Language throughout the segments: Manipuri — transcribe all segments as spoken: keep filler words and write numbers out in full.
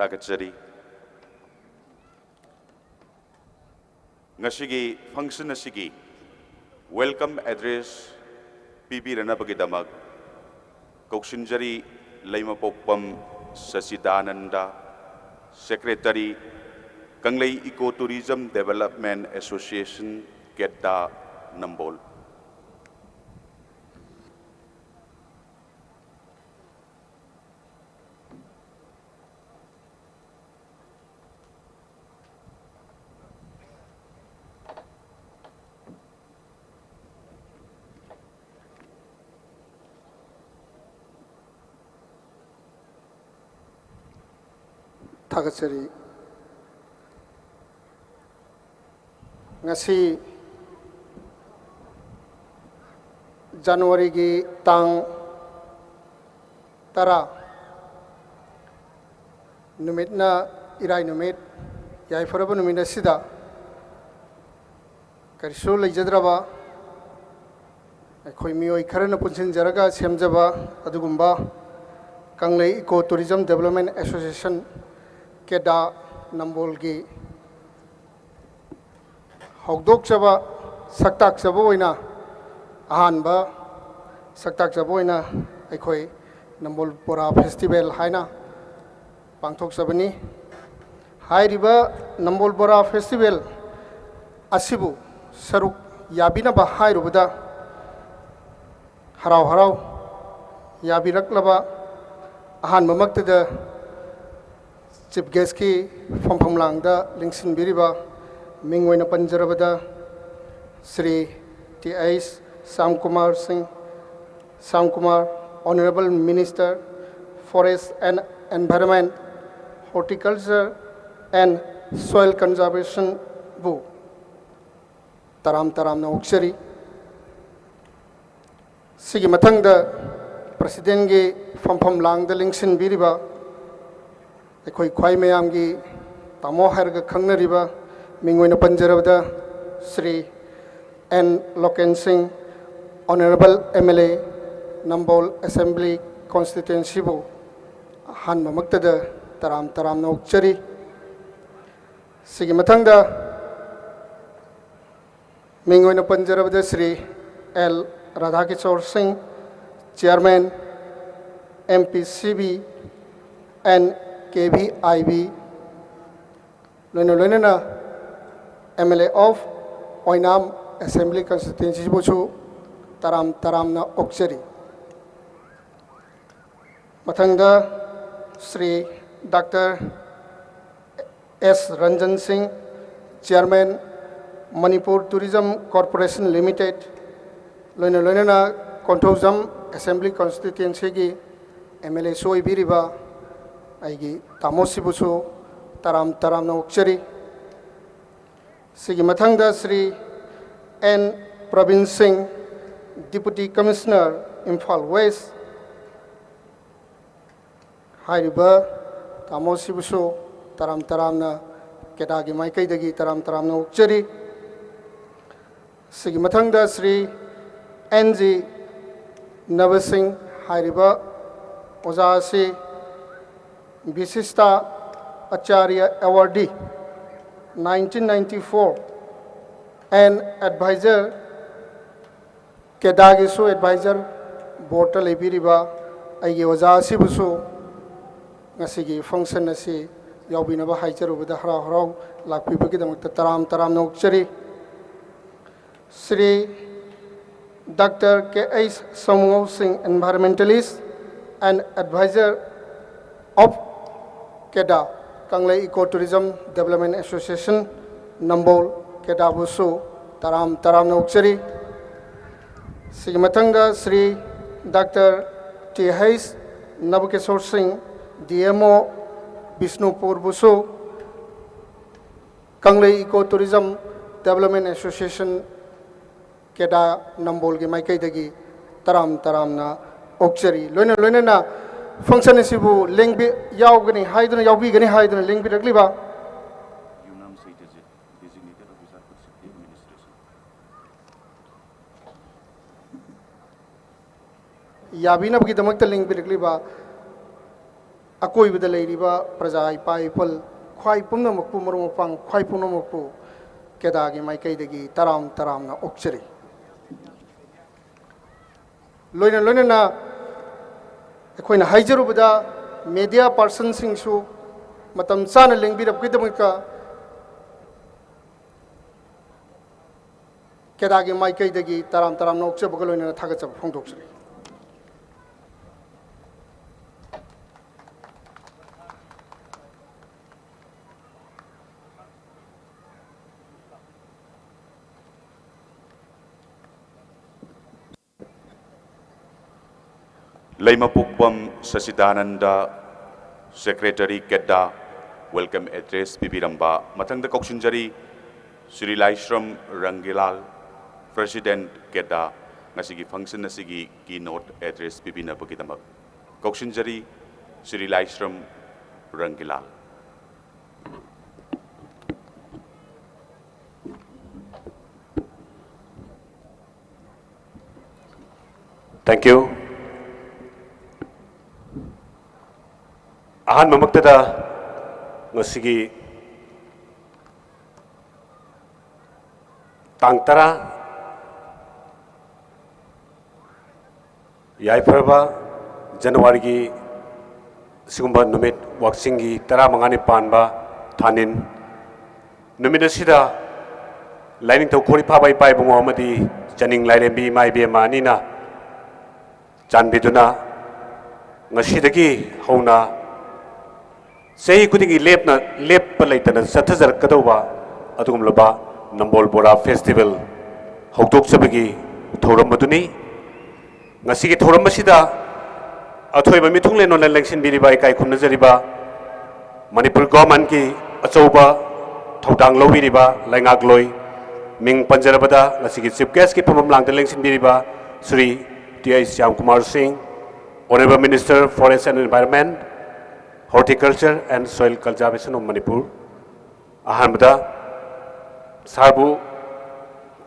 ꯊꯥꯒꯠꯆꯔꯤ꯫ ꯉꯁꯤꯒꯤ function ꯑꯁꯤꯒꯤ welcome address ꯄꯤꯕꯤꯔꯅꯕꯒꯤꯗꯃꯛ ꯀꯧꯁꯤꯟꯖꯔꯤ ꯂꯩꯃꯄꯣꯛꯄꯝ ꯁꯆꯤꯗꯥꯅꯟꯗ, Secretary, ꯀꯪꯂꯩ Eco Tourism Development Association, ꯀꯦꯗꯥ, ꯅꯝꯕꯣꯜ꯫ ꯊꯥꯒꯠꯆꯔꯤ꯫ ꯉꯁꯤ ꯖꯅꯋꯥꯔꯤꯒꯤ ꯇꯥꯡ ꯇꯔꯥ, ꯅꯨꯃꯤꯠꯅ ꯏꯔꯥꯏ ꯅꯨꯃꯤꯠ, ꯌꯥꯏꯐꯔꯕ ꯅꯨꯃꯤꯠ ꯑꯁꯤꯗ ꯀꯔꯤꯁꯨ ꯂꯩꯖꯗ꯭ꯔꯕ ꯑꯩꯈꯣꯏ ꯃꯤꯑꯣꯏ ꯈꯔꯅ ꯄꯨꯟꯁꯤꯟꯖꯔꯒ ꯁꯦꯝꯖꯕ ꯑꯗꯨꯒꯨꯝꯕ ꯀꯪꯂꯩ Eco Tourism Development Association, ꯀꯦꯗꯥ, ꯅꯝꯕꯣꯜꯒꯤ ꯍꯧꯗꯣꯛꯆꯕ, ꯁꯛꯇꯥꯛꯆꯕ ꯑꯣꯏꯅ, ꯑꯍꯥꯟꯕ ꯁꯛꯇꯥꯛꯆꯕ ꯑꯣꯏꯅ ꯑꯩꯈꯣꯏ ꯅꯝꯕꯣꯜ ꯕꯣꯔꯥ festival ꯍꯥꯏꯅ ꯄꯥꯡꯊꯣꯛꯆꯕꯅꯤ꯫ ꯍꯥꯏꯔꯤꯕ ꯅꯝꯕꯣꯜ ꯕꯣꯔꯥ festival ꯑꯁꯤꯕꯨ ꯁꯔꯨꯛ ꯌꯥꯕꯤꯅꯕ ꯍꯥꯏꯔꯨꯕꯗ, ꯍꯔꯥꯎ ꯍꯔꯥꯎ ꯌꯥꯕꯤꯔꯛꯂꯕ, ꯑꯍꯥꯟꯕꯃꯛꯇꯗ Chief Guestꯀꯤ ꯐꯝꯐꯝ ꯂꯥꯡꯗ ꯂꯦꯡꯁꯤꯟꯕꯤꯔꯤꯕ, ꯃꯤꯡ ꯑꯣꯏꯅ ꯄꯟꯖꯔꯕꯗ, ꯁ꯭ꯔꯤ ꯇꯤ ꯑꯩꯆ ꯁ꯭ꯌꯥꯝꯀꯨꯃꯥꯔ ꯁꯤꯡ, Shyamkumar, Honourable Minister, Forest and Environment, Horticulture and Soil Conservationꯕꯨ ꯇꯔꯥꯝ ꯇꯔꯥꯝꯅ ꯑꯣꯛꯆꯔꯤ꯫ ꯁꯤꯒꯤ ꯃꯊꯪꯗ Presidentꯀꯤ ꯐꯝꯐꯝ ꯂꯥꯡꯗ ꯂꯦꯡꯁꯤꯟꯕꯤꯔꯤꯕ ꯑꯩꯈꯣꯏ ꯈ꯭ꯋꯥꯏ ꯃꯌꯥꯝꯒꯤ ꯇꯥꯃꯣ ꯍꯥꯏꯔꯒ ꯈꯪꯅꯔꯤꯕ, ꯃꯤꯡ ꯑꯣꯏꯅ ꯄꯟꯖꯔꯕꯗ ꯁ꯭ꯔꯤ ꯑꯦꯟ ꯂꯣꯀꯦꯟ ꯁꯤꯡ, Honourable M L A, Nambol Assembly Constituencyꯕꯨ ꯑꯍꯥꯟꯕꯃꯛꯇꯗ ꯇꯔꯥꯝ ꯇꯔꯥꯝꯅ ꯑꯣꯛꯆꯔꯤ꯫ ꯁꯤꯒꯤ ꯃꯊꯪꯗ ꯃꯤꯡ ꯑꯣꯏꯅ ꯄꯟꯖꯔꯕꯗ ꯁ꯭ꯔꯤ ꯑꯦꯜ ꯔꯥꯙꯥꯀꯤꯁꯣꯔ ꯁꯤꯡ, Chairman, M P C B and K V I B, ꯂꯣꯏꯅ ꯂꯣꯏꯅꯅ M L A of Oinam Assembly Constituency ꯕꯨꯁꯨ ꯇꯔꯥꯝ ꯇꯔꯥꯝꯅ ꯑꯣꯛꯆꯔꯤ꯫ ꯃꯊꯪꯗ ꯁ꯭ꯔꯤ ꯗꯥꯛꯇꯔ ꯑꯦꯁ ꯔꯟꯖꯟ ꯁꯤꯡ, Chairman, Manipur Tourism Corporation Limited, ꯂꯣꯏꯅ ꯂꯣꯏꯅꯅ ꯀꯣꯟꯊꯧꯖꯝ Assembly Constituency ꯒꯤ M L A ꯁꯨ ꯑꯣꯏꯕꯤꯔꯤꯕ ꯑꯩꯒꯤ ꯇꯥꯃꯣꯁꯤꯕꯨꯁꯨ ꯇꯔꯥꯝ ꯇꯔꯥꯝꯅ ꯑꯣꯛꯆꯔꯤ꯫ ꯁꯤꯒꯤ ꯃꯊꯪꯗ ꯁ꯭ꯔꯤ ꯑꯦꯟ ꯄ꯭ꯔꯕꯤꯟ ꯁꯤꯡ, Deputy Commissioner, ꯏꯝꯐꯥꯜ West, ꯍꯥꯏꯔꯤꯕ ꯇꯥꯃꯣꯁꯤꯕꯨꯁꯨ ꯇꯔꯥꯝ ꯇꯔꯥꯝꯅ, ꯀꯦꯗꯥꯒꯤ ꯃꯥꯏꯀꯩꯗꯒꯤ ꯇꯔꯥꯝ ꯇꯔꯥꯝꯅ ꯑꯣꯛꯆꯔꯤ꯫ ꯁꯤꯒꯤ ꯃꯊꯪꯗ ꯁ꯭ꯔꯤ ꯑꯦꯟ ꯖꯤ ꯅꯕꯁꯤꯡ ꯍꯥꯏꯔꯤꯕ ꯑꯣꯖꯥ ꯑꯁꯤ ꯕꯤꯁꯤꯁꯇꯥ ꯑꯆꯥꯔꯌ Awardee, nineteen ninety-four, and Advisor, ꯀꯦꯗꯥꯒꯤꯁꯨ Advisor, Board ꯇ ꯂꯩꯕꯤꯔꯤꯕ ꯑꯩꯒꯤ ꯑꯣꯖꯥ ꯑꯁꯤꯕꯨꯁꯨ ꯉꯁꯤꯒꯤ function ꯑꯁꯤ ꯌꯥꯎꯕꯤꯅꯕ ꯍꯥꯏꯖꯔꯨꯕꯗ ꯍꯔꯥꯎ ꯍꯔꯥꯎ ꯂꯥꯛꯄꯤꯕꯒꯤꯗꯃꯛꯇ ꯇꯔꯥꯝ ꯇꯔꯥꯝꯅ ꯑꯣꯛꯆꯔꯤ꯫ ꯁ꯭ꯔꯤ ꯗꯥꯛꯇꯔ ꯀꯦ ꯑꯩꯆ ꯁꯣꯃꯣ ꯁꯤꯡ, Environmentalist and Advisor of ꯀꯦꯗꯥ, ꯀꯪꯂꯩ Eco Tourism Development Association, ꯅꯝꯕꯣꯜ, ꯀꯦꯗꯥꯕꯨꯁꯨ ꯇꯔꯥꯝ ꯇꯔꯥꯝꯅ ꯑꯣꯛꯆꯔꯤ꯫ ꯁꯤꯒꯤ ꯃꯊꯪꯗ ꯁ꯭ꯔꯤ ꯗꯥꯛꯇꯔ ꯇꯤ ꯍꯩꯆ ꯅꯕꯀꯤꯁꯣꯔ ꯁꯤꯡ, D M O, ꯕꯤꯁꯅꯨꯄꯨꯔꯕꯨꯁꯨ ꯀꯪꯂꯩ Eco Tourism Development Association, ꯀꯦꯗꯥ, ꯅꯝꯕꯣꯜꯒꯤ ꯃꯥꯏꯀꯩꯗꯒꯤ ꯇꯔꯥꯝ ꯇꯔꯥꯝꯅ ꯑꯣꯛꯆꯔꯤ꯫ ꯂꯣꯏꯅ ꯂꯣꯏꯅꯅ function ꯑꯁꯤꯕꯨ ꯂꯦꯡꯕꯤ-, ꯌꯥꯎꯒꯅꯤ ꯍꯥꯏꯗꯨꯅ, ꯌꯥꯎꯕꯤꯒꯅꯤ ꯍꯥꯏꯗꯨꯅ ꯂꯦꯡꯕꯤꯔꯛꯂꯤꯕ UNAM Site Designated Officer Food Safety Administration, ꯌꯥꯕꯤꯅꯕꯒꯤꯗꯃꯛꯇ ꯂꯦꯡꯕꯤꯔꯛꯂꯤꯕ ꯑꯀꯣꯏꯕꯗ ꯂꯩꯔꯤꯕ ꯄ꯭ꯔꯖꯥ, ꯏꯄꯥ ꯏꯄꯨꯜ, ꯈ꯭ꯋꯥꯏ ꯄꯨꯝꯅꯃꯛꯄꯨ, ꯃꯔꯨꯞ ꯃꯄꯥꯡ ꯈ꯭ꯋꯥꯏ ꯄꯨꯝꯅꯃꯛꯄꯨ ꯀꯦꯗꯥꯒꯤ ꯃꯥꯏꯀꯩꯗꯒꯤ ꯇꯔꯥꯝ ꯇꯔꯥꯝꯅ ꯑꯣꯛꯆꯔꯤ꯫ ꯂꯣꯏꯅ ꯂꯣꯏꯅꯅ ꯑꯩꯈꯣꯏꯅ ꯍꯥꯏꯖꯔꯨꯕꯗ media personꯁꯤꯡꯁꯨ ꯃꯇꯝ ꯆꯥꯅ ꯂꯦꯡꯕꯤꯔꯛꯄꯒꯤꯗꯃꯛꯇ ꯀꯦꯗꯥꯒꯤ ꯃꯥꯏꯀꯩꯗꯒꯤ ꯇꯔꯥꯝ ꯇꯔꯥꯝꯅ ꯑꯣꯛꯆꯕꯒ ꯂꯣꯏꯅꯅ ꯊꯥꯒꯠꯆꯕ ꯐꯣꯡꯗꯣꯛꯆꯔꯤ꯫ ꯂꯩꯃꯄꯣꯛꯄꯝ ꯁꯆꯤꯗꯥꯅꯟꯗ, Secretary ꯀꯦꯗꯥ, welcome address ꯄꯤꯕꯤꯔꯝꯕ꯫ ꯃꯊꯪꯗ ꯀꯧꯁꯤꯟꯖꯔꯤ ꯁ꯭ꯔꯤ ꯂꯥꯏꯁ꯭ꯔꯝ ꯔꯪꯒꯤꯂꯥꯜ, President ꯀꯦꯗꯥ, ꯉꯁꯤꯒꯤ function ꯑꯁꯤꯒꯤ keynote address ꯄꯤꯕꯤꯅꯕꯒꯤꯗꯃꯛ꯫ ꯀꯧꯁꯤꯟꯖꯔꯤ Shri Laishram ꯔꯪꯒꯤꯂꯥꯜ꯫ Thank you. ꯑꯍꯥꯟꯕꯃꯛꯇꯗ ꯉꯁꯤꯒꯤ ꯇꯥꯡ ꯇꯔꯥ, ꯌꯥꯏꯐꯔꯕ ꯖꯅꯋꯥꯔꯤꯒꯤ ꯑꯁꯤꯒꯨꯝꯕ ꯅꯨꯃꯤꯠ ꯋꯥꯛꯆꯤꯡꯒꯤ ꯇꯔꯥꯃꯉꯥꯅꯤ ꯄꯥꯟꯕ ꯊꯥꯅꯤꯟ ꯅꯨꯃꯤꯠ ꯑꯁꯤꯗ ꯂꯥꯏꯅꯤꯡꯊꯧ ꯈꯣꯔꯤꯐꯥꯕ ꯏꯄꯥ ꯏꯕꯨꯡꯉꯣ ꯑꯃꯗꯤ ꯆꯅꯤꯡ ꯂꯥꯏꯔꯦꯝꯕꯤ ꯏꯃꯥ ꯏꯕꯦꯝꯃ ꯑꯅꯤꯅ ꯆꯥꯟꯕꯤꯗꯨꯅ ꯉꯁꯤꯗꯒꯤ ꯍꯧꯅ ꯆꯍꯤ ꯈꯨꯗꯤꯡꯒꯤ ꯂꯦꯞꯅ, ꯂꯦꯞꯄ ꯂꯩꯇꯅ ꯆꯠꯊꯖꯔꯛꯀꯗꯧꯕ ꯑꯗꯨꯒꯨꯝꯂꯕ ꯅꯝꯕꯣꯜ ꯕꯣꯔꯥ festival ꯍꯧꯗꯣꯛꯆꯕꯒꯤ ꯊꯧꯔꯝ ꯑꯗꯨꯅꯤ꯫ ꯉꯁꯤꯒꯤ ꯊꯧꯔꯝ ꯑꯁꯤꯗ ꯑꯊꯣꯏꯕ ꯃꯤꯊꯨꯡꯂꯦꯟ ꯑꯣꯏꯅ ꯂꯦꯡꯁꯤꯟꯕꯤꯔꯤꯕ, ꯏꯀꯥꯏ ꯈꯨꯝꯅꯖꯔꯤꯕ ꯃꯅꯤꯄꯨꯔ governmentꯀꯤ ꯑꯆꯧꯕ ꯊꯧꯗꯥꯡ ꯂꯧꯕꯤꯔꯤꯕ ꯂꯩꯉꯥꯛꯂꯣꯏ, ꯃꯤꯡ ꯄꯟꯖꯔꯕꯗ ꯉꯁꯤꯒꯤ chief guestꯀꯤ ꯐꯝꯐꯝ ꯂꯥꯡꯗ ꯂꯦꯡꯁꯤꯟꯕꯤꯔꯤꯕ ꯁ꯭ꯔꯤ ꯇꯤ ꯑꯩꯆ ꯁ꯭ꯌꯥꯝꯀꯨꯃꯥꯔ ꯁꯤꯡ, Honourable Minister Forest and Environment, Horticulture and Soil Conservation of Manipur, ꯑꯍꯥꯟꯕꯗ ꯁꯥꯔꯕꯨ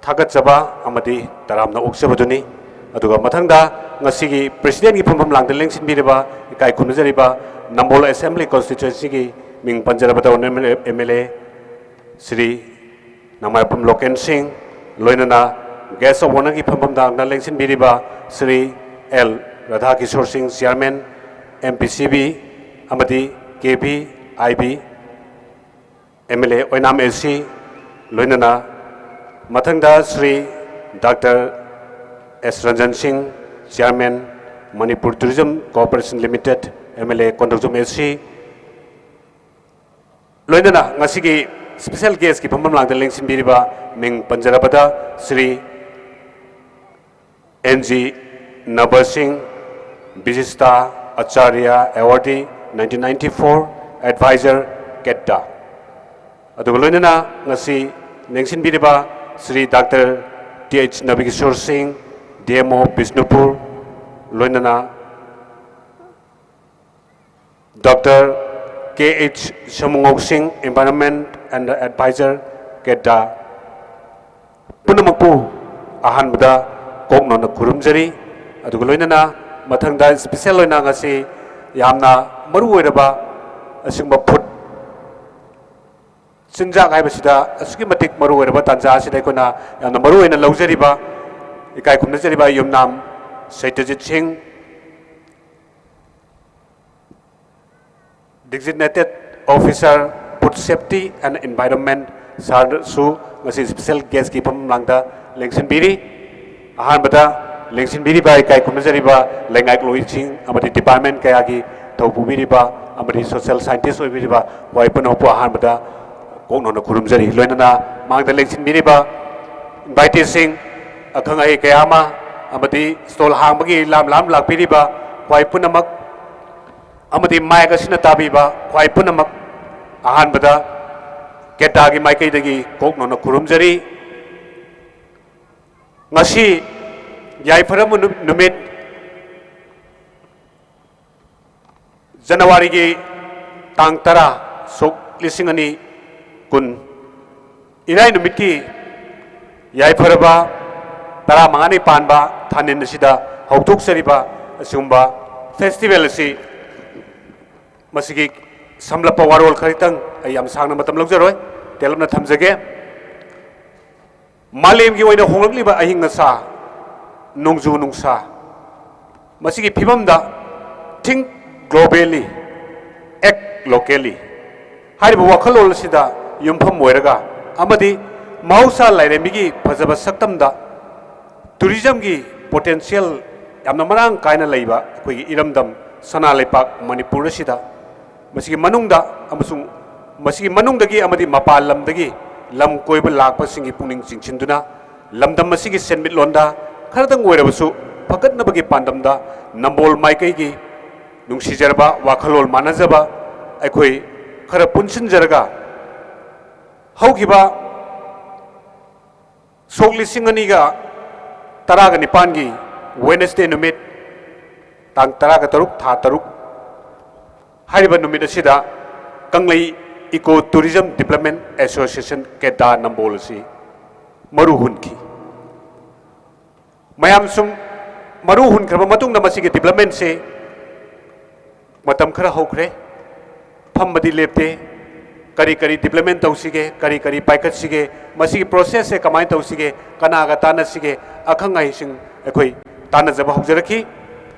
ꯊꯥꯒꯠꯆꯕ ꯑꯃꯗꯤ ꯇꯔꯥꯝꯅ ꯑꯣꯛꯆꯕꯗꯨꯅꯤ꯫ ꯑꯗꯨꯒ ꯃꯊꯪꯗ ꯉꯁꯤꯒꯤ presidentꯀꯤ ꯐꯝꯐꯝ ꯂꯥꯡꯗ ꯂꯦꯡꯁꯤꯟꯕꯤꯔꯤꯕ, ꯏꯀꯥꯏ ꯈꯨꯝꯅꯖꯔꯤꯕ ꯅꯝꯕꯣꯜ ꯑꯦꯁꯦꯝꯕ꯭ꯂꯤ ꯀꯣꯟꯁꯇꯤꯇ꯭ꯋꯦꯟꯁꯤꯒꯤ ꯃꯤꯡ ꯄꯟꯖꯔꯕꯗ honourable M L A Shri Namaipam Loken Singh, ꯂꯣꯏꯅꯅ ꯒꯦꯁ ꯑꯣꯐ ꯑꯣꯅꯔꯒꯤ ꯐꯝꯐꯝꯗ ꯍꯥꯡꯅ ꯂꯦꯡꯁꯤꯟꯕꯤꯔꯤꯕ Shri L Radhakishore Singh, chairman M P C B ꯑꯃꯗꯤ K V I B M L A ꯑꯣꯏꯅꯥꯝ ꯑꯦ ꯁꯤ, ꯂꯣꯏꯅꯅ ꯃꯊꯪꯗ Shri doctor S Ranjan Singh, chairman Manipur tourism corporation limited, M L A Konthoujam A C, ꯂꯣꯏꯅꯅ ꯉꯁꯤꯒꯤ ꯁ꯭ꯄꯦꯁꯦꯜ ꯒꯦꯁꯀꯤ ꯐꯝꯐꯝ ꯂꯥꯡꯗ ꯂꯦꯡꯁꯤꯟꯕꯤꯔꯤꯕ ꯃꯤꯡ ꯄꯟꯖꯔꯕꯗ Shri N G Nabasingh, Vishishta Acharya award, nineteen ninety four, adviser ꯀꯦꯠꯇ, ꯑꯗꯨꯒ ꯂꯣꯏꯅꯅ ꯉꯁꯤ ꯂꯦꯡꯁꯤꯟꯕꯤꯔꯤꯕ Shri doctor T H Nabakishore Singh, D M O Bishnupur, ꯂꯣꯏꯅꯅ ꯗꯥꯛꯇꯔ ꯀꯦ ꯑꯩꯆ ꯁꯃꯨꯉꯧ ꯁꯤꯡ, ꯏꯟꯚꯥꯏꯔꯣꯟꯃꯦꯟꯠ ꯑꯦꯟ ꯑꯦꯗꯚꯥꯏꯖꯔ ꯀꯦꯠꯇ, ꯄꯨꯝꯅꯃꯛꯄꯨ ꯑꯍꯥꯟꯕꯗ ꯀꯣꯛ ꯅꯧꯅ ꯈꯨꯔꯨꯝꯖꯔꯤ꯫ ꯑꯗꯨꯒ ꯂꯣꯏꯅꯅ ꯃꯊꯪꯗ ꯁ꯭ꯄꯦꯁꯦꯜ ꯑꯣꯏꯅ ꯉꯁꯤ ꯌꯥꯝꯅ ꯃꯔꯨ ꯑꯣꯏꯔꯕ ꯑꯁꯤꯒꯨꯝꯕ ꯐꯨꯗ ꯆꯤꯟꯖꯥꯛ ꯍꯥꯏꯕꯁꯤꯗ ꯑꯁꯨꯛꯀꯤ ꯃꯇꯤꯛ ꯃꯔꯨ ꯑꯣꯏꯔꯕ ꯇꯥꯟꯖꯥ ꯑꯁꯤꯗ ꯑꯩꯈꯣꯏꯅ ꯌꯥꯝꯅ ꯃꯔꯨ ꯑꯣꯏꯅ ꯂꯧꯖꯔꯤꯕ ꯏꯀꯥꯏ ꯈꯨꯝꯅꯖꯔꯤꯕ ꯌꯨꯝꯅꯥꯝ ꯁꯩꯇꯖꯤꯠ ꯁꯤꯡ, Designated Officer Food Safety and Environment ꯁꯥꯔꯁꯨ ꯉꯁꯤ ꯁ꯭ꯄꯦꯁꯦꯜ ꯒꯦꯁꯀꯤ ꯐꯝꯐꯝ ꯂꯥꯡꯗ ꯂꯦꯡꯁꯤꯟꯕꯤꯔꯤ꯫ ꯑꯍꯥꯟꯕꯗ ꯂꯦꯡꯁꯤꯟꯕꯤꯔꯤꯕ ꯏꯀꯥꯏ ꯈꯨꯝꯅꯖꯔꯤꯕ ꯂꯩꯉꯥꯛꯂꯣꯏꯁꯤꯡ ꯑꯃꯗꯤ ꯗꯤꯄꯥꯔꯠꯃꯦꯟ ꯀꯌꯥꯒꯤ ꯊꯧ ꯄꯨꯕꯤꯔꯤꯕ ꯑꯃꯗꯤ ꯁꯣꯁꯤꯌꯦꯜ ꯁꯥꯏꯟꯇꯤꯁ ꯑꯣꯏꯕꯤꯔꯤꯕ ꯈ꯭ꯋꯥꯏ ꯄꯨꯝꯅꯃꯛꯄꯨ ꯑꯍꯥꯟꯕꯗ ꯀꯣꯛ ꯅꯧꯅ ꯈꯨꯔꯨꯝꯖꯔꯤ꯫ ꯂꯣꯏꯅꯅ ꯃꯥꯡꯗ ꯂꯦꯡꯁꯤꯟꯕꯤꯔꯤꯕ ꯏꯟꯚꯥꯏꯇꯤꯁꯤꯡ, ꯑꯈꯪ ꯑꯍꯩ ꯀꯌꯥ ꯑꯃ ꯑꯃꯗꯤ ꯁ꯭ꯇꯣꯜ ꯍꯥꯡꯕꯒꯤ ꯂꯥꯝ ꯂꯥꯝ ꯂꯥꯛꯄꯤꯔꯤꯕ ꯈ꯭ꯋꯥꯏ ꯄꯨꯝꯅꯃꯛ ꯑꯃꯗꯤ ꯃꯥꯏꯛ ꯑꯁꯤꯅ ꯇꯥꯕꯤꯕ ꯈ꯭ꯋꯥꯏ ꯄꯨꯝꯅꯃꯛ ꯑꯍꯥꯟꯕꯗ ꯀꯦꯠꯇꯥꯒꯤ ꯃꯥꯏꯀꯩꯗꯒꯤ ꯀꯣꯛ ꯅꯧꯅ ꯈꯨꯔꯨꯝꯖꯔꯤ꯫ ꯉꯁꯤ ꯌꯥꯏꯐꯔꯕ ꯅꯨ-, ꯅꯨꯃꯤꯠ, ꯖꯅꯋꯥꯔꯤꯒꯤ ꯇꯥꯡ ꯇꯔꯥ, ꯁꯣꯛ ꯂꯤꯁꯤꯡ ꯑꯅꯤ ꯀꯨꯟ, ꯏꯔꯥꯏ ꯅꯨꯃꯤꯠꯀꯤ ꯌꯥꯏꯐꯔꯕ ꯇꯔꯥꯃꯉꯥꯅꯤ ꯄꯥꯟꯕ ꯊꯥꯅꯤꯟ ꯑꯁꯤꯗ ꯍꯧꯗꯣꯛꯆꯔꯤꯕ ꯑꯁꯤꯒꯨꯝꯕ ꯐꯦꯁꯇꯤꯚꯦꯜ ꯑꯁꯤ ꯃꯁꯤꯒꯤ ꯁꯝꯂꯞꯄ ꯋꯥꯔꯣꯜ ꯈꯔꯇꯪ ꯑꯩ ꯌꯥꯝ ꯁꯥꯡꯅ ꯃꯇꯝ ꯂꯧꯖꯔꯣꯏ, ꯇꯦꯜꯂꯞꯅ ꯊꯝꯖꯒꯦ꯫ ꯃꯥꯂꯦꯝꯒꯤ ꯑꯣꯏꯅ ꯍꯣꯡꯂꯛꯂꯤꯕ ꯑꯏꯪ ꯑꯁꯥ, ꯅꯣꯡꯖꯨ ꯅꯨꯡꯁꯥ, ꯃꯁꯤꯒꯤ ꯐꯤꯕꯝꯗ think globally, act locally ꯍꯥꯏꯔꯤꯕ ꯋꯥꯈꯜꯂꯣꯟ ꯑꯁꯤꯗ ꯌꯨꯝꯐꯝ ꯑꯣꯏꯔꯒ ꯑꯃꯗꯤ ꯃꯍꯧꯁꯥ ꯂꯥꯏꯔꯦꯝꯕꯤꯒꯤ ꯐꯖꯕ ꯁꯛꯇꯝꯗ tourismꯒꯤ potential ꯌꯥꯝꯅ ꯃꯔꯥꯡ ꯀꯥꯏꯅ ꯂꯩꯕ ꯑꯩꯈꯣꯏꯒꯤ ꯏꯔꯝꯗꯝ ꯁꯅꯥ ꯂꯩꯄꯥꯛ ꯃꯅꯤꯄꯨꯔ ꯑꯁꯤꯗ, ꯃꯁꯤꯒꯤ ꯃꯅꯨꯡꯗ ꯑꯃꯁꯨꯡ ꯃꯁꯤꯒꯤ ꯃꯅꯨꯡꯗꯒꯤ ꯑꯃꯗꯤ ꯃꯄꯥꯟ ꯂꯝꯗꯒꯤ ꯂꯝ ꯀꯣꯏꯕ ꯂꯥꯛꯄꯁꯤꯡꯒꯤ ꯄꯨꯛꯅꯤꯡ ꯆꯤꯡꯁꯤꯟꯗꯨꯅ, ꯂꯝꯗꯝ ꯑꯁꯤꯒꯤ ꯁꯦꯟꯃꯤꯠꯂꯣꯟꯗ ꯈꯔꯇꯪ ꯑꯣꯏꯔꯕꯁꯨ ꯐꯒꯠꯅꯕꯒꯤ ꯄꯥꯟꯗꯝꯗ ꯅꯝꯕꯣꯜ ꯃꯥꯏꯀꯩꯒꯤ ꯅꯨꯡꯁꯤꯖꯔꯕ, ꯋꯥꯈꯜꯂꯣꯟ ꯃꯥꯟꯅꯖꯕ ꯑꯩꯈꯣꯏ ꯈꯔ ꯄꯨꯟꯁꯤꯟꯖꯔꯒ ꯍꯧꯈꯤꯕ ꯁꯣꯛ ꯂꯤꯁꯤꯡ ꯑꯅꯤꯒ ꯇꯔꯥꯒ ꯅꯤꯄꯥꯟꯒꯤ Wednesday ꯅꯨꯃꯤꯠ, ꯇꯥꯡ ꯇꯔꯥꯒ ꯇꯔꯨꯛ, ꯊꯥ ꯇꯔꯨꯛ, ꯍꯥꯏꯔꯤꯕ ꯅꯨꯃꯤꯠ ꯑꯁꯤꯗ ꯀꯪꯂꯩ Eco Tourism Development Association ꯀꯦꯗꯥ ꯅꯝꯕꯣꯜ ꯑꯁꯤ ꯃꯔꯨ ꯍꯨꯟꯈꯤ꯫ ꯃꯌꯥꯝ ꯁꯨꯝ ꯃꯔꯨ ꯍꯨꯟꯈ꯭ꯔꯕ ꯃꯇꯨꯡꯗ ꯃꯁꯤꯒꯤ developmentꯁꯤ ꯃꯇꯝ ꯈꯔ ꯍꯧꯈ꯭ꯔꯦ, ꯐꯝꯕꯗꯤ ꯂꯦꯞꯇꯦ꯫ ꯀꯔꯤ ꯀꯔꯤ development ꯇꯧꯁꯤꯒꯦ, ꯀꯔꯤ ꯀꯔꯤ ꯄꯥꯏꯈꯠꯁꯤꯒꯦ, ꯃꯁꯤꯒꯤ processꯁꯦ ꯀꯃꯥꯏꯅ ꯇꯧꯁꯤꯒꯦ, ꯀꯅꯥꯒ ꯇꯥꯟꯅꯁꯤꯒꯦ, ꯑꯈꯪ ꯑꯍꯩꯁꯤꯡ ꯑꯩꯈꯣꯏ ꯇꯥꯟꯅꯖꯕ ꯍꯧꯖꯔꯛꯈꯤ꯫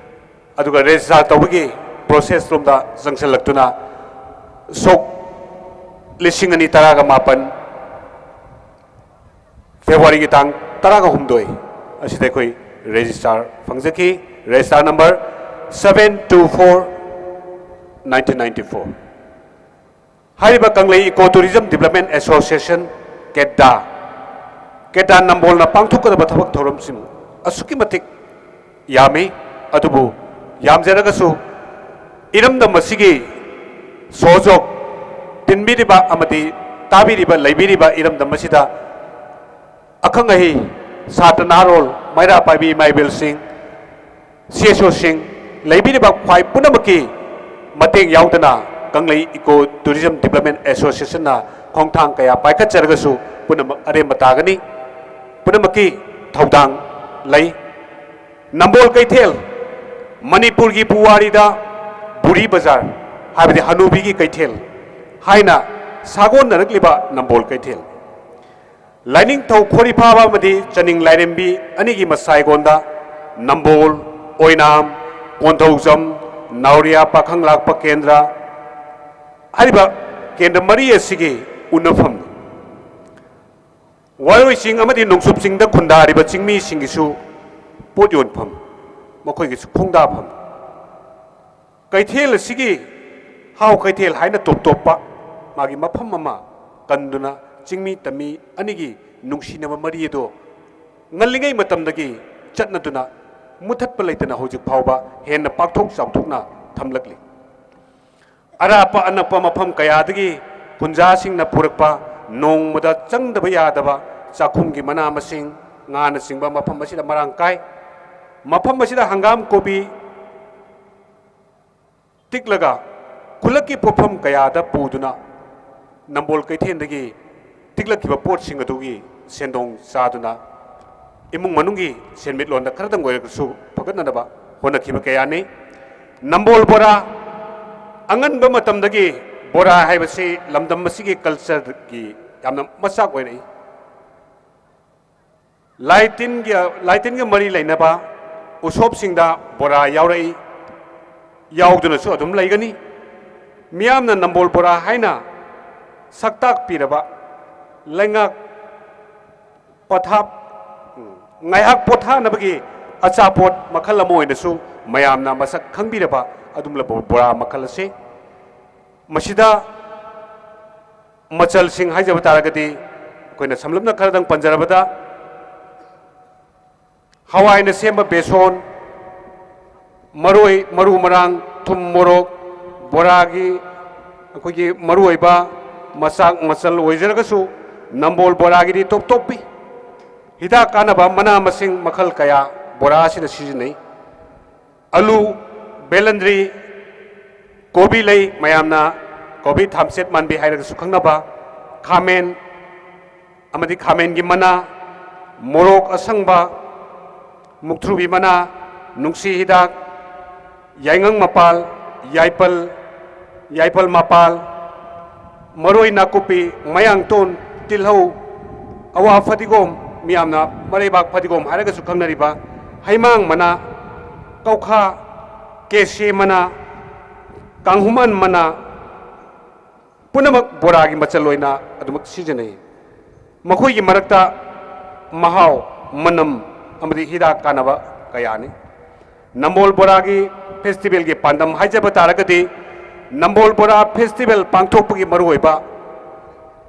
ꯑꯗꯨꯒ register ꯇꯧꯕꯒꯤ process ꯔꯣꯝꯗ ꯆꯪꯁꯤꯜꯂꯛꯇꯨꯅ ꯁꯣꯛ ꯂꯤꯁꯤꯡ ꯑꯅꯤ ꯇꯔꯥꯒ ꯃꯥꯄꯟ Februaryꯒꯤ ꯇꯥꯡ ꯇꯔꯥꯒ ꯍꯨꯝꯗꯣꯏ ꯑꯁꯤꯗ ꯑꯩꯈꯣꯏ register ꯐꯪꯖꯈꯤ, register number seven two four nineteen ninety four꯫ ꯍꯥꯏꯔꯤꯕ ꯀꯪꯂꯩ Eco Tourism Development Association ꯀꯦꯗꯥ, ꯀꯦꯗꯥ ꯅꯝꯕꯣꯜꯅ ꯄꯥꯡꯊꯣꯛꯀꯗꯕ ꯊꯕꯛ ꯊꯧꯔꯝꯁꯤꯡ ꯑꯁꯨꯛꯀꯤ ꯃꯇꯤꯛ ꯌꯥꯝꯃꯤ꯫ ꯑꯗꯨꯕꯨ ꯌꯥꯝꯖꯔꯒꯁꯨ ꯏꯔꯝꯗꯝ ꯑꯁꯤꯒꯤ ꯁꯣꯖꯣꯛ ꯇꯤꯟꯕꯤꯔꯤꯕ ꯑꯃꯗꯤ ꯇꯥꯕꯤꯔꯤꯕ, ꯂꯩꯕꯤꯔꯤꯕ ꯏꯔꯝꯗꯝ ꯑꯁꯤꯗ ꯑꯈꯪ ꯑꯍꯩ, ꯁꯥꯇ꯭ꯔ ꯅꯍꯥꯔꯣꯜ, ꯃꯩꯔꯥ ꯄꯥꯏꯕꯤ ꯏꯃꯥ ꯏꯕꯦꯜꯁꯤꯡ, CSOꯁꯤꯡ, ꯂꯩꯕꯤꯔꯤꯕ ꯈ꯭ꯋꯥꯏ ꯄꯨꯝꯅꯃꯛꯀꯤ ꯃꯇꯦꯡ ꯌꯥꯎꯗꯅ ꯀꯪꯂꯩ Eco Tourism Development Associationꯅ ꯈꯣꯡꯊꯥꯡ ꯀꯌꯥ ꯄꯥꯏꯈꯠꯆꯔꯒꯁꯨ ꯄꯨꯝꯅꯃꯛ ꯑꯔꯦꯝꯕ ꯇꯥꯒꯅꯤ꯫ ꯄꯨꯝꯅꯃꯛꯀꯤ ꯊꯧꯗꯥꯡ ꯂꯩ꯫ ꯅꯝꯕꯣꯜ ꯀꯩꯊꯦꯜ, ꯃꯅꯤꯄꯨꯔꯒꯤ ꯄꯨꯋꯥꯔꯤꯗ ꯕꯨꯔꯤ ꯕꯖꯥꯔ ꯍꯥꯏꯕꯗꯤ ꯍꯅꯨꯕꯤꯒꯤ ꯀꯩꯊꯦꯜ ꯍꯥꯏꯅ ꯁꯥꯒꯣꯟꯅꯔꯛꯂꯤꯕ ꯅꯝꯕꯣꯜ ꯀꯩꯊꯦꯜ꯫ ꯂꯥꯏꯅꯤꯡꯊꯧ ꯈꯣꯔꯤꯐꯥꯕ ꯑꯃꯗꯤ ꯆꯅꯤꯡ ꯂꯥꯏꯔꯦꯝꯕꯤ ꯑꯅꯤꯒꯤ ꯃꯁꯥꯏꯒꯣꯟꯗ ꯅꯝꯕꯣꯜ, ꯑꯣꯏꯅꯥꯝ, ꯀꯣꯟꯊꯧꯖꯝ, ꯅꯥꯎꯔꯤꯌꯥ ꯄꯥꯈꯪ ꯂꯥꯛꯄ ꯀꯦꯟꯗ꯭ꯔ ꯍꯥꯏꯔꯤꯕ ꯀꯦꯟꯗ꯭ꯔ ꯃꯔꯤ ꯑꯁꯤꯒꯤ ꯎꯅꯐꯝꯅꯤ꯫ ꯋꯥꯔꯣꯏ ꯆꯤꯡ ꯑꯃꯗꯤ ꯅꯣꯡꯆꯨꯞ ꯆꯤꯡꯗ ꯈꯨꯟꯗꯥꯔꯤꯕ ꯆꯤꯡꯃꯤꯁꯤꯡꯒꯤꯁꯨ ꯄꯣꯠ ꯌꯣꯟꯐꯝ, ꯃꯈꯣꯏꯒꯤꯁꯨ ꯈꯣꯡꯗꯥꯐꯝ꯫ ꯀꯩꯊꯦꯜ ꯑꯁꯤꯒꯤ, ꯍꯥꯎ ꯀꯩꯊꯦꯜ ꯍꯥꯏꯅ ꯇꯣꯞ ꯇꯣꯞꯄ ꯃꯥꯒꯤ ꯃꯐꯝ ꯑꯃ ꯀꯟꯗꯨꯅ, ꯆꯤꯡꯃꯤ ꯇꯝꯃꯤ ꯑꯅꯤꯒꯤ ꯅꯨꯡꯁꯤꯅꯕ ꯃꯔꯤ ꯑꯗꯨ ꯉꯜꯂꯤꯉꯩ ꯃꯇꯝꯗꯒꯤ ꯆꯠꯅꯗꯨꯅ ꯃꯨꯊꯠꯄ ꯂꯩꯇꯅ ꯍꯧꯖꯤꯛ ꯐꯥꯎꯕ ꯍꯦꯟꯅ ꯄꯥꯛꯊꯣꯛ ꯆꯥꯎꯊꯣꯛꯅ ꯊꯝꯂꯛꯂꯤ꯫ ꯑꯔꯥꯞꯄ ꯑꯅꯛꯄ ꯃꯐꯝ ꯀꯌꯥꯗꯒꯤ ꯈꯨꯟꯖꯥꯁꯤꯡꯅ ꯄꯨꯔꯛꯄ ꯅꯣꯡꯃꯗ ꯆꯪꯗꯕ ꯌꯥꯗꯕ ꯆꯥꯛꯈꯨꯝꯒꯤ ꯃꯅꯥ ꯃꯁꯤꯡ, ꯉꯥꯅꯆꯤꯡꯕ ꯃꯐꯝ ꯑꯁꯤꯗ ꯃꯔꯥꯡ ꯀꯥꯏ꯫ ꯃꯐꯝ ꯑꯁꯤꯗ ꯍꯪꯒꯥꯝ, ꯀꯣꯕꯤ ꯇꯤꯛꯂꯒ ꯈꯨꯜꯂꯛꯀꯤ ꯄꯣꯠꯐꯝ ꯀꯌꯥꯗ ꯄꯨꯗꯨꯅ ꯅꯝꯕꯣꯜ ꯀꯩꯊꯦꯜꯗꯒꯤ ꯇꯤꯛꯂꯛꯈꯤꯕ ꯄꯣꯠꯁꯤꯡ ꯑꯗꯨꯒꯤ ꯁꯦꯟꯗꯣꯡ ꯆꯥꯗꯨꯅ ꯏꯃꯨꯡ ꯃꯅꯨꯡꯒꯤ ꯁꯦꯟꯃꯤꯠꯂꯣꯟꯗ ꯈꯔꯗꯪ ꯑꯣꯏꯔꯒꯁꯨ ꯐꯒꯠꯅꯅꯕ ꯍꯣꯠꯅꯈꯤꯕ ꯀꯌꯥꯅꯤ꯫ ꯅꯝꯕꯣꯜ ꯕꯣꯔꯥ, ꯑꯉꯟꯕ ꯃꯇꯝꯗꯒꯤ ꯕꯣꯔꯥ ꯍꯥꯏꯕꯁꯤ ꯂꯝꯗꯝ ꯑꯁꯤꯒꯤ ꯀꯜꯆꯔꯒꯤ ꯌꯥꯝꯅ ꯃꯆꯥꯛ ꯑꯣꯏꯔꯛꯏ꯫ ꯂꯥꯏ ꯇꯤꯟꯒꯤ, ꯂꯥꯏ ꯇꯤꯟꯒ ꯃꯔꯤ ꯂꯩꯅꯕ ꯎꯁꯣꯞꯁꯤꯡꯗ ꯕꯣꯔꯥ ꯌꯥꯎꯔꯛꯏ, ꯌꯥꯎꯗꯨꯅꯁꯨ ꯑꯗꯨꯝ ꯂꯩꯒꯅꯤ꯫ ꯃꯤꯌꯥꯝꯅ ꯅꯝꯕꯣꯜ ꯕꯣꯔꯥ ꯍꯥꯏꯅ ꯁꯛ ꯇꯥꯛꯄꯤꯔꯕ ꯂꯩꯉꯥꯛ ꯄꯊꯥꯞ, ꯎꯝ, ꯉꯥꯏꯍꯥꯛ ꯄꯣꯊꯥꯅꯕꯒꯤ ꯑꯆꯥꯄꯣꯠ ꯃꯈꯜ ꯑꯃ ꯑꯣꯏꯅꯁꯨ ꯃꯌꯥꯝꯅ ꯃꯁꯛ ꯈꯪꯕꯤꯔꯕ ꯑꯗꯨꯒꯨꯝꯂꯕ ꯕꯣꯔꯥ ꯃꯈꯜ ꯑꯁꯤ꯫ ꯃꯁꯤꯗ ꯃꯆꯜꯁꯤꯡ ꯍꯥꯏꯖꯕ ꯇꯥꯔꯒꯗꯤ ꯑꯩꯈꯣꯏꯅ ꯁꯝꯂꯞꯅ ꯈꯔꯗꯪ ꯄꯟꯖꯔꯕꯗ, ꯍꯋꯥꯏꯅ ꯁꯦꯝꯕ ꯕꯦꯁꯣꯟ, ꯃꯔꯣꯏ, ꯃꯔꯨ ꯃꯔꯥꯡ, ꯊꯨꯝ, ꯃꯣꯔꯣꯛ, ꯕꯣꯔꯥꯒꯤ ꯑꯩꯈꯣꯏꯒꯤ ꯃꯔꯨꯑꯣꯏꯕ ꯃꯆꯥꯛ ꯃꯆꯜ ꯑꯣꯏꯖꯔꯒꯁꯨ ꯅꯝꯕꯣꯜ ꯕꯣꯔꯥꯒꯤꯗꯤ ꯇꯣꯞ ꯇꯣꯞꯄꯤ꯫ ꯍꯤꯗꯥꯛ ꯀꯥꯟꯅꯕ ꯃꯅꯥ ꯃꯁꯤꯡ ꯃꯈꯜ ꯀꯌꯥ ꯕꯣꯔꯥ ꯑꯁꯤꯗ ꯁꯤꯖꯤꯟꯅꯩ꯫ ꯑꯂꯨ, ꯕꯦꯂꯟꯗ꯭ꯔꯤ, ꯀꯣꯕꯤ ꯂꯩ, ꯃꯌꯥꯝꯅ ꯀꯣꯕꯤ ꯊꯝꯆꯦꯠ ꯃꯥꯟꯕꯤ ꯍꯥꯏꯔꯒꯁꯨ ꯈꯪꯅꯕ, ꯈꯥꯃꯦꯟ ꯑꯃꯗꯤ ꯈꯥꯃꯦꯟꯒꯤ ꯃꯅꯥ, ꯃꯣꯔꯣꯛ ꯑꯁꯪꯕ, ꯃꯨꯛꯊ꯭ꯔꯨꯕꯤ ꯃꯅꯥ, ꯅꯨꯡꯁꯤ ꯍꯤꯗꯥꯛ, ꯌꯥꯏꯉꯪ ꯃꯄꯥꯜ, ꯌꯥꯏꯄꯜ, ꯌꯥꯏꯐꯜ ꯃꯄꯥꯜ, ꯃꯔꯣꯏ ꯅꯥꯀꯨꯞꯄꯤ, ꯃꯌꯥꯡꯇꯣꯟ, ꯇꯤꯜꯍꯧ, ꯑꯋꯥ ꯐꯗꯤꯒꯣꯝ, ꯃꯤꯌꯥꯝꯅ ꯃꯔꯩꯕꯥꯛ ꯐꯗꯤꯒꯣꯝ ꯍꯥꯏꯔꯒꯁꯨ ꯈꯪꯅꯔꯤꯕ ꯍꯩꯃꯥꯡ ꯃꯅꯥ, ꯀꯧꯈꯥ, ꯀꯦꯁꯦ ꯃꯅꯥ, ꯀꯥꯡꯍꯨꯃꯟ ꯃꯅꯥ, ꯄꯨꯝꯅꯃꯛ ꯕꯣꯔꯥꯒꯤ ꯃꯆꯜ ꯑꯣꯏꯅ ꯑꯗꯨꯃꯛ ꯁꯤꯖꯤꯟꯅꯩ꯫ ꯃꯈꯣꯏꯒꯤ ꯃꯔꯛꯇ ꯃꯍꯥꯎ, ꯃꯅꯝ ꯑꯃꯗꯤ ꯍꯤꯗꯥꯛ ꯀꯥꯟꯅꯕ ꯀꯌꯥꯅꯤ꯫ ꯅꯝꯕꯣꯜ ꯕꯣꯔꯥꯒꯤ ꯐꯦꯁꯇꯤꯚꯦꯜꯒꯤ ꯄꯥꯟꯗꯝ ꯍꯥꯏꯖꯕ ꯇꯥꯔꯒꯗꯤ, ꯅꯝꯕꯣꯜ ꯕꯣꯔꯥ ꯐꯦꯁꯇꯤꯚꯦꯜ ꯄꯥꯡꯊꯣꯛꯄꯒꯤ ꯃꯔꯨꯑꯣꯏꯕ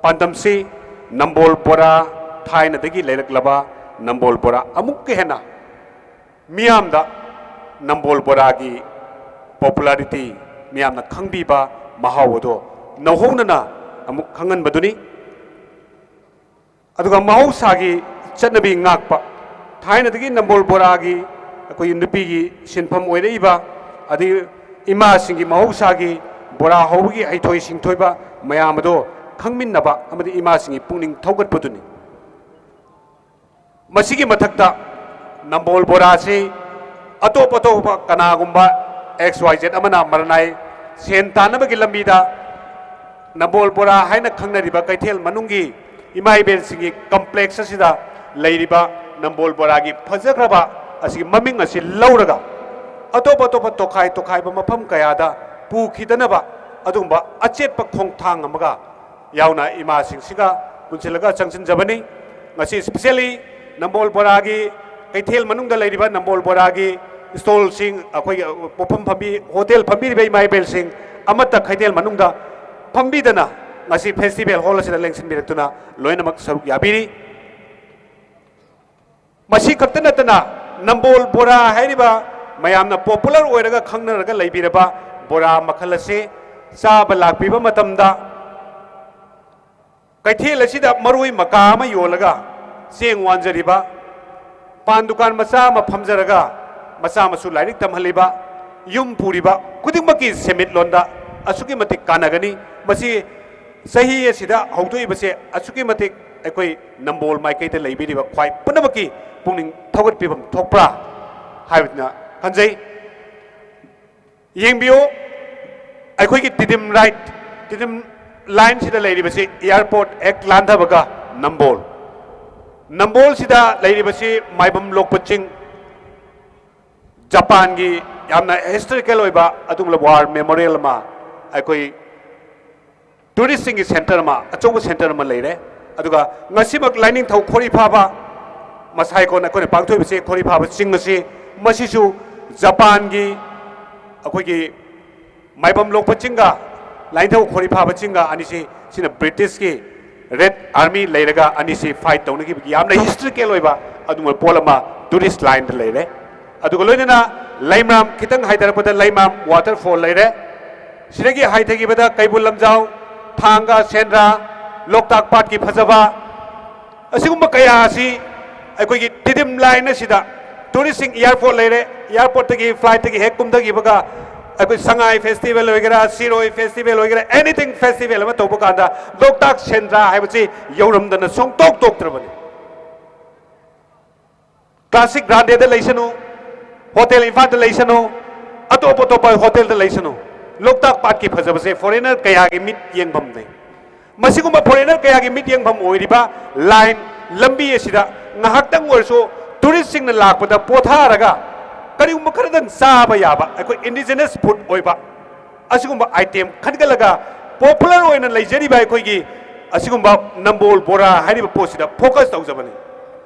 ꯄꯥꯟꯗꯝꯁꯤ ꯅꯝꯕꯣꯜ ꯕꯣꯔꯥ, ꯊꯥꯏꯅꯗꯒꯤ ꯂꯩꯔꯛꯂꯕ ꯅꯝꯕꯣꯜ ꯕꯣꯔꯥ ꯑꯃꯨꯛꯀ ꯍꯦꯟꯅ ꯃꯤꯌꯥꯝꯗ ꯅꯝꯕꯣꯜ ꯕꯣꯔꯥꯒꯤ popularity, ꯃꯤꯌꯥꯝꯅ ꯈꯪꯕꯤꯕ ꯃꯍꯥꯎ ꯑꯗꯣ ꯅꯧꯍꯧꯅꯅ ꯑꯃꯨꯛ ꯈꯪꯍꯟꯕꯗꯨꯅꯤ꯫ ꯑꯗꯨꯒ ꯃꯍꯧꯁꯥꯒꯤ ꯆꯠꯅꯕꯤ ꯉꯥꯛꯄ, ꯊꯥꯏꯅꯗꯒꯤ ꯅꯝꯕꯣꯜ ꯕꯣꯔꯥꯒꯤ ꯑꯩꯈꯣꯏꯒꯤ ꯅꯨꯄꯤꯒꯤ ꯁꯤꯟꯐꯝ ꯑꯣꯏꯔꯛꯏꯕ, ꯑꯗꯒꯤ ꯏꯃꯥꯁꯤꯡꯒꯤ ꯃꯍꯧꯁꯥꯒꯤ ꯕꯣꯔꯥ ꯍꯧꯕꯒꯤ ꯍꯩꯊꯣꯏ ꯁꯤꯡꯊꯣꯏꯕ ꯃꯌꯥꯝ ꯑꯗꯣ ꯈꯪꯃꯤꯟꯅꯕ ꯑꯃꯗꯤ ꯏꯃꯥꯁꯤꯡꯒꯤ ꯄꯨꯛꯅꯤꯡ ꯊꯧꯒꯠꯄꯗꯨꯅꯤ꯫ ꯃꯁꯤꯒꯤ ꯃꯊꯛꯇ ꯅꯝꯕꯣꯜ ꯕꯣꯔꯥꯁꯤ ꯑꯇꯣꯞ ꯑꯇꯣꯞꯄ ꯀꯅꯥꯒꯨꯝꯕ X Y Z ꯑꯃꯅ ꯃꯔꯅꯥꯏ ꯁꯦꯟ ꯇꯥꯟꯅꯕꯒꯤ ꯂꯝꯕꯤꯗ ꯅꯝꯕꯣꯜ ꯕꯣꯔꯥ ꯍꯥꯏꯅ ꯈꯪꯅꯔꯤꯕ ꯀꯩꯊꯦꯜ ꯃꯅꯨꯡꯒꯤ ꯏꯃꯥ ꯏꯕꯦꯜꯁꯤꯡꯒꯤ complex ꯑꯁꯤꯗ ꯂꯩꯔꯤꯕ ꯅꯝꯕꯣꯜ ꯕꯣꯔꯥꯒꯤ ꯐꯖꯈ꯭ꯔꯕ ꯑꯁꯤꯒꯤ ꯃꯃꯤꯡ ꯑꯁꯤ ꯂꯧꯔꯒ ꯑꯇꯣꯞ ꯑꯇꯣꯞꯄ ꯇꯣꯈꯥꯏ ꯇꯣꯈꯥꯏꯕ ꯃꯐꯝ ꯀꯌꯥꯗ ꯄꯨꯈꯤꯗꯅꯕ ꯑꯗꯨꯒꯨꯝꯕ ꯑꯆꯦꯠꯄ ꯈꯣꯡꯊꯥꯡ ꯑꯃꯒ ꯌꯥꯎꯅ ꯏꯃꯥꯁꯤꯡꯁꯤꯒ ꯄꯨꯟꯁꯤꯜꯂꯒ ꯆꯪꯁꯤꯟꯖꯕꯅꯤ꯫ ꯉꯁꯤ specially ꯅꯝꯕꯣꯜ ꯕꯣꯔꯥꯒꯤ ꯀꯩꯊꯦꯜ ꯃꯅꯨꯡꯗ ꯂꯩꯔꯤꯕ ꯅꯝꯕꯣꯜ ꯕꯣꯔꯥꯒꯤ stallꯁꯤꯡ, ꯑꯩꯈꯣꯏꯒꯤ ꯄꯣꯠꯐꯝ ꯐꯝꯕꯤ, hotel ꯐꯝꯕꯤꯔꯤꯕ ꯏꯃꯥ ꯏꯕꯦꯜꯁꯤꯡ ꯑꯃꯠꯇ ꯀꯩꯊꯦꯜ ꯃꯅꯨꯡꯗ ꯐꯝꯕꯤꯗꯅ ꯉꯁꯤ festival hall ꯑꯁꯤꯗ ꯂꯦꯡꯁꯤꯟꯕꯤꯔꯛꯇꯨꯅ ꯂꯣꯏꯅꯃꯛ ꯁꯔꯨꯛ ꯌꯥꯕꯤꯔꯤ꯫ ꯃꯁꯤ ꯈꯛꯇ ꯅꯠꯇꯅ ꯅꯝꯕꯣꯜ ꯕꯣꯔꯥ ꯍꯥꯏꯔꯤꯕ ꯃꯌꯥꯝꯅ popular ꯑꯣꯏꯔꯒ ꯈꯪꯅꯔꯒ ꯂꯩꯕꯤꯔꯕ ꯕꯣꯔꯥ ꯃꯈꯜ ꯑꯁꯤ ꯆꯥꯕ ꯂꯥꯛꯄꯤꯕ ꯃꯇꯝꯗ ꯀꯩꯊꯦꯜ ꯑꯁꯤꯗ ꯃꯔꯣꯏ ꯃꯀꯥ ꯑꯃ ꯌꯣꯜꯂꯒ ꯆꯦꯡ ꯋꯥꯟꯖꯔꯤꯕ, ꯄꯥꯟ ꯗꯨꯀꯥꯟ ꯃꯆꯥ ꯑꯃ ꯐꯝꯖꯔꯒ ꯃꯆꯥ ꯃꯁꯨ ꯂꯥꯏꯔꯤꯛ ꯇꯝꯍꯜꯂꯤꯕ, ꯌꯨꯝ ꯄꯨꯔꯤꯕ ꯈꯨꯗꯤꯡꯃꯛꯀꯤ ꯁꯦꯟꯃꯤꯠꯂꯣꯟꯗ ꯑꯁꯨꯛꯀꯤ ꯃꯇꯤꯛ ꯀꯥꯟꯅꯒꯅꯤ꯫ ꯃꯁꯤ ꯆꯍꯤ ꯑꯁꯤꯗ ꯍꯧꯗꯣꯛꯏꯕꯁꯦ ꯑꯁꯨꯛꯀꯤ ꯃꯇꯤꯛ ꯑꯩꯈꯣꯏ ꯅꯝꯕꯣꯜ ꯃꯥꯏꯀꯩꯗ ꯂꯩꯕꯤꯔꯤꯕ ꯈ꯭ꯋꯥꯏ ꯄꯨꯝꯅꯃꯛꯀꯤ ꯄꯨꯛꯅꯤꯡ ꯊꯧꯒꯠꯄꯤꯐꯝ ꯊꯣꯛꯄ꯭ꯔꯥ ꯍꯥꯏꯕꯗꯨꯅ ꯈꯟꯖꯩ꯫ ꯌꯦꯡꯕꯤꯌꯨ, ꯑꯩꯈꯣꯏꯒꯤ ꯇꯤꯗꯤꯝ ꯔꯥꯏꯠ, ꯇꯤꯗꯤꯝ ꯂꯥꯏꯟꯁꯤꯗ ꯂꯩꯔꯤꯕꯁꯤ ꯑꯦꯌꯥꯔꯄꯣꯔꯠ ꯍꯦꯛ ꯂꯥꯟꯊꯕꯒ ꯅꯝꯕꯣꯜ, ꯅꯝꯕꯣꯜꯁꯤꯗ ꯂꯩꯔꯤꯕꯁꯤ ꯃꯥꯏꯕꯝ ꯂꯣꯛꯄ ꯆꯤꯡ, ꯖꯄꯥꯟꯒꯤ ꯌꯥꯝꯅ ꯍꯤꯁꯇꯣꯔꯤꯀꯦꯜ ꯑꯣꯏꯕ ꯑꯗꯨꯒꯨꯝꯂꯕ ꯋꯥꯔ ꯃꯦꯃꯣꯔꯤꯌꯦꯜ ꯑꯃ, ꯑꯩꯈꯣꯏ ꯇꯨꯔꯤꯁꯁꯤꯡꯒꯤ ꯁꯦꯟꯇꯔ ꯑꯃ, ꯑꯆꯧꯕ ꯁꯦꯟꯇꯔ ꯑꯃ ꯂꯩꯔꯦ꯫ ꯑꯗꯨꯒ ꯉꯁꯤꯃꯛ ꯂꯥꯏꯅꯤꯡꯊꯧ ꯈꯣꯔꯤ ꯐꯥꯕ, ꯃꯁꯥꯏꯀꯣꯟ ꯑꯩꯈꯣꯏꯅ ꯄꯥꯡꯊꯣꯛꯏꯕꯁꯤ ꯈꯣꯔꯤ ꯐꯥꯕ ꯆꯤꯡ ꯑꯁꯤ, ꯃꯁꯤꯁꯨ ꯖꯄꯥꯟꯒꯤ ꯑꯩꯈꯣꯏꯒꯤ ꯃꯥꯏꯕꯝ ꯂꯣꯛꯄ ꯆꯤꯡꯒ ꯂꯥꯏꯅꯤꯡꯊꯧ ꯈꯣꯔꯤ ꯐꯥꯕ ꯆꯤꯡꯒ ꯑꯅꯤꯁꯤ, ꯁꯤꯅ ꯕ꯭ꯔꯤꯇꯤꯁꯀꯤ ꯔꯦꯗ ꯑꯥꯔꯃꯤ ꯂꯩꯔꯒ ꯑꯅꯤꯁꯤ ꯐꯥꯏꯠ ꯇꯧꯅꯈꯤꯕꯒꯤ ꯌꯥꯝꯅ ꯍꯤꯁꯇꯣꯔꯤꯀꯦꯜ ꯑꯣꯏꯕ ꯑꯗꯨꯒꯨꯝꯕ ꯄꯣꯠ ꯑꯃ ꯇꯨꯔꯤꯁ ꯂꯥꯏꯟꯗ ꯂꯩꯔꯦ꯫ ꯑꯗꯨꯒ ꯂꯣꯏꯅꯅ ꯂꯩꯃꯔꯥꯝ, ꯈꯤꯇꯪ ꯍꯥꯏꯊꯔꯛꯄꯗ ꯂꯩꯃꯔꯥꯝ ꯋꯥꯇꯔꯐꯣꯜ ꯂꯩꯔꯦ꯫ ꯁꯤꯗꯒꯤ ꯍꯥꯏꯊꯈꯤꯕꯗ ꯀꯩꯕꯨꯜ ꯂꯝꯖꯥꯎ, ꯊꯥꯡꯒ, ꯁꯦꯟꯗ꯭ꯔꯥ, ꯂꯣꯛꯇꯥꯛ ꯄꯥꯠꯀꯤ ꯐꯖꯕ, ꯑꯁꯤꯒꯨꯝꯕ ꯀꯌꯥ ꯑꯁꯤ ꯑꯩꯈꯣꯏꯒꯤ ꯇꯤꯗꯤꯝ ꯂꯥꯏꯟ ꯑꯁꯤꯗ ꯇꯨꯔꯤꯁꯁꯤꯡ ꯑꯦꯌꯥꯔꯄꯣꯔꯠ ꯂꯩꯔꯦ, ꯑꯦꯌꯥꯔꯄꯣꯔꯠꯇꯒꯤ, ꯐ꯭ꯂꯥꯏꯠꯇꯒꯤ ꯍꯦꯛ ꯀꯨꯝꯊꯈꯤꯕꯒ ꯑꯩꯈꯣꯏ ꯁꯉꯥꯏ ꯐꯦꯁꯇꯤꯚꯦꯜ ꯑꯣꯏꯒꯦꯔꯥ, ꯁꯤꯔꯣꯏ ꯐꯦꯁꯇꯤꯚꯦꯜ ꯑꯣꯏꯒꯦꯔꯥ, ꯑꯦꯅꯤꯊꯤꯡ ꯐꯦꯁꯇꯤꯚꯦꯜ ꯑꯃ ꯇꯧꯕ ꯀꯥꯟꯗ ꯂꯣꯛꯇꯥꯛ ꯁꯦꯟꯗ꯭ꯔꯥ ꯍꯥꯏꯕꯁꯤ ꯌꯧꯔꯝꯗꯅ ꯁꯨꯡꯇꯣꯛ ꯇꯣꯛꯇ꯭ꯔꯕꯅꯤ꯫ ꯀ꯭ꯂꯥꯁꯤꯛ ꯒ꯭ꯔꯥꯟꯗꯦꯗ ꯂꯩꯁꯅꯨ, ꯍꯣꯇꯦꯜ ꯏꯝꯐꯥꯜꯗ ꯂꯩꯁꯅꯨ, ꯑꯇꯣꯞ ꯑꯇꯣꯞꯄ ꯍꯣꯇꯦꯜꯗ ꯂꯩꯁꯅꯨ, ꯂꯣꯛꯇꯥꯛ ꯄꯥꯠꯀꯤ ꯐꯖꯕꯁꯦ ꯐꯣꯔꯦꯅꯔ ꯀꯌꯥꯒꯤ ꯃꯤꯠ ꯌꯦꯡꯐꯝꯅꯤ꯫ ꯃꯁꯤꯒꯨꯝꯕ ꯐꯣꯔꯦꯅꯔ ꯀꯌꯥꯒꯤ ꯃꯤꯠ ꯌꯦꯡꯐꯝ ꯑꯣꯏꯔꯤꯕ ꯂꯥꯏꯟ, ꯂꯝꯕꯤ ꯑꯁꯤꯗ ꯉꯥꯏꯍꯥꯛꯇꯪ ꯑꯣꯏꯔꯁꯨ ꯇꯨꯔꯤꯁꯁꯤꯡꯅ ꯂꯥꯛꯄꯗ ꯄꯣꯊꯥꯔꯒ ꯀꯔꯤꯒꯨꯝꯕ ꯈꯔꯗꯪ ꯆꯥꯕ ꯌꯥꯕ, ꯑꯩꯈꯣꯏ ꯏꯟꯗꯤꯖꯤꯅꯁ ꯐꯨꯗ ꯑꯣꯏꯕ ꯑꯁꯤꯒꯨꯝꯕ ꯑꯥꯏꯇꯦꯝ ꯈꯟꯒꯠꯂꯒ ꯄꯣꯄꯨꯂꯔ ꯑꯣꯏꯅ ꯂꯩꯖꯔꯤꯕ ꯑꯩꯈꯣꯏꯒꯤ ꯑꯁꯤꯒꯨꯝꯕ ꯅꯝꯕꯣꯜ ꯕꯣꯔꯥ ꯍꯥꯏꯔꯤꯕ ꯄꯣꯠꯁꯤꯗ ꯐꯣꯀꯁ ꯇꯧꯖꯕꯅꯤ꯫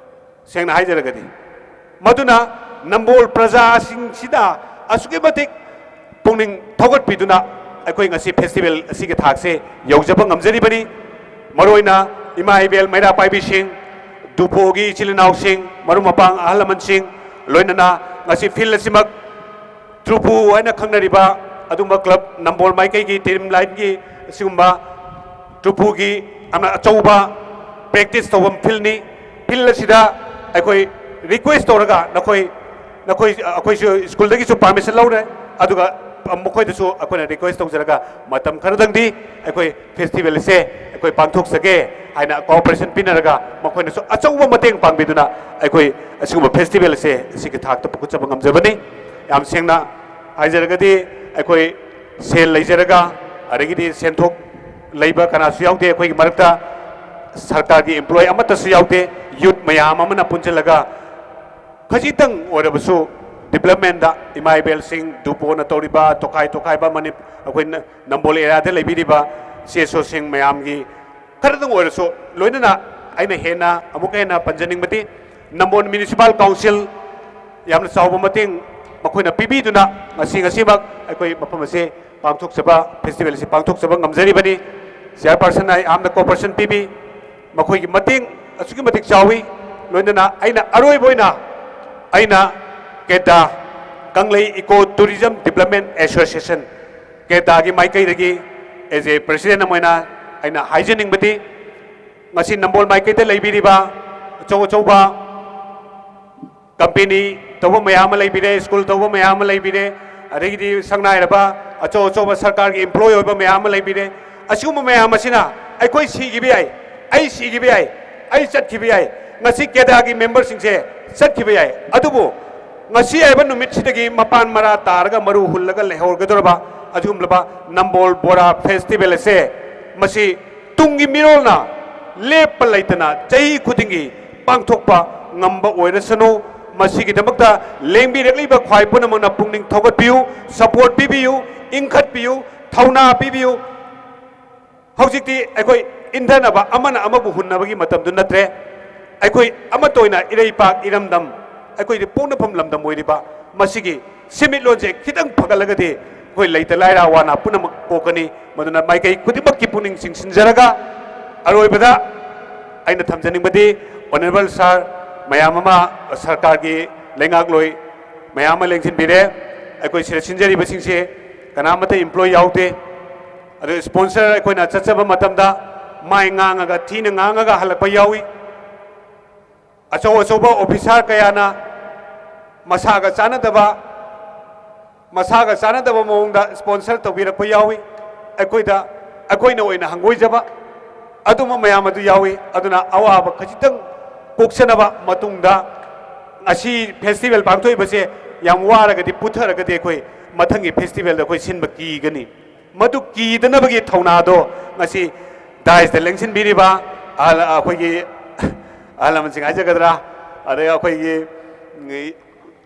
ꯁꯦꯡꯅ ꯍꯥꯏꯖꯔꯒꯗꯤ, ꯃꯗꯨꯅ ꯅꯝꯕꯣꯜ ꯄ꯭ꯔꯖꯥꯁꯤꯡꯁꯤꯗ ꯑꯁꯨꯛꯀꯤ ꯃꯇꯤꯛ ꯄꯨꯛꯅꯤꯡ ꯊꯧꯒꯠꯄꯤꯗꯨꯅ ꯑꯩꯈꯣꯏ ꯉꯁꯤ ꯐꯦꯁꯇꯤꯚꯦꯜ ꯑꯁꯤꯒꯤ ꯊꯥꯛꯁꯦ ꯌꯧꯖꯕ ꯉꯝꯖꯔꯤꯕꯅꯤ꯫ ꯃꯔꯨꯑꯣꯏꯅ ꯏꯃꯥ ꯏꯕꯦꯜ ꯃꯩꯔꯥ ꯄꯥꯏꯕꯤꯁꯤꯡ, ꯗꯨꯐꯣꯒꯤ ꯏꯆꯤꯜ ꯏꯅꯥꯎꯁꯤꯡ, ꯃꯔꯨꯞ ꯃꯄꯥꯡ ꯑꯍꯜ ꯂꯃꯟꯁꯤꯡ, ꯂꯣꯏꯅꯅ ꯉꯁꯤ ꯐꯤꯜ ꯑꯁꯤꯃꯛ ꯇ꯭ꯔꯨꯐꯨ ꯍꯥꯏꯅ ꯈꯪꯅꯔꯤꯕ ꯑꯗꯨꯒꯨꯝꯕ ꯀ꯭ꯂꯕ ꯅꯝꯕꯣꯜ ꯃꯥꯏꯀꯩꯒꯤ ꯇꯤꯝ ꯂꯥꯏꯟꯒꯤ ꯑꯁꯤꯒꯨꯝꯕ ꯇ꯭ꯔꯨꯐꯨꯒꯤ ꯌꯥꯝꯅ ꯑꯆꯧꯕ ꯄ꯭ꯔꯦꯛꯇꯤꯁ ꯇꯧꯐꯝ ꯐꯤꯜꯅꯤ꯫ ꯐꯤꯜ ꯑꯁꯤꯗ ꯑꯩꯈꯣꯏ ꯔꯤꯀ꯭ꯋꯦꯁ ꯇꯧꯔꯒ ꯅꯈꯣꯏ, ꯅꯈꯣꯏ, ꯑꯩꯈꯣꯏꯁꯨ ꯁ꯭ꯀꯨꯜꯗꯒꯤꯁꯨ ꯄꯥꯔꯃꯤꯁꯟ ꯂꯧꯔꯦ, ꯑꯗꯨꯒ ꯃꯈꯣꯏꯗꯁꯨ ꯑꯩꯈꯣꯏꯅ ꯔꯤꯀ꯭ꯋꯦꯁ ꯇꯧꯖꯔꯒ ꯃꯇꯝ ꯈꯔꯗꯪꯗꯤ ꯑꯩꯈꯣꯏ ꯐꯦꯁꯇꯤꯚꯦꯜ ꯑꯁꯦ ꯑꯩꯈꯣꯏ ꯄꯥꯡꯊꯣꯛꯆꯒꯦ ꯍꯥꯏꯅ ꯀꯣꯑꯣꯄꯔꯦꯁꯟ ꯄꯤꯅꯔꯒ ꯃꯈꯣꯏꯅꯁꯨ ꯑꯆꯧꯕ ꯃꯇꯦꯡ ꯄꯥꯡꯕꯤꯗꯨꯅ ꯑꯩꯈꯣꯏ ꯑꯁꯤꯒꯨꯝꯕ ꯐꯦꯁꯇꯤꯚꯦꯜ ꯑꯁꯦ ꯑꯁꯤꯒꯤ ꯊꯥꯛꯇ ꯄꯨꯈꯠꯆꯕ ꯉꯝꯖꯕꯅꯤ꯫ ꯌꯥꯝ ꯁꯦꯡꯅ ꯍꯥꯏꯖꯔꯒꯗꯤ, ꯑꯩꯈꯣꯏ ꯁꯦꯜ ꯂꯩꯖꯔꯒ, ꯑꯗꯒꯤꯗꯤ ꯁꯦꯟꯊꯣꯛ ꯂꯩꯕ ꯀꯅꯥꯁꯨ ꯌꯥꯎꯗꯦ ꯑꯩꯈꯣꯏꯒꯤ ꯃꯔꯛꯇ꯫ ꯁꯔꯀꯥꯔꯒꯤ employee ꯑꯃꯠꯇꯁꯨ ꯌꯥꯎꯗꯦ꯫ Youth ꯃꯌꯥꯝ ꯑꯃꯅ ꯄꯨꯟꯁꯤꯜꯂꯒ ꯈꯖꯤꯛꯇꯪ ꯑꯣꯏꯔꯕꯁꯨ developmentꯇ ꯏꯃꯥ ꯏꯕꯦꯜꯁꯤꯡ ꯗꯨꯄꯣꯟꯅ ꯇꯧꯔꯤꯕ ꯇꯣꯈꯥꯏ ꯇꯣꯈꯥꯏꯕ ꯃꯅꯤ-, ꯑꯩꯈꯣꯏꯅ ꯅꯝꯕꯣꯜ areaꯗ ꯂꯩꯕꯤꯔꯤꯕ ꯏꯆꯦ ꯏꯆꯣꯁꯤꯡ ꯃꯌꯥꯝꯒꯤ ꯈꯔꯗꯪ ꯑꯣꯏꯔꯁꯨ, ꯂꯣꯏꯅꯅ ꯑꯩꯅ ꯍꯦꯟꯅ ꯑꯃꯨꯛꯀ ꯍꯦꯟꯅ ꯄꯟꯖꯅꯤꯡꯕꯗꯤ, ꯅꯝꯕꯣꯜ Municipal Council ꯌꯥꯝꯅ ꯆꯥꯎꯕ ꯃꯇꯦꯡ ꯃꯈꯣꯏꯅ ꯄꯤꯕꯤꯗꯨꯅ ꯉꯁꯤ, ꯉꯁꯤꯃꯛ ꯑꯩꯈꯣꯏ ꯃꯐꯝ ꯑꯁꯤ ꯄꯥꯡꯊꯣꯛꯆꯕ, festival ꯑꯁꯤ ꯄꯥꯡꯊꯣꯛꯆꯕ ꯉꯝꯖꯔꯤꯕꯅꯤ꯫ Chairperson ꯅ ꯌꯥꯝꯅ cooperation ꯄꯤꯕꯤ, ꯃꯈꯣꯏꯒꯤ ꯃꯇꯦꯡ ꯑꯁꯨꯛꯀꯤ ꯃꯇꯤꯛ ꯆꯥꯎꯏ꯫ ꯂꯣꯏꯅꯅ ꯑꯩꯅ ꯑꯔꯣꯏꯕ ꯑꯣꯏꯅ ꯑꯩꯅ ꯀꯦꯗꯥ, ꯀꯪꯂꯩ Eco Tourism Development Association, ꯀꯦꯗꯥꯒꯤ ꯃꯥꯏꯀꯩꯗꯒꯤ as a president ꯑꯃ ꯑꯣꯏꯅ ꯑꯩꯅ ꯍꯥꯏꯖꯅꯤꯡꯕꯗꯤ, ꯉꯁꯤ ꯅꯝꯕꯣꯜ ꯃꯥꯏꯀꯩꯗ ꯂꯩꯕꯤꯔꯤꯕ ꯑꯆꯧ ꯑꯆꯧꯕ company ꯇꯧꯕ ꯃꯌꯥꯝ ꯑꯃ ꯂꯩꯕꯤꯔꯦ, school ꯇꯧꯕ ꯃꯌꯥꯝ ꯑꯃ ꯂꯩꯕꯤꯔꯦ, ꯑꯗꯒꯤꯗꯤ ꯁꯛꯅꯥꯏꯔꯕ ꯑꯆꯧ ꯑꯆꯧꯕ ꯁꯔꯀꯥꯔꯒꯤ employee ꯑꯣꯏꯕ ꯃꯌꯥꯝ ꯑꯃ ꯂꯩꯕꯤꯔꯦ꯫ ꯑꯁꯤꯒꯨꯝꯕ ꯃꯌꯥꯝ ꯑꯁꯤꯅ ꯑꯩꯈꯣꯏ ꯁꯤꯈꯤꯕ ꯌꯥꯏ, ꯑꯩ ꯁꯤꯈꯤꯕ ꯌꯥꯏ, ꯑꯩ ꯆꯠꯈꯤꯕ ꯌꯥꯏ, ꯉꯁꯤ ꯀꯦꯗꯥꯒꯤ memberꯁꯤꯡꯁꯦ ꯆꯠꯈꯤꯕ ꯌꯥꯏ꯫ ꯑꯗꯨꯕꯨ ꯉꯁꯤ ꯍꯥꯏꯕ ꯅꯨꯃꯤꯠꯁꯤꯗꯒꯤ ꯃꯄꯥꯟ ꯃꯔꯥ ꯇꯥꯔꯒ ꯃꯔꯨ ꯍꯨꯜꯂꯒ ꯂꯩꯍꯧꯔꯒꯗꯧꯔꯕ ꯑꯗꯨꯒꯨꯝꯂꯕ ꯅꯝꯕꯣꯜ ꯕꯣꯔꯥ festival ꯑꯁꯦ, ꯃꯁꯤ ꯇꯨꯡꯒꯤ ꯃꯤꯔꯣꯜꯅ ꯂꯦꯞꯄ ꯂꯩꯇꯅ ꯆꯍꯤ ꯈꯨꯗꯤꯡꯒꯤ ꯄꯥꯡꯊꯣꯛꯄ ꯉꯝꯕ ꯑꯣꯏꯔꯁꯅꯨ꯫ ꯃꯁꯤꯒꯤꯗꯃꯛꯇ ꯂꯦꯡꯕꯤꯔꯛꯂꯤꯕ ꯈ꯭ꯋꯥꯏ ꯄꯨꯝꯅꯃꯛꯅ ꯄꯨꯛꯅꯤꯡ ꯊꯧꯒꯠꯄꯤꯌꯨ, support ꯄꯤꯕꯤꯌꯨ, ꯏꯪꯈꯠꯄꯤꯌꯨ, ꯊꯧꯅꯥ ꯄꯤꯕꯤꯌꯨ꯫ ꯍꯧꯖꯤꯛꯇꯤ ꯑꯩꯈꯣꯏ ꯏꯟꯊꯅꯕ, ꯑꯃꯅ ꯑꯃꯕꯨ ꯍꯨꯟꯅꯕꯒꯤ ꯃꯇꯝꯗꯨ ꯅꯠꯇ꯭ꯔꯦ꯫ ꯑꯩꯈꯣꯏ ꯑꯃꯠꯇ ꯑꯣꯏꯅ ꯏꯔꯩꯄꯥꯛ ꯏꯔꯝꯗꯝ, ꯑꯩꯈꯣꯏꯗꯤ ꯄꯣꯛꯅꯐꯝ ꯂꯝꯗꯝ ꯑꯣꯏꯔꯤꯕ ꯃꯁꯤꯒꯤ ꯁꯦꯟꯃꯤꯠꯂꯣꯟꯁꯦ ꯈꯤꯇꯪ ꯐꯒꯠꯂꯒꯗꯤ ꯑꯩꯈꯣꯏ ꯂꯩꯇ ꯂꯥꯏꯔ ꯑꯋꯥ ꯑꯅꯥ ꯄꯨꯝꯅꯃꯛ ꯀꯣꯛꯀꯅꯤ꯫ ꯃꯗꯨꯅ ꯃꯥꯏꯀꯩ ꯈꯨꯗꯤꯡꯃꯛꯀꯤ ꯄꯨꯛꯅꯤꯡ ꯆꯤꯡꯁꯤꯟꯖꯔꯒ, ꯑꯔꯣꯏꯕꯗ ꯑꯩꯅ ꯊꯝꯖꯅꯤꯡꯕꯗꯤ, Honourable Sir, ꯃꯌꯥꯝ ꯑꯃ ꯁꯔꯀꯥꯔꯒꯤ ꯂꯩꯉꯥꯛꯂꯣꯏ ꯃꯌꯥꯝ ꯑꯃ ꯂꯦꯡꯁꯤꯟꯕꯤꯔꯦ꯫ ꯑꯩꯈꯣꯏ ꯁꯤꯗ ꯁꯤꯟꯖꯔꯤꯕꯁꯤꯡꯁꯦ ꯀꯅꯥꯃꯠꯇ employee ꯌꯥꯎꯗꯦ꯫ ꯑꯗꯨ sponsor ꯑꯩꯈꯣꯏꯅ ꯆꯠꯆꯕ ꯃꯇꯝꯗ ꯃꯥꯏ ꯉꯥꯡꯉꯒ, ꯊꯤꯅ ꯉꯥꯡꯉꯒ ꯍꯜꯂꯛꯄ ꯌꯥꯎꯏ꯫ ꯑꯆꯧ ꯑꯆꯧꯕ officer ꯀꯌꯥꯅ ꯃꯁꯥꯒ ꯆꯥꯟꯅꯗꯕ, ꯃꯁꯥꯒ ꯆꯥꯟꯅꯗꯕ ꯃꯑꯣꯡꯗ sponsor ꯇꯧꯕꯤꯔꯛꯄ ꯌꯥꯎꯏ꯫ ꯑꯩꯈꯣꯏꯗ, ꯑꯩꯈꯣꯏꯅ ꯑꯣꯏꯅ ꯍꯪꯒꯣꯏꯖꯕ ꯑꯗꯨꯝꯕ ꯃꯌꯥꯝ ꯑꯗꯨ ꯌꯥꯎꯏ꯫ ꯑꯗꯨꯅ ꯑꯋꯥꯕ ꯈꯖꯤꯛꯇꯪ ꯀꯣꯛꯆꯅꯕ, ꯃꯇꯨꯡꯗ ꯉꯁꯤ festival ꯄꯥꯡꯊꯣꯛꯏꯕꯁꯦ ꯌꯥꯝ ꯋꯥꯔꯒꯗꯤ, ꯄꯨꯊꯔꯒꯗꯤ ꯑꯩꯈꯣꯏ ꯃꯊꯪꯒꯤ ꯐꯦꯁꯇꯤꯚꯦꯜꯗ ꯑꯩꯈꯣꯏ ꯁꯤꯟꯕ ꯀꯤꯒꯅꯤ꯫ ꯃꯗꯨ ꯀꯤꯗꯅꯕꯒꯤ ꯊꯧꯅꯥꯗꯣ ꯉꯁꯤ ꯗꯥꯏꯁꯇ ꯂꯦꯡꯁꯤꯟꯕꯤꯔꯤꯕ ꯑꯍꯜ, ꯑꯩꯈꯣꯏꯒꯤ ꯑꯍꯜ ꯂꯃꯟꯁꯤꯡ ꯍꯥꯏꯖꯒꯗ꯭ꯔꯥ, ꯑꯗꯩ ꯑꯩꯈꯣꯏꯒꯤ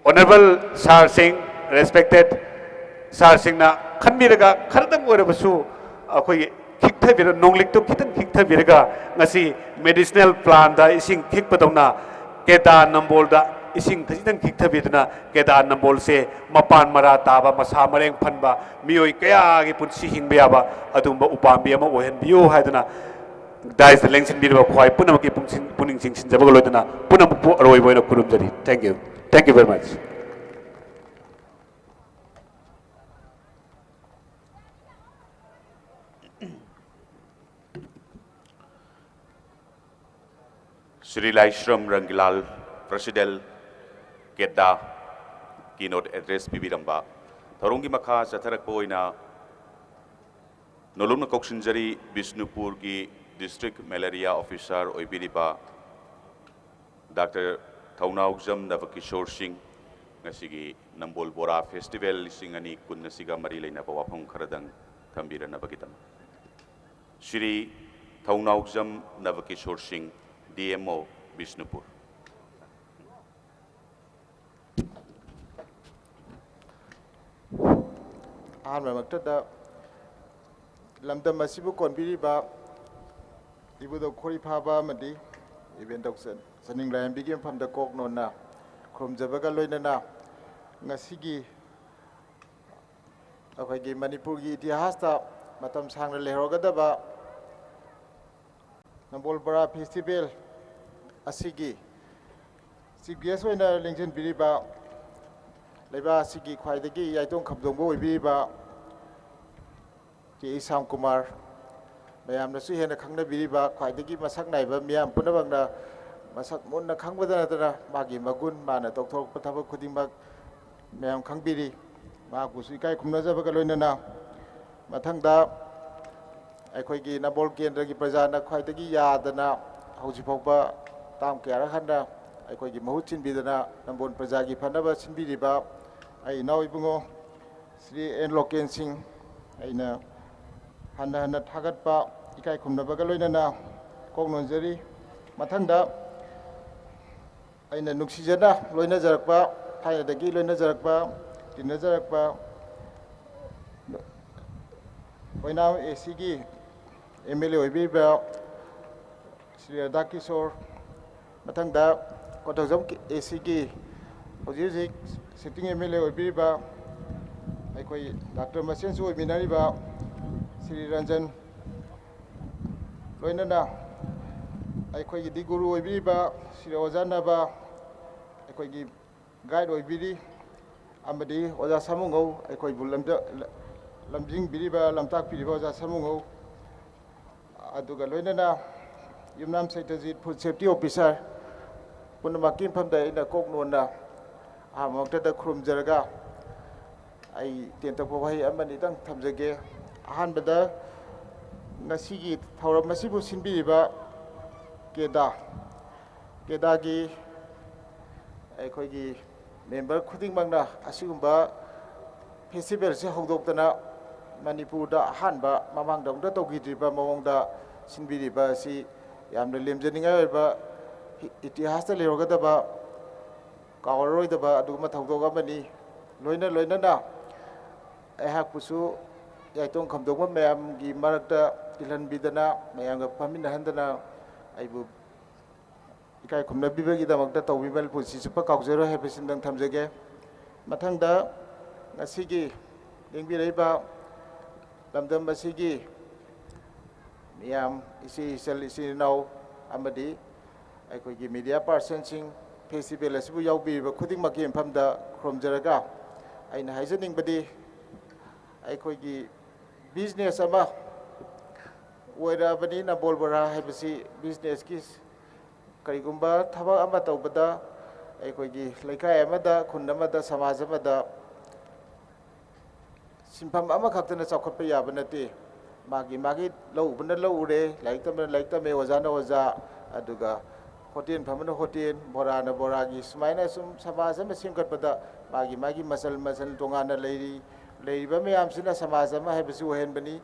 ꯑꯣꯅꯔꯦꯕꯜ ꯁꯥꯔꯁꯤꯡ, ꯔꯦꯁꯄꯦꯛꯇꯦꯠ ꯁꯥꯔꯁꯤꯡꯅ ꯈꯟꯕꯤꯔꯒ ꯈꯔꯗꯪ ꯑꯣꯏꯔꯕꯁꯨ ꯑꯩꯈꯣꯏꯒꯤ ꯈꯤꯛꯊꯕꯤꯔ, ꯅꯣꯡꯂꯤꯛꯇꯨ ꯈꯤꯇꯪ ꯈꯤꯛꯊꯕꯤꯔꯒ ꯉꯁꯤ ꯃꯦꯗꯤꯁꯅꯦꯜ ꯄ꯭ꯂꯥꯟꯗ ꯏꯁꯤꯡ ꯈꯤꯛꯄꯗꯧꯅ ꯀꯦꯗꯥ ꯅꯝꯕꯣꯜꯗ ꯏꯁꯤꯡ ꯈꯖꯤꯛꯇꯪ ꯈꯤꯛꯊꯕꯤꯗꯨꯅ ꯀꯦꯗꯥ ꯅꯝꯕꯣꯜꯁꯦ ꯃꯄꯥꯟ ꯃꯔꯥ ꯇꯥꯕ, ꯃꯁꯥ ꯃꯔꯦꯡ ꯐꯟꯕ, ꯃꯤꯑꯣꯏ ꯀꯌꯥꯒꯤ ꯄꯨꯟꯁꯤ ꯍꯤꯡꯕ ꯌꯥꯕ ꯑꯗꯨꯒꯨꯝꯕ ꯎꯄꯥꯝꯕꯤ ꯑꯃ ꯑꯣꯏꯍꯟꯕꯤꯌꯨ ꯍꯥꯏꯗꯨꯅ ꯗꯥꯏꯁꯇ ꯂꯦꯡꯁꯤꯟꯕꯤꯔꯤꯕ ꯈ꯭ꯋꯥꯏ ꯄꯨꯝꯅꯃꯛꯀꯤ ꯄꯨꯛꯁꯤꯡ-, ꯄꯨꯛꯅꯤꯡ ꯆꯤꯡꯁꯤꯟꯖꯕꯒ ꯂꯣꯏꯅꯅ ꯄꯨꯝꯅꯃꯛꯄꯨ ꯑꯔꯣꯏꯕ ꯑꯣꯏꯅ ꯈꯨꯔꯨꯝꯖꯔꯤ꯫ Thank you. Thank you very much. Shri Laishram Rangilal, president, KEDA, keynote address ꯄꯤꯕꯤꯔꯝꯕ꯫ ꯊꯧꯔꯝꯒꯤ ꯃꯈꯥ ꯆꯠꯊꯔꯛꯄ ꯑꯣꯏꯅ ꯅꯣꯂꯨꯛꯅ ꯀꯧꯁꯤꯟꯖꯔꯤ ꯕꯤꯁꯅꯨꯄꯨꯔꯒꯤ ꯗꯤꯁꯇ꯭ꯔꯤꯛ ꯃꯦꯂꯦꯔꯤꯌꯥ ꯑꯣꯐꯤꯁꯥꯔ ꯑꯣꯏꯕꯤꯔꯤꯕ ꯗꯥꯛꯇꯔ ꯊꯧꯅꯥꯎꯖꯝ ꯅꯕꯀꯤꯁꯣꯔ ꯁꯤꯡ꯫ ꯉꯁꯤꯒꯤ ꯅꯝꯕꯣꯜ ꯕꯣꯔꯥ ꯐꯦꯁꯇꯤꯚꯦꯜ ꯂꯤꯁꯤꯡ ꯑꯅꯤ ꯀꯨꯟ ꯑꯁꯤꯒ ꯃꯔꯤ ꯂꯩꯅꯕ ꯋꯥꯐꯝ ꯈꯔꯗꯪ ꯊꯝꯕꯤꯔꯅꯕꯒꯤꯗꯃꯛ꯫ ꯁ꯭ꯔꯤ ꯊꯧꯅꯥꯎꯖꯝ ꯅꯕꯀꯤꯁꯣꯔ ꯁꯤꯡ, ꯗꯤ ꯑꯦꯝ ꯑꯣ, ꯕꯤꯁꯅꯨꯄꯨꯔ꯫ ꯑꯍꯥꯟꯕꯃꯛꯇꯗ ꯂꯝꯗꯝ ꯑꯁꯤꯕꯨ ꯀꯣꯟꯕꯤꯔꯤꯕ ꯏꯕꯨꯙꯧ ꯈꯣꯔꯤꯐꯥꯕ ꯑꯃꯗꯤ ꯏꯕꯦꯟꯗꯧ ꯆ-, ꯆꯅꯤꯡ ꯂꯥꯏꯔꯦꯝꯕꯤꯒꯤ ꯃꯐꯝꯗ ꯀꯣꯛ ꯅꯣꯟꯅ ꯈꯨꯔꯨꯝꯖꯕꯒ ꯂꯣꯏꯅꯅ ꯉꯁꯤꯒꯤ ꯑꯩꯈꯣꯏꯒꯤ ꯃꯅꯤꯄꯨꯔꯒꯤ ꯏꯇꯤꯍꯥꯁꯇ ꯃꯇꯝ ꯁꯥꯡꯅ ꯂꯩꯍꯧꯔꯒꯗꯕ ꯅꯝꯕꯣꯜ ꯕꯣꯔꯥ ꯐꯦꯁꯇꯤꯚꯦꯜ ꯑꯁꯤꯒꯤ ꯆꯤꯐ ꯒꯦꯁ ꯑꯣꯏꯅ ꯂꯦꯡꯁꯤꯟꯕꯤꯔꯤꯕ ꯂꯩꯕꯥꯛ ꯑꯁꯤꯒꯤ ꯈ꯭ꯋꯥꯏꯗꯒꯤ ꯌꯥꯏꯇꯣꯡ ꯈꯝꯗꯣꯡꯕ ꯑꯣꯏꯕꯤꯔꯤꯕ ꯀꯦ ꯏ ꯁ꯭ꯌꯥꯝ ꯀꯨꯃꯥꯔ, ꯃꯌꯥꯝꯅꯁꯨ ꯍꯦꯟꯅ ꯈꯪꯅꯕꯤꯔꯤꯕ, ꯈ꯭ꯋꯥꯏꯗꯒꯤ ꯃꯁꯛ ꯅꯥꯏꯕ, ꯃꯤꯌꯥꯝ ꯄꯨꯝꯅꯃꯛꯅ ꯃꯁꯛ ꯃꯨꯟꯅ ꯈꯪꯕꯗ ꯅꯠꯇꯅ ꯃꯥꯒꯤ ꯃꯒꯨꯟ, ꯃꯥꯅ ꯇꯧꯊꯣꯔꯛꯄ ꯊꯕꯛ ꯈꯨꯗꯤꯡꯃꯛ ꯃꯌꯥꯝ ꯈꯪꯕꯤꯔꯤ꯫ ꯃꯍꯥꯛꯄꯨꯁꯨ ꯏꯀꯥꯏ ꯈꯨꯝꯅꯖꯕꯒ ꯂꯣꯏꯅꯅ ꯃꯊꯪꯗ ꯑꯩꯈꯣꯏꯒꯤ ꯅꯝꯕꯣꯜ ꯀꯦꯟꯗ꯭ꯔꯒꯤ ꯄ꯭ꯔꯖꯥꯅ ꯈ꯭ꯋꯥꯏꯗꯒꯤ ꯌꯥꯗꯅ ꯍꯧꯖꯤꯛ ꯐꯥꯎꯕ ꯇꯥꯝ ꯀꯌꯥꯔꯛ ꯍꯟꯅ ꯑꯩꯈꯣꯏꯒꯤ ꯃꯍꯨꯠ ꯁꯤꯟꯕꯤꯗꯅ ꯅꯝꯕꯣꯜ ꯄ꯭ꯔꯖꯥꯒꯤ ꯐꯅꯕ ꯁꯤꯟꯕꯤꯔꯤꯕ ꯑꯩ ꯏꯅꯥꯎ ꯏꯕꯨꯡꯉꯣ ꯁ꯭ꯔꯤ ꯑꯦꯟ ꯂꯣꯀꯦꯟ ꯁꯤꯡ, ꯑꯩꯅ ꯍꯟꯅ ꯍꯟꯅ ꯊꯥꯒꯠꯄ, ꯏꯀꯥꯏ ꯈꯨꯝꯅꯕꯒ ꯂꯣꯏꯅꯅ ꯀꯣꯛ ꯅꯣꯟꯖꯔꯤ꯫ ꯃꯊꯪꯗ ꯑꯩꯅ ꯅꯨꯡꯁꯤꯖꯅ ꯂꯣꯏꯅꯖꯔꯛꯄ, ꯊꯥꯏꯅꯗꯒꯤ ꯂꯣꯏꯅꯖꯔꯛꯄ, ꯇꯤꯟꯅꯖꯔꯛꯄ, ꯑꯣꯏꯅꯥꯝ ꯑꯦ ꯁꯤꯒꯤ ꯑꯦꯝ ꯑꯦꯜ ꯑꯦ ꯑꯣꯏꯕꯤꯔꯤꯕ ꯁ꯭ꯔꯤ ꯔꯥꯙꯥ ꯀꯤꯁꯣꯔ, ꯃꯊꯪꯗ ꯀꯣꯟꯊꯧꯖꯝ ꯑꯦ ꯁꯤꯒꯤ ꯍꯧꯖꯤꯛ ꯍꯧꯖꯤꯛ ꯁꯤꯇꯤꯡ ꯑꯦꯝ ꯑꯦꯜ ꯑꯦ ꯑꯣꯏꯕꯤꯔꯤꯕ ꯑꯩꯈꯣꯏ ꯗꯥꯛꯇꯔ ꯃꯁꯦꯟꯁꯨ ꯑꯣꯏꯃꯤꯟꯅꯔꯤꯕ ꯁ꯭ꯔꯤ ꯔꯟꯖꯟ, ꯂꯣꯏꯅꯅ ꯑꯩꯈꯣꯏꯒꯤꯗꯤ ꯒꯨꯔꯨ ꯑꯣꯏꯕꯤꯔꯤꯕ ꯁ꯭ꯔꯤ ꯑꯣꯖꯥ ꯅꯕ, ꯑꯩꯈꯣꯏꯒꯤ ꯒꯥꯏꯗ ꯑꯣꯏꯕꯤꯔꯤ, ꯑꯃꯗꯤ ꯑꯣꯖꯥ ꯁꯥꯃꯨꯉꯧ, ꯑꯩꯈꯣꯏꯕꯨ ꯂꯝꯖ-, ꯂꯝꯖꯤꯡꯕꯤꯔꯤꯕ, ꯂꯝꯇꯥꯛꯄꯤꯔꯤꯕ ꯑꯣꯖꯥ ꯁꯥꯃꯨꯉꯧ, ꯑꯗꯨꯒ ꯂꯣꯏꯅꯅ ꯌꯨꯝꯅꯥꯝ ꯁꯩꯇꯖꯤꯠ, ꯐꯨꯗ ꯁꯦꯐꯇꯤ ꯑꯣꯐꯤꯁꯥꯔ, ꯄꯨꯝꯅꯃꯛꯀꯤ ꯃꯐꯝꯗ ꯑꯩꯅ ꯀꯣꯛ ꯅꯣꯟꯅ ꯑꯍꯥꯟꯕꯃꯛꯇꯗ ꯈꯨꯔꯨꯝꯖꯔꯒ, ꯑꯩ ꯇꯦꯟꯇꯛꯄ ꯋꯥꯍꯩ ꯑꯃꯅꯤꯗꯪ ꯊꯝꯖꯒꯦ꯫ ꯑꯍꯥꯟꯕꯗ, ꯉꯁꯤꯒꯤ ꯊꯧꯔꯝ ꯑꯁꯤꯕꯨ ꯁꯤꯟꯕꯤꯔꯤꯕ ꯀꯦꯗꯥ, ꯀꯦꯗꯥꯒꯤ ꯑꯩꯈꯣꯏꯒꯤ ꯃꯦꯝꯕꯔ ꯈꯨꯗꯤꯡꯃꯛꯅ ꯑꯁꯤꯒꯨꯝꯕ ꯐꯦꯁꯇꯤꯚꯦꯜꯁꯤ ꯍꯧꯗꯣꯛꯇꯅ, ꯃꯅꯤꯄꯨꯔꯗ ꯑꯍꯥꯟꯕ, ꯃꯃꯥꯡꯗ ꯑꯃꯨꯛꯇ ꯇꯧꯈꯤꯗ꯭ꯔꯤꯕ ꯃꯑꯣꯡꯗ ꯁꯤꯟꯕꯤꯔꯤꯕ ꯑꯁꯤ ꯌꯥꯝꯅ ꯂꯦꯝꯖꯅꯤꯡꯉꯥꯏ ꯑꯣꯏꯕ, ꯏ-, ꯏꯇꯤꯍꯥꯁꯇ ꯂꯩꯍꯧꯒꯗꯕ, ꯀꯥꯎꯔꯔꯣꯏꯗꯕ ꯑꯗꯨꯒꯨꯝꯕ ꯊꯧꯗꯣꯛ ꯑꯃꯅꯤ꯫ ꯂꯣꯏꯅ ꯂꯣꯏꯅꯅ ꯑꯩꯍꯥꯛꯄꯨꯁꯨ ꯌꯥꯏꯇꯣꯡ ꯈꯝꯗꯣꯛꯄ ꯃꯌꯥꯝꯒꯤ ꯃꯔꯛꯇ ꯇꯤꯜꯍꯟꯕꯤꯗꯅ, ꯃꯌꯥꯝꯒ ꯐꯝꯃꯤꯟꯅꯍꯟꯗꯅ, ꯑꯩꯕꯨ ꯏꯀꯥꯏ ꯈꯨꯝꯅꯕꯤꯕꯒꯤꯗꯃꯛꯇ ꯇꯧꯕꯤꯃꯜ ꯄꯨꯟꯁꯤ ꯆꯨꯞꯄ ꯀꯥꯎꯖꯔꯣꯏ ꯍꯥꯏꯕꯁꯤꯗꯪ ꯊꯝꯖꯒꯦ꯫ ꯃꯊꯪꯗ, ꯉꯁꯤꯒꯤ ꯂꯦꯡꯕꯤꯔꯛꯏꯕ ꯂꯝꯗꯝ ꯑꯁꯤꯒꯤ ꯃꯤꯌꯥꯝ, ꯏꯆꯦ ꯏꯆꯜ, ꯏꯆꯤꯟ ꯏꯅꯥꯎ ꯑꯃꯗꯤ ꯑꯩꯈꯣꯏꯒꯤ ꯃꯤꯗꯤꯌꯥ ꯄꯥꯔꯁꯟꯁꯤꯡ, ꯐꯦꯁꯇꯤꯚꯦꯜ ꯑꯁꯤꯕꯨ ꯌꯥꯎꯕꯤꯔꯤꯕ ꯈꯨꯗꯤꯡꯃꯛꯀꯤ ꯃꯐꯝꯗ ꯈꯨꯔꯨꯝꯖꯔꯒ, ꯑꯩꯅ ꯍꯥꯏꯖꯅꯤꯡꯕꯗꯤ, ꯑꯩꯈꯣꯏꯒꯤ ꯕꯤꯖꯤꯅꯦꯁ ꯑꯃ ꯑꯣꯏꯔꯛꯑꯕꯅꯤ ꯅꯝꯕꯣꯜ ꯕꯣꯔꯥ ꯍꯥꯏꯕꯁꯤ꯫ ꯕꯤꯖꯤꯅꯦꯁꯀꯤ, ꯀꯔꯤꯒꯨꯝꯕ ꯊꯕꯛ ꯑꯃ ꯇꯧꯕꯗ, ꯑꯩꯈꯣꯏꯒꯤ ꯂꯩꯀꯥꯏ ꯑꯃꯗ, ꯈꯨꯟ ꯑꯃꯗ, ꯁꯃꯥꯖ ꯑꯃꯗ ꯁꯤꯟꯐꯝ ꯑꯃꯈꯛꯇꯅ ꯆꯥꯎꯈꯠꯄ ꯌꯥꯕ ꯅꯠꯇꯦ꯫ ꯃꯥꯒꯤ ꯃꯥꯒꯤ ꯂꯧ ꯎꯕꯅ ꯂꯧ ꯎꯔꯦ, ꯂꯥꯏꯔꯤꯛ ꯇꯝꯕꯅ ꯂꯥꯏꯔꯤꯛ ꯇꯝꯃꯦ, ꯑꯣꯖꯥꯅ ꯑꯣꯖꯥ, ꯑꯗꯨꯒ ꯍꯣꯇꯦꯜ ꯐꯝꯕꯅ ꯍꯣꯇꯦꯜ, ꯕꯣꯔꯥꯅ ꯕꯣꯔꯥꯒꯤ, ꯁꯨꯃꯥꯏꯅ ꯁꯨꯝ ꯁꯃꯥꯖ ꯑꯃ ꯁꯦꯝꯒꯠꯄꯗ ꯃꯥꯒꯤ ꯃꯥꯒꯤ ꯃꯆꯜ ꯃꯆꯜ ꯇꯣꯉꯥꯟꯅ ꯂꯩꯔꯤ꯫ ꯂꯩꯔꯤꯕ ꯃꯌꯥꯝꯁꯤꯅ ꯁꯃꯥꯖ ꯑꯃ ꯍꯥꯏꯕꯁꯤ ꯑꯣꯏꯍꯟꯕꯅꯤ꯫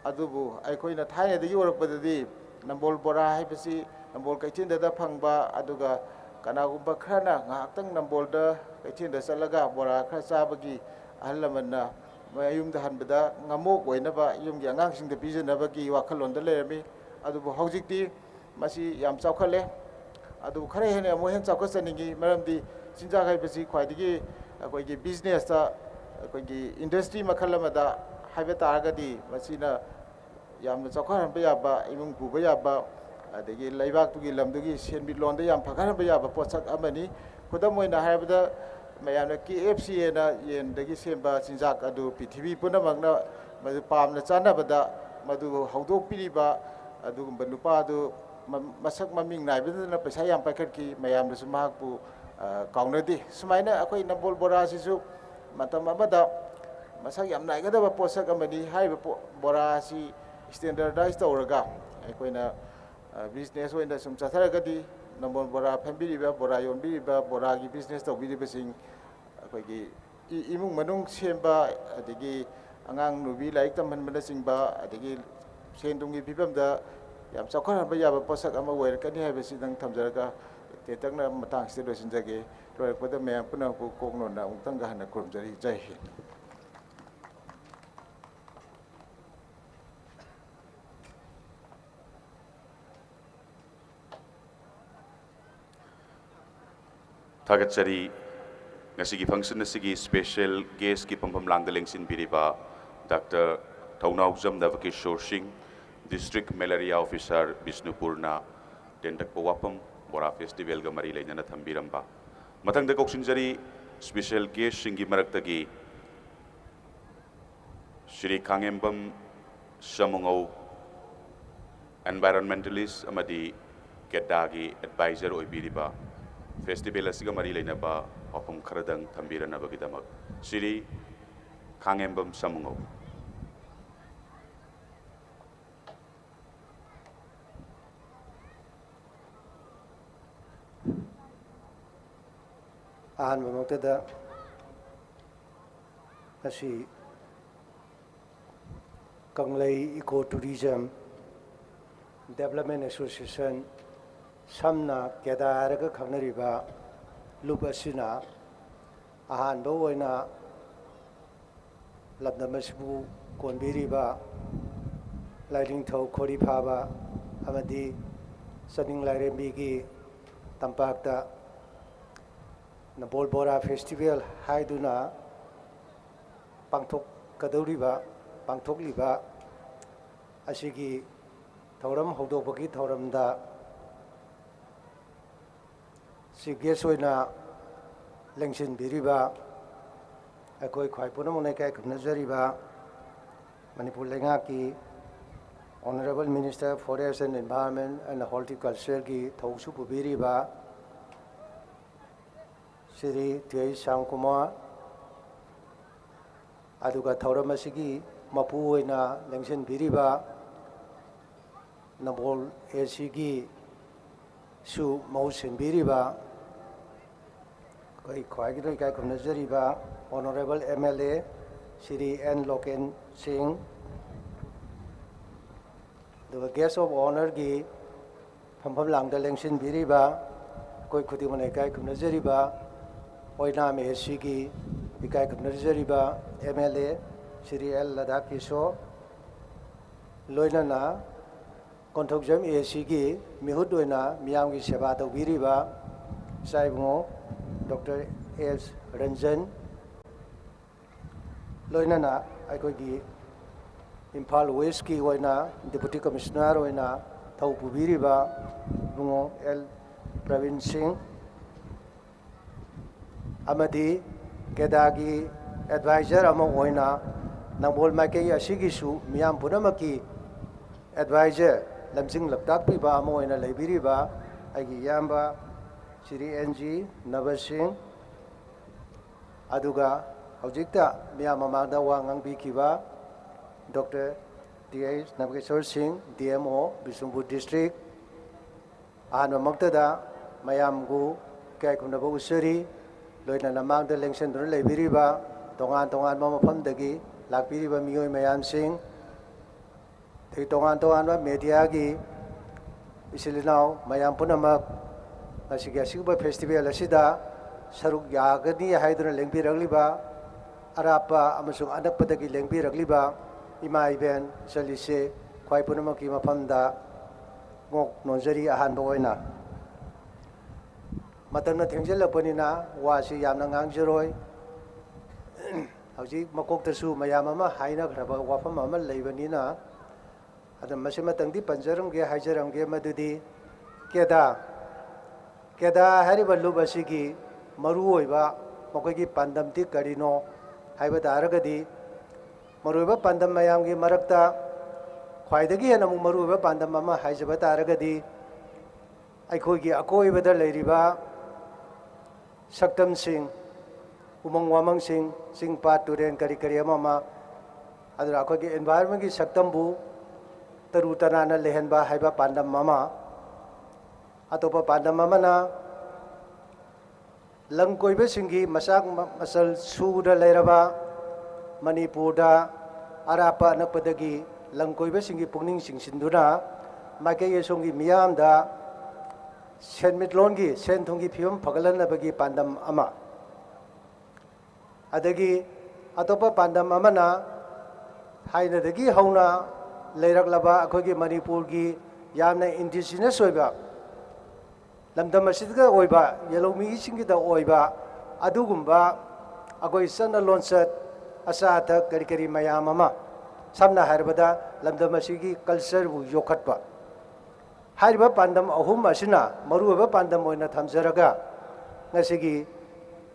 ꯑꯗꯨꯕꯨ ꯑꯩꯈꯣꯏꯅ ꯊꯥꯏꯅꯗꯒꯤ ꯎꯔꯛꯄꯗꯗꯤ ꯅꯝꯕꯣꯜ ꯕꯣꯔꯥ ꯍꯥꯏꯕꯁꯤ ꯅꯝꯕꯣꯜ ꯀꯩꯊꯦꯜꯗꯗ ꯐꯪꯕ, ꯑꯗꯨꯒ ꯀꯅꯥꯒꯨꯝꯕ ꯈꯔꯅ ꯉꯥꯏꯍꯥꯛꯇꯪ ꯅꯝꯕꯣꯜꯗ ꯀꯩꯊꯦꯜꯗ ꯆꯠꯂꯒ ꯕꯣꯔꯥ ꯈꯔ ꯆꯥꯕꯒꯤ, ꯑꯍꯜ ꯂꯃꯟꯅ ꯃꯌꯨꯝꯗ ꯍꯟꯕꯗ ꯉꯝꯃꯣꯛ ꯑꯣꯏꯅꯕ ꯌꯨꯝꯒꯤ ꯑꯉꯥꯡꯁꯤꯡꯗ ꯄꯤꯖꯅꯕꯒꯤ ꯋꯥꯈꯜꯂꯣꯟꯗ ꯂꯩꯔꯝꯃꯤ꯫ ꯑꯗꯨꯕꯨ ꯍꯧꯖꯤꯛꯇꯤ ꯃꯁꯤ ꯌꯥꯝ ꯆꯥꯎꯈꯠꯂꯦ꯫ ꯑꯗꯨꯕꯨ ꯈꯔ ꯍꯦꯟꯅ ꯑꯃꯨꯛ ꯍꯦꯟꯅ ꯆꯥꯎꯈꯠꯆꯅꯤꯡꯉꯤ, ꯃꯔꯝꯗꯤ ꯆꯤꯟꯖꯥꯛ ꯍꯥꯏꯕꯁꯤ ꯈ꯭ꯋꯥꯏꯗꯒꯤ ꯑꯩꯈꯣꯏꯒꯤ ꯕꯤꯖꯤꯅꯦꯁꯇ, ꯑꯩꯈꯣꯏꯒꯤ ꯏꯟꯗꯁꯇ꯭ꯔꯤ ꯃꯈꯜ ꯑꯃꯗ ꯍꯥꯏꯕ ꯇꯥꯔꯒꯗꯤ, ꯃꯁꯤꯅ ꯌꯥꯝꯅ ꯆꯥꯎꯈꯠꯍꯟꯕ ꯌꯥꯕ, ꯏꯃꯨꯡ ꯄꯨꯕ ꯌꯥꯕ, ꯑꯗꯒꯤ ꯂꯩꯕꯥꯛꯇꯨꯒꯤ, ꯂꯝꯗꯨꯒꯤ ꯁꯦꯟꯃꯤꯠꯂꯣꯟꯗ ꯌꯥꯝ ꯐꯒꯠꯍꯟꯕ ꯌꯥꯕ ꯄꯣꯠꯁꯛ ꯑꯃꯅꯤ꯫ ꯈꯨꯗꯝ ꯑꯣꯏꯅ ꯍꯥꯏꯔꯕꯗ, ꯃꯌꯥꯝꯅ ꯀꯦ ꯑꯦꯐ ꯁꯤ ꯍꯥꯏꯅ ꯌꯦꯟꯗꯒꯤ ꯁꯦꯝꯕ ꯆꯤꯟꯖꯥꯛ ꯑꯗꯨ ꯄ꯭ꯔꯤꯊꯤꯕꯤ ꯄꯨꯝꯅꯃꯛꯅ ꯃꯗꯨ ꯄꯥꯝꯅ ꯆꯥꯅꯕꯗ, ꯃꯗꯨ ꯍꯧꯗꯣꯛꯄꯤꯔꯤꯕ, ꯑꯗꯨꯒꯨꯝꯕ ꯅꯨꯄꯥ ꯑꯗꯨ ꯃ-, ꯃꯁꯛ ꯃꯃꯤꯡ ꯅꯥꯏꯕꯗꯨꯅ ꯄꯩꯁꯥ ꯌꯥꯝ ꯄꯥꯏꯈꯠꯈꯤ, ꯃꯌꯥꯝꯅꯁꯨ ꯃꯍꯥꯛꯄꯨ, ꯑ, ꯀꯥꯎꯅꯗꯦ꯫ ꯁꯨꯃꯥꯏꯅ ꯑꯩꯈꯣꯏ ꯅꯝꯕꯣꯜ ꯕꯣꯔꯥꯁꯤꯁꯨ ꯃꯇꯝ ꯑꯃꯗ ꯃꯁꯛ ꯌꯥꯝ ꯅꯥꯏꯒꯗꯕ ꯄꯣꯠꯁꯛ ꯑꯃꯅꯤ꯫ ꯍꯥꯏꯔꯤꯕ ꯄꯣ-, ꯕꯣꯔꯥ ꯑꯁꯤ ꯁ꯭ꯇꯦꯟꯗꯔꯗꯥꯏꯁ ꯇꯧꯔꯒ ꯑꯩꯈꯣꯏꯅ, ꯑ, ꯕꯤꯖꯤꯅꯦꯁ ꯑꯣꯏꯅ ꯁꯨꯝ ꯆꯠꯊꯔꯒꯗꯤ, ꯅꯝꯕꯣꯜ ꯕꯣꯔꯥ ꯐꯝꯕꯤꯔꯤꯕ, ꯕꯣꯔꯥ ꯌꯣꯟꯕꯤꯔꯤꯕ, ꯕꯣꯔꯥꯒꯤ ꯕꯤꯖꯤꯅꯦꯁ ꯇꯧꯕꯤꯔꯤꯕꯁꯤꯡ, ꯑꯩꯈꯣꯏꯒꯤ ꯏ-, ꯏꯃꯨꯡ ꯃꯅꯨꯡ ꯁꯦꯝꯕ, ꯑꯗꯒꯤ ꯑꯉꯥꯡ ꯅꯨꯕꯤ ꯂꯥꯏꯔꯤꯛ ꯇꯝꯍꯟꯕꯅꯆꯤꯡꯕ, ꯑꯗꯒꯤ ꯁꯦꯟ ꯊꯨꯝꯒꯤ ꯐꯤꯕꯝꯗ ꯌꯥꯝ ꯆꯥꯎꯈꯠꯍꯟꯕ ꯌꯥꯕ ꯄꯣꯠꯁꯛ ꯑꯃ ꯑꯣꯏꯔꯛꯀꯅꯤ ꯍꯥꯏꯕꯁꯤꯗꯪ ꯊꯝꯖꯔꯒ, ꯇꯦꯟꯇꯛꯅ ꯃꯇꯥꯡꯁꯤꯗ ꯂꯣꯏꯁꯤꯟꯖꯒꯦ꯫ ꯂꯣꯏꯔꯛꯄꯗ ꯃꯌꯥꯝ ꯄꯨꯝꯅꯃꯛꯄꯨ ꯀꯣꯛ ꯅꯣꯟꯅ ꯑꯃꯨꯛꯇꯪꯒ ꯍꯟꯅ ꯈꯨꯔꯨꯝꯖꯔꯤ꯫ ꯖꯩ ꯍꯤꯟꯗ꯫ ꯊꯥꯒꯠꯆꯔꯤ꯫ ꯉꯁꯤꯒꯤ function ꯑꯁꯤꯒꯤ special guest ꯀꯤ ꯐꯝꯐꯝ ꯂꯥꯡꯗ ꯂꯦꯡꯁꯤꯟꯕꯤꯔꯤꯕ Doctor ꯊꯧꯅꯥꯎꯖꯝ ꯅꯕꯀꯤꯁꯣꯔ ꯁꯤꯡ, District Malaria Officer, ꯕꯤꯁꯅꯨꯄꯨꯔꯅ ꯇꯦꯟꯇꯛꯄ ꯋꯥꯐꯝ ꯕꯣꯔꯥ festival ꯒ ꯃꯔꯤ ꯂꯩꯅꯅ ꯊꯝꯕꯤꯔꯝꯕ꯫ ꯃꯊꯪꯗ ꯀꯧꯁꯤꯟꯖꯔꯤ special guest ꯁꯤꯡꯒꯤ ꯃꯔꯛꯇꯒꯤ ꯁ꯭ꯔꯤ ꯈꯥꯉꯦꯝꯕꯝ ꯁꯥꯃꯨꯉꯧ, environmentalist ꯑꯃꯗꯤ ꯀꯦꯗꯥꯒꯤ advisor ꯑꯣꯏꯕꯤꯔꯤꯕ, festival ꯑꯁꯤꯒ ꯃꯔꯤ ꯂꯩꯅꯕ ꯋꯥꯐꯝ ꯈꯔꯗꯪ ꯊꯝꯕꯤꯔꯅꯕꯒꯤꯗꯃꯛ ꯁ꯭ꯔꯤ ꯈꯥꯉꯦꯝꯕꯝ ꯁꯥꯃꯨꯉꯧ꯫ ꯑꯍꯥꯟꯕꯃꯛꯇꯗ ꯉꯁꯤ ꯀꯪꯂꯩ Eco Tourism Development Association, ꯁꯝꯅ ꯀꯦꯗꯥ ꯍꯥꯏꯔꯒ ꯈꯪꯅꯔꯤꯕ ꯂꯨꯞ ꯑꯁꯤꯅ ꯑꯍꯥꯟꯕ ꯑꯣꯏꯅ ꯂꯝꯗꯝ ꯑꯁꯤꯕꯨ ꯀꯣꯟꯕꯤꯔꯤꯕ ꯂꯥꯏꯅꯤꯡꯊꯧ ꯈꯣꯔꯤ ꯐꯥꯕ ꯑꯃꯗꯤ ꯆꯅꯤꯡ ꯂꯥꯏꯔꯦꯝꯕꯤꯒꯤ ꯇꯝꯄꯥꯛꯇ ꯅꯝꯕꯣꯜ ꯕꯣꯔꯥ ꯐꯦꯁꯇꯤꯚꯦꯜ ꯍꯥꯏꯗꯨꯅ ꯄꯥꯡꯊꯣꯛꯀꯗꯧꯔꯤꯕ, ꯄꯥꯡꯊꯣꯛꯂꯤꯕ ꯑꯁꯤꯒꯤ ꯊꯧꯔꯝ ꯍꯧꯗꯣꯛꯄꯒꯤ ꯊꯧꯔꯝꯗ ꯆꯤꯐ ꯒꯦꯁ ꯑꯣꯏꯅ ꯂꯦꯡꯁꯤꯟꯕꯤꯔꯤꯕ ꯑꯩꯈꯣꯏ ꯈ꯭ꯋꯥꯏ ꯄꯨꯝꯅꯃꯛꯅ ꯏꯀꯥꯏ ꯈꯨꯝꯅꯖꯔꯤꯕ ꯃꯅꯤꯄꯨꯔ ꯂꯩꯉꯥꯛꯀꯤ Honourable Minister Forest and Environment and Horticultureꯒꯤ ꯊꯧꯁꯨ ꯄꯨꯕꯤꯔꯤꯕ ꯁ꯭ꯔꯤ ꯇꯤ ꯑꯩꯆ ꯁ꯭ꯌꯥꯝꯀꯨꯃꯥꯔ, ꯑꯗꯨꯒ ꯊꯧꯔꯝ ꯑꯁꯤꯒꯤ ꯃꯄꯨ ꯑꯣꯏꯅ ꯂꯦꯡꯁꯤꯟꯕꯤꯔꯤꯕ ꯅꯝꯕꯣꯜ ꯑꯦ ꯁꯤꯒꯤꯁꯨ ꯃꯍꯨꯠ ꯁꯤꯟꯕꯤꯔꯤꯕ ꯑꯩꯈꯣꯏ ꯈ꯭ꯋꯥꯏꯗꯒꯤ ꯏꯀꯥꯏ ꯈꯨꯝꯅꯖꯔꯤꯕ Honourable M L A Shri N Loken Singh, ꯑꯗꯨꯒ Guest of Honourꯒꯤ ꯐꯝꯐꯝ ꯂꯥꯡꯗ ꯂꯦꯡꯁꯤꯟꯕꯤꯔꯤꯕ ꯑꯩꯈꯣꯏ ꯈꯨꯗꯤꯡꯃꯛꯅ ꯏꯀꯥꯏ ꯈꯨꯝꯅꯖꯔꯤꯕ ꯑꯣꯏꯅꯥꯝ ꯑꯦ ꯁꯤꯒꯤ ꯏꯀꯥꯏ ꯈꯨꯝꯅꯖꯔꯤꯕ M L A Shri L Radha Kishore, ꯂꯣꯏꯅꯅ ꯀꯣꯟꯊꯧꯖꯝ ꯑꯦ ꯁꯤꯒꯤ ꯃꯤꯍꯨꯠ ꯑꯣꯏꯅ ꯃꯤꯌꯥꯝꯒꯤ ꯁꯦꯕꯥ ꯇꯧꯕꯤꯔꯤꯕ ꯏꯆꯥ ꯏꯕꯨꯡꯉꯣ ꯗꯣꯛꯇꯔ ꯑꯦꯁ ꯔꯟꯖꯟ, ꯂꯣꯏꯅꯅ ꯑꯩꯈꯣꯏꯒꯤ ꯏꯝꯐꯥꯜ ꯋꯦꯁꯀꯤ ꯑꯣꯏꯅ Deputy Commissioner ꯑꯣꯏꯅ ꯊꯧ ꯄꯨꯕꯤꯔꯤꯕ ꯏꯕꯨꯡꯉꯣ ꯑꯦꯜ ꯄ꯭ꯔꯕꯤꯟ ꯁꯤꯡ, ꯑꯃꯗꯤ ꯀꯦꯗꯥꯒꯤ advisor ꯑꯃ ꯑꯣꯏꯅ ꯅꯝꯕꯣꯜ ꯃꯥꯏꯀꯩ ꯑꯁꯤꯒꯤꯁꯨ ꯃꯤꯌꯥꯝ ꯄꯨꯝꯅꯃꯛꯀꯤ advisor, ꯂꯝꯖꯤꯡ ꯂꯝꯇꯥꯛꯄꯤꯕ ꯑꯃ ꯑꯣꯏꯅ ꯂꯩꯕꯤꯔꯤꯕ ꯑꯩꯒꯤ ꯏꯌꯥꯝꯕ ꯁ꯭ꯔꯤ ꯑꯦꯟ ꯖꯤ ꯅꯕ ꯁꯤꯡ, ꯑꯗꯨꯒ ꯍꯧꯖꯤꯛꯇ ꯃꯤꯌꯥꯝ ꯃꯃꯥꯡꯗ ꯋꯥ ꯉꯥꯡꯕꯤꯈꯤꯕ ꯗꯣꯛꯇꯔ ꯇꯤ ꯑꯩꯆ ꯅꯕꯀꯤꯁꯣꯔ ꯁꯤꯡ, D M O, Bishnupur District, ꯑꯍꯥꯟꯕꯃꯛꯇꯗ ꯃꯌꯥꯝꯕꯨ ꯏꯀꯥꯏ ꯈꯨꯝꯅꯕ ꯎꯠꯆꯔꯤ꯫ ꯂꯣꯏꯅꯅ ꯃꯥꯡꯗ ꯂꯦꯡꯁꯤꯟꯗꯨꯅ ꯂꯩꯕꯤꯔꯤꯕ ꯇꯣꯉꯥꯟ ꯇꯣꯉꯥꯟꯕ ꯃꯐꯝꯗꯒꯤ ꯂꯥꯛꯄꯤꯔꯤꯕ ꯃꯤꯑꯣꯏ ꯃꯌꯥꯝꯁꯤꯡ, ꯑꯩ ꯇꯣꯉꯥꯟ ꯇꯣꯉꯥꯟꯕ ꯃꯦꯗꯤꯌꯥꯒꯤ ꯏꯆꯤꯜ ꯏꯅꯥꯎ ꯃꯌꯥꯝ ꯄꯨꯝꯅꯃꯛ ꯉꯁꯤꯒꯤ ꯑꯁꯤꯒꯨꯝꯕ ꯐꯦꯁꯇꯤꯚꯦꯜ ꯑꯁꯤꯗ ꯁꯔꯨꯛ ꯌꯥꯒꯅꯤ ꯍꯥꯏꯗꯨꯅ ꯂꯦꯡꯕꯤꯔꯛꯂꯤꯕ, ꯑꯔꯥꯞꯄ ꯑꯃꯁꯨꯡ ꯑꯅꯛꯄꯗꯒꯤ ꯂꯦꯡꯕꯤꯔꯛꯂꯤꯕ ꯏꯃꯥ ꯏꯕꯦꯟ ꯏꯆꯜ ꯏꯆꯦ ꯈ꯭ꯋꯥꯏ ꯄꯨꯝꯅꯃꯛꯀꯤ ꯃꯐꯝꯗ ꯉꯣꯛ ꯅꯣꯟꯖꯔꯤ꯫ ꯑꯍꯥꯟꯕ ꯑꯣꯏꯅ ꯃꯇꯝꯅ ꯊꯦꯡꯖꯤꯜꯂꯛꯄꯅꯤꯅ ꯋꯥꯁꯤ ꯌꯥꯝꯅ ꯉꯥꯡꯖꯔꯣꯏ꯫ ꯍꯧꯖꯤꯛ ꯃꯀꯣꯛꯇꯁꯨ ꯃꯌꯥꯝ ꯑꯃ ꯍꯥꯏꯅꯈ꯭ꯔꯕ ꯋꯥꯐꯝ ꯑꯃ ꯂꯩꯕꯅꯤꯅ, ꯑꯗꯨ ꯃꯁꯤꯃꯇꯪꯗꯤ ꯄꯟꯖꯔꯝꯒꯦ, ꯍꯥꯏꯖꯔꯝꯒꯦ, ꯃꯗꯨꯗꯤ ꯀꯦꯗꯥ, ꯀꯦꯗꯥ ꯍꯥꯏꯔꯤꯕ ꯂꯨꯞ ꯑꯁꯤꯒꯤ ꯃꯔꯨꯑꯣꯏꯕ ꯃꯈꯣꯏꯒꯤ ꯄꯥꯟꯗꯝꯗꯤ ꯀꯔꯤꯅꯣ ꯍꯥꯏꯕ ꯇꯥꯔꯒꯗꯤ, ꯃꯔꯨꯑꯣꯏꯕ ꯄꯥꯟꯗꯝ ꯃꯌꯥꯝꯒꯤ ꯃꯔꯛꯇ ꯈ꯭ꯋꯥꯏꯗꯒꯤ ꯍꯦꯟꯅ ꯑꯃꯨꯛ ꯃꯔꯨꯑꯣꯏꯕ ꯄꯥꯟꯗꯝ ꯑꯃ ꯍꯥꯏꯖꯕ ꯇꯥꯔꯒꯗꯤ, ꯑꯩꯈꯣꯏꯒꯤ ꯑꯀꯣꯏꯕꯗ ꯂꯩꯔꯤꯕ ꯁꯛꯇꯝꯁꯤꯡ, ꯎꯃꯪ ꯋꯥꯃꯪꯁꯤꯡ, ꯆꯤꯡ ꯄꯥꯠ ꯇꯨꯔꯦꯟ ꯀꯔꯤ ꯀꯔꯤ ꯑꯃ ꯑꯃ, ꯑꯗꯨꯅ ꯑꯩꯈꯣꯏꯒꯤ environmentꯀꯤ ꯁꯛꯇꯝꯕꯨ ꯇꯔꯨ ꯇꯅꯥꯟꯅ ꯂꯩꯍꯟꯕ ꯍꯥꯏꯕ ꯄꯥꯟꯗꯝ ꯑꯃ, ꯑꯇꯣꯞꯄ ꯄꯥꯟꯗꯝ ꯑꯃꯅ ꯂꯝ ꯀꯣꯏꯕꯁꯤꯡꯒꯤ ꯃꯆꯥꯛ ꯃ-, ꯃꯆꯜ ꯁꯨꯗ ꯂꯩꯔꯕ ꯃꯅꯤꯄꯨꯔꯗ ꯑꯔꯥꯞꯄ ꯑꯅꯛꯄꯗꯒꯤ ꯂꯝ ꯀꯣꯏꯕꯁꯤꯡꯒꯤ ꯄꯨꯛꯅꯤꯡ ꯆꯤꯡꯁꯤꯟꯗꯨꯅ ꯃꯥꯏꯀꯩ ꯑꯁꯣꯝꯒꯤ ꯃꯤꯌꯥꯝꯗ ꯁꯦꯟꯃꯤꯠꯂꯣꯟꯒꯤ, ꯁꯦꯟ ꯊꯨꯝꯒꯤ ꯐꯤꯕꯝ ꯐꯒꯠꯍꯟꯅꯕꯒꯤ ꯄꯥꯟꯗꯝ ꯑꯃ꯫ ꯑꯗꯒꯤ ꯑꯇꯣꯞꯄ ꯄꯥꯟꯗꯝ ꯑꯃꯅ ꯊꯥꯏꯅꯗꯒꯤ ꯍꯧꯅ ꯂꯩꯔꯛꯂꯕ ꯑꯩꯈꯣꯏꯒꯤ ꯃꯅꯤꯄꯨꯔꯒꯤ ꯌꯥꯝꯅ indigenous ꯑꯣꯏꯕ, ꯂꯝꯗꯝ ꯑꯁꯤꯗ ꯑꯣꯏꯕ, ꯌꯦꯜꯍꯧꯃꯤꯁꯤꯡꯒꯤꯗ ꯑꯣꯏꯕ ꯑꯗꯨꯒꯨꯝꯕ ꯑꯩꯈꯣꯏ ꯆꯠꯅ ꯂꯣꯟꯆꯠ, ꯑꯆꯥ ꯑꯊꯛ ꯀꯔꯤ ꯀꯔꯤ ꯃꯌꯥꯝ ꯑꯃ, ꯁꯝꯅ ꯍꯥꯏꯔꯕꯗ ꯂꯝꯗꯝ ꯑꯁꯤꯒꯤ cultureꯕꯨ ꯌꯣꯛꯈꯠꯄ꯫ ꯍꯥꯏꯔꯤꯕ ꯄꯥꯟꯗꯝ ꯑꯍꯨꯝ ꯑꯁꯤꯅ ꯃꯔꯨꯑꯣꯏꯕ ꯄꯥꯟꯗꯝ ꯑꯣꯏꯅ ꯊꯝꯖꯔꯒ ꯉꯁꯤꯒꯤ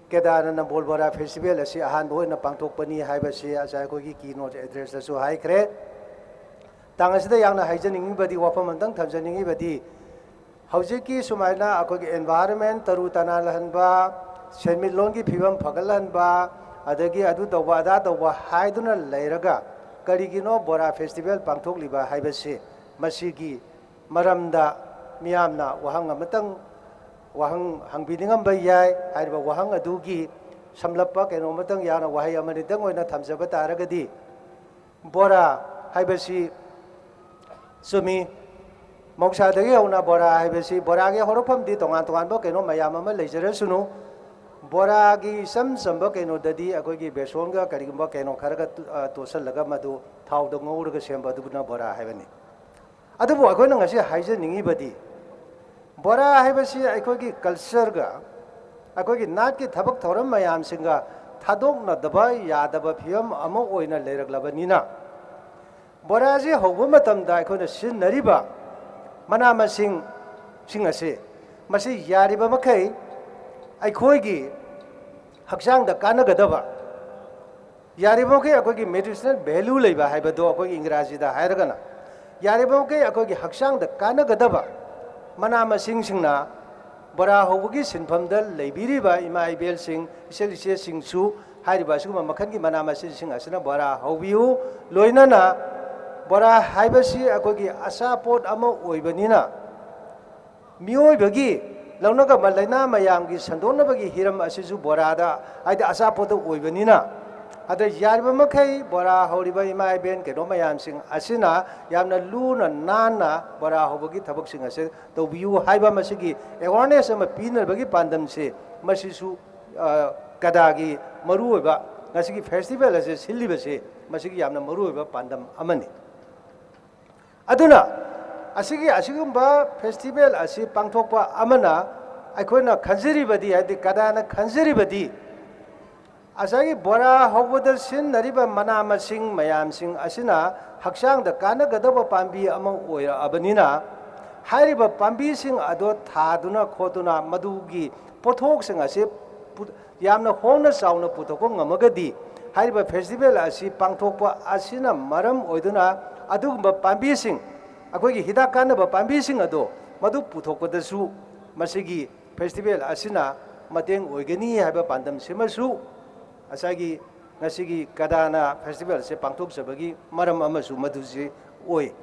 ꯀꯦꯗꯥꯔ ꯅꯝꯕꯣꯜ ꯕꯣꯔꯥ festival ꯑꯁꯤ ꯑꯍꯥꯟꯕ ꯑꯣꯏꯅ ꯄꯥꯡꯊꯣꯛꯄꯅꯤ ꯍꯥꯏꯕꯁꯤ ꯉꯁꯥꯏ ꯑꯩꯈꯣꯏꯒꯤ keynote addressꯇꯁꯨ ꯍꯥꯏꯈ꯭ꯔꯦ꯫ ꯇꯥꯡ ꯑꯁꯤꯗ ꯌꯥꯝꯅ ꯍꯥꯏꯖꯅꯤꯡꯉꯤꯕꯗꯤ, ꯋꯥꯐꯝ ꯑꯝꯇꯪ ꯊꯝꯖꯅꯤꯡꯉꯤꯕꯗꯤ, ꯍꯧꯖꯤꯛꯀꯤ ꯁꯨꯃꯥꯏꯅ ꯑꯩꯈꯣꯏꯒꯤ environment ꯇꯔꯨ ꯇꯅꯥꯜꯍꯟꯕ, ꯁꯦꯟꯃꯤꯠꯂꯣꯟꯒꯤ ꯐꯤꯕꯝ ꯐꯒꯠꯍꯟꯕ, ꯑꯗꯒꯤ ꯑꯗꯨ ꯇꯧꯕ ꯑꯗꯥ ꯇꯧꯕ ꯍꯥꯏꯗꯨꯅ ꯂꯩꯔꯒ ꯀꯔꯤꯒꯤꯅꯣ ꯕꯣꯔꯥ festival ꯄꯥꯡꯊꯣꯛꯂꯤꯕ ꯍꯥꯏꯕꯁꯤ, ꯃꯁꯤꯒꯤ ꯃꯔꯝꯗ ꯃꯤꯌꯥꯝꯅ ꯋꯥꯍꯪ ꯑꯃꯇꯪ, ꯋꯥꯍꯪ ꯍꯪꯕꯤꯅꯤꯡꯉꯝꯕ ꯌꯥꯏ꯫ ꯍꯥꯏꯔꯤꯕ ꯋꯥꯍꯪ ꯑꯗꯨꯒꯤ ꯁꯝꯂꯞꯄ ꯀꯩꯅꯣꯝꯃꯇꯪ ꯌꯥꯎꯅ ꯋꯥꯍꯩ ꯑꯃꯅꯤꯇꯪ ꯑꯣꯏꯅ ꯊꯝꯖꯕ ꯇꯥꯔꯒꯗꯤ, ꯕꯣꯔꯥ ꯍꯥꯏꯕꯁꯤ ꯆꯨꯝꯃꯤ꯫ ꯃꯍꯧꯁꯥꯗꯒꯤ ꯍꯧꯅ ꯕꯣꯔꯥ ꯍꯥꯏꯕꯁꯤ, ꯕꯣꯔꯥꯒꯤ ꯍꯧꯔꯛꯐꯝꯗꯤ ꯇꯣꯉꯥꯟ ꯇꯣꯉꯥꯟꯕ ꯀꯩꯅꯣ ꯃꯌꯥꯝ ꯑꯃ ꯂꯩꯖꯔꯁꯅꯨ, ꯕꯣꯔꯥꯒꯤ ꯏꯆꯝ ꯆꯝꯕ ꯀꯩꯅꯣꯗꯗꯤ ꯑꯩꯈꯣꯏꯒꯤ ꯕꯦꯁꯣꯟꯒ ꯀꯔꯤꯒꯨꯝꯕ ꯀꯩꯅꯣ ꯈꯔꯒ ꯇꯨ-, ꯑ, ꯇꯣꯠꯁꯤꯜꯂꯒ ꯃꯗꯨ ꯊꯥꯎꯗ ꯉꯧꯔꯒ ꯁꯦꯝꯕ ꯑꯗꯨꯅ ꯕꯣꯔꯥ ꯍꯥꯏꯕꯅꯤ꯫ ꯑꯗꯨꯕꯨ ꯑꯩꯈꯣꯏꯅ ꯉꯁꯤ ꯍꯥꯏꯖꯅꯤꯡꯉꯤꯕꯗꯤ, ꯕꯣꯔꯥ ꯍꯥꯏꯕꯁꯤ ꯑꯩꯈꯣꯏꯒꯤ ꯀꯜꯆꯔꯒ ꯑꯩꯈꯣꯏꯒꯤ ꯅꯥꯠꯀꯤ ꯊꯕꯛ ꯊꯧꯔꯝ ꯃꯌꯥꯝꯁꯤꯡꯒ ꯊꯥꯗꯣꯛꯅꯗꯕ ꯌꯥꯗꯕ ꯐꯤꯕꯝ ꯑꯃ ꯑꯣꯏꯅ ꯂꯩꯔꯛꯂꯕꯅꯤꯅ, ꯕꯣꯔꯥꯁꯤ ꯍꯧꯕ ꯃꯇꯝꯗ ꯑꯩꯈꯣꯏꯅ ꯁꯤꯖꯤꯟꯅꯔꯤꯕ ꯃꯅꯥ ꯃꯁꯤꯡꯁꯤꯡ ꯑꯁꯤ, ꯃꯁꯤ ꯌꯥꯔꯤꯕ ꯃꯈꯩ ꯑꯩꯈꯣꯏꯒꯤ ꯍꯛꯆꯥꯡꯗ ꯀꯥꯟꯅꯒꯗꯕ, ꯌꯥꯔꯤꯕ ꯃꯈꯩ ꯑꯩꯈꯣꯏꯒꯤ medicinal value ꯂꯩꯕ ꯍꯥꯏꯕꯗꯣ ꯑꯩꯈꯣꯏꯒꯤ ꯏꯪꯒ꯭ꯔꯥꯖꯤꯗ ꯍꯥꯏꯔꯒꯅ, ꯌꯥꯔꯤꯕ ꯃꯈꯩ ꯑꯩꯈꯣꯏꯒꯤ ꯍꯛꯆꯥꯡꯗ ꯀꯥꯟꯅꯒꯗꯕ ꯃꯅꯥ ꯃꯁꯤꯡꯁꯤꯡꯅ ꯕꯣꯔꯥ ꯍꯧꯕꯒꯤ ꯁꯤꯟꯐꯝꯗ ꯂꯩꯕꯤꯔꯤꯕ ꯏꯃꯥ ꯏꯕꯦꯜꯁꯤꯡ, ꯏꯆꯜ ꯏꯆꯦꯁꯤꯡꯁꯨ ꯍꯥꯏꯔꯤꯕ ꯑꯁꯤꯒꯨꯝꯕ ꯃꯈꯜꯒꯤ ꯃꯅꯥ ꯃꯁꯤꯡꯁꯤꯡ ꯑꯁꯤꯅ ꯕꯣꯔꯥ ꯍꯧꯕꯤꯌꯨ꯫ ꯂꯣꯏꯅꯅ ꯕꯣꯔꯥ ꯍꯥꯏꯕꯁꯤ ꯑꯩꯈꯣꯏꯒꯤ ꯑꯆꯥꯄꯣꯠ ꯑꯃ ꯑꯣꯏꯕꯅꯤꯅ, ꯃꯤꯑꯣꯏꯕꯒꯤ ꯂꯧꯅꯒꯟꯕ ꯂꯥꯏꯅꯥ ꯃꯌꯥꯝꯒꯤ ꯁꯟꯗꯣꯛꯅꯕꯒꯤ ꯍꯤꯔꯝ ꯑꯁꯤꯁꯨ ꯕꯣꯔꯥꯗ, ꯍꯥꯏꯗꯤ ꯑꯆꯥꯄꯣꯠꯇ ꯑꯣꯏꯕꯅꯤꯅ, ꯑꯗ ꯌꯥꯔꯤꯕ ꯃꯈꯩ ꯕꯣꯔꯥ ꯍꯧꯔꯤꯕ ꯏꯃꯥ ꯏꯕꯦꯟ ꯀꯩꯅꯣ ꯃꯌꯥꯝꯁꯤꯡ ꯑꯁꯤꯅ ꯌꯥꯝꯅ ꯂꯨꯅ ꯅꯥꯟꯅ ꯕꯣꯔꯥ ꯍꯧꯕꯒꯤ ꯊꯕꯛꯁꯤꯡ ꯑꯁꯤ ꯇꯧꯕꯤꯌꯨ ꯍꯥꯏꯕ ꯃꯁꯤꯒꯤ awareness ꯑꯃ ꯄꯤꯅꯕꯒꯤ ꯄꯥꯟꯗꯝꯁꯤ, ꯃꯁꯤꯁꯨ, ꯑ, ꯀꯗꯥꯒꯤ ꯃꯔꯨꯑꯣꯏꯕ, ꯉꯁꯤꯒꯤ festival ꯑꯁꯤ ꯁꯤꯜꯂꯤꯕꯁꯤ ꯃꯁꯤꯒꯤ ꯌꯥꯝꯅ ꯃꯔꯨꯑꯣꯏꯕ ꯄꯥꯟꯗꯝ ꯑꯃꯅꯤ꯫ ꯑꯗꯨꯅ ꯑꯁꯤꯒꯤ, ꯑꯁꯤꯒꯨꯝꯕ festival ꯑꯁꯤ ꯄꯥꯡꯊꯣꯛꯄ ꯑꯃꯅ ꯑꯩꯈꯣꯏꯅ ꯈꯟꯖꯔꯤꯕꯗꯤ, ꯍꯥꯏꯗꯤ ꯀꯗꯥꯅ ꯈꯟꯖꯔꯤꯕꯗꯤ, ꯉꯁꯥꯏꯒꯤ ꯕꯣꯔꯥ ꯍꯧꯕꯗ ꯁꯤꯖꯤꯟꯅꯔꯤꯕ ꯃꯅꯥ ꯃꯁꯤꯡ ꯃꯌꯥꯝꯁꯤꯡ ꯑꯁꯤꯅ ꯍꯛꯆꯥꯡꯗ ꯀꯥꯟꯅꯒꯗꯕ ꯄꯥꯝꯕꯤ ꯑꯃ ꯑꯣꯏꯔꯛꯑꯕꯅꯤꯅ, ꯍꯥꯏꯔꯤꯕ ꯄꯥꯝꯕꯤꯁꯤꯡ ꯑꯗꯣ ꯊꯥꯗꯨꯅ ꯈꯣꯠꯇꯨꯅ ꯃꯗꯨꯒꯤ ꯄꯣꯠꯊꯣꯛꯁꯤꯡ ꯑꯁꯤ ꯄꯨ-, ꯌꯥꯝꯅ ꯍꯣꯡꯅ ꯆꯥꯎꯅ ꯄꯨꯊꯣꯛꯄ ꯉꯝꯃꯒꯗꯤ, ꯍꯥꯏꯔꯤꯕ festival ꯑꯁꯤ ꯄꯥꯡꯊꯣꯛꯄ ꯑꯁꯤꯅ ꯃꯔꯝ ꯑꯣꯏꯗꯨꯅ ꯑꯗꯨꯒꯨꯝꯕ ꯄꯥꯝꯕꯤꯁꯤꯡ, ꯑꯩꯈꯣꯏꯒꯤ ꯍꯤꯗꯥꯛ ꯀꯥꯟꯅꯕ ꯄꯥꯝꯕꯤꯁꯤꯡ ꯑꯗꯣ ꯃꯗꯨ ꯄꯨꯊꯣꯛꯄꯗꯁꯨ ꯃꯁꯤꯒꯤ festival ꯑꯁꯤꯅ ꯃꯇꯦꯡ ꯑꯣꯏꯒꯅꯤ ꯍꯥꯏꯕ ꯄꯥꯟꯗꯝꯁꯤꯃꯁꯨ ꯉꯁꯥꯏꯒꯤ, ꯉꯁꯤꯒꯤ ꯀꯗꯥꯅ festival ꯑꯁꯤ ꯄꯥꯡꯊꯣꯛꯆꯕꯒꯤ ꯃꯔꯝ ꯑꯃꯁꯨ ꯃꯗꯨꯁꯤ ꯑꯣꯏ꯫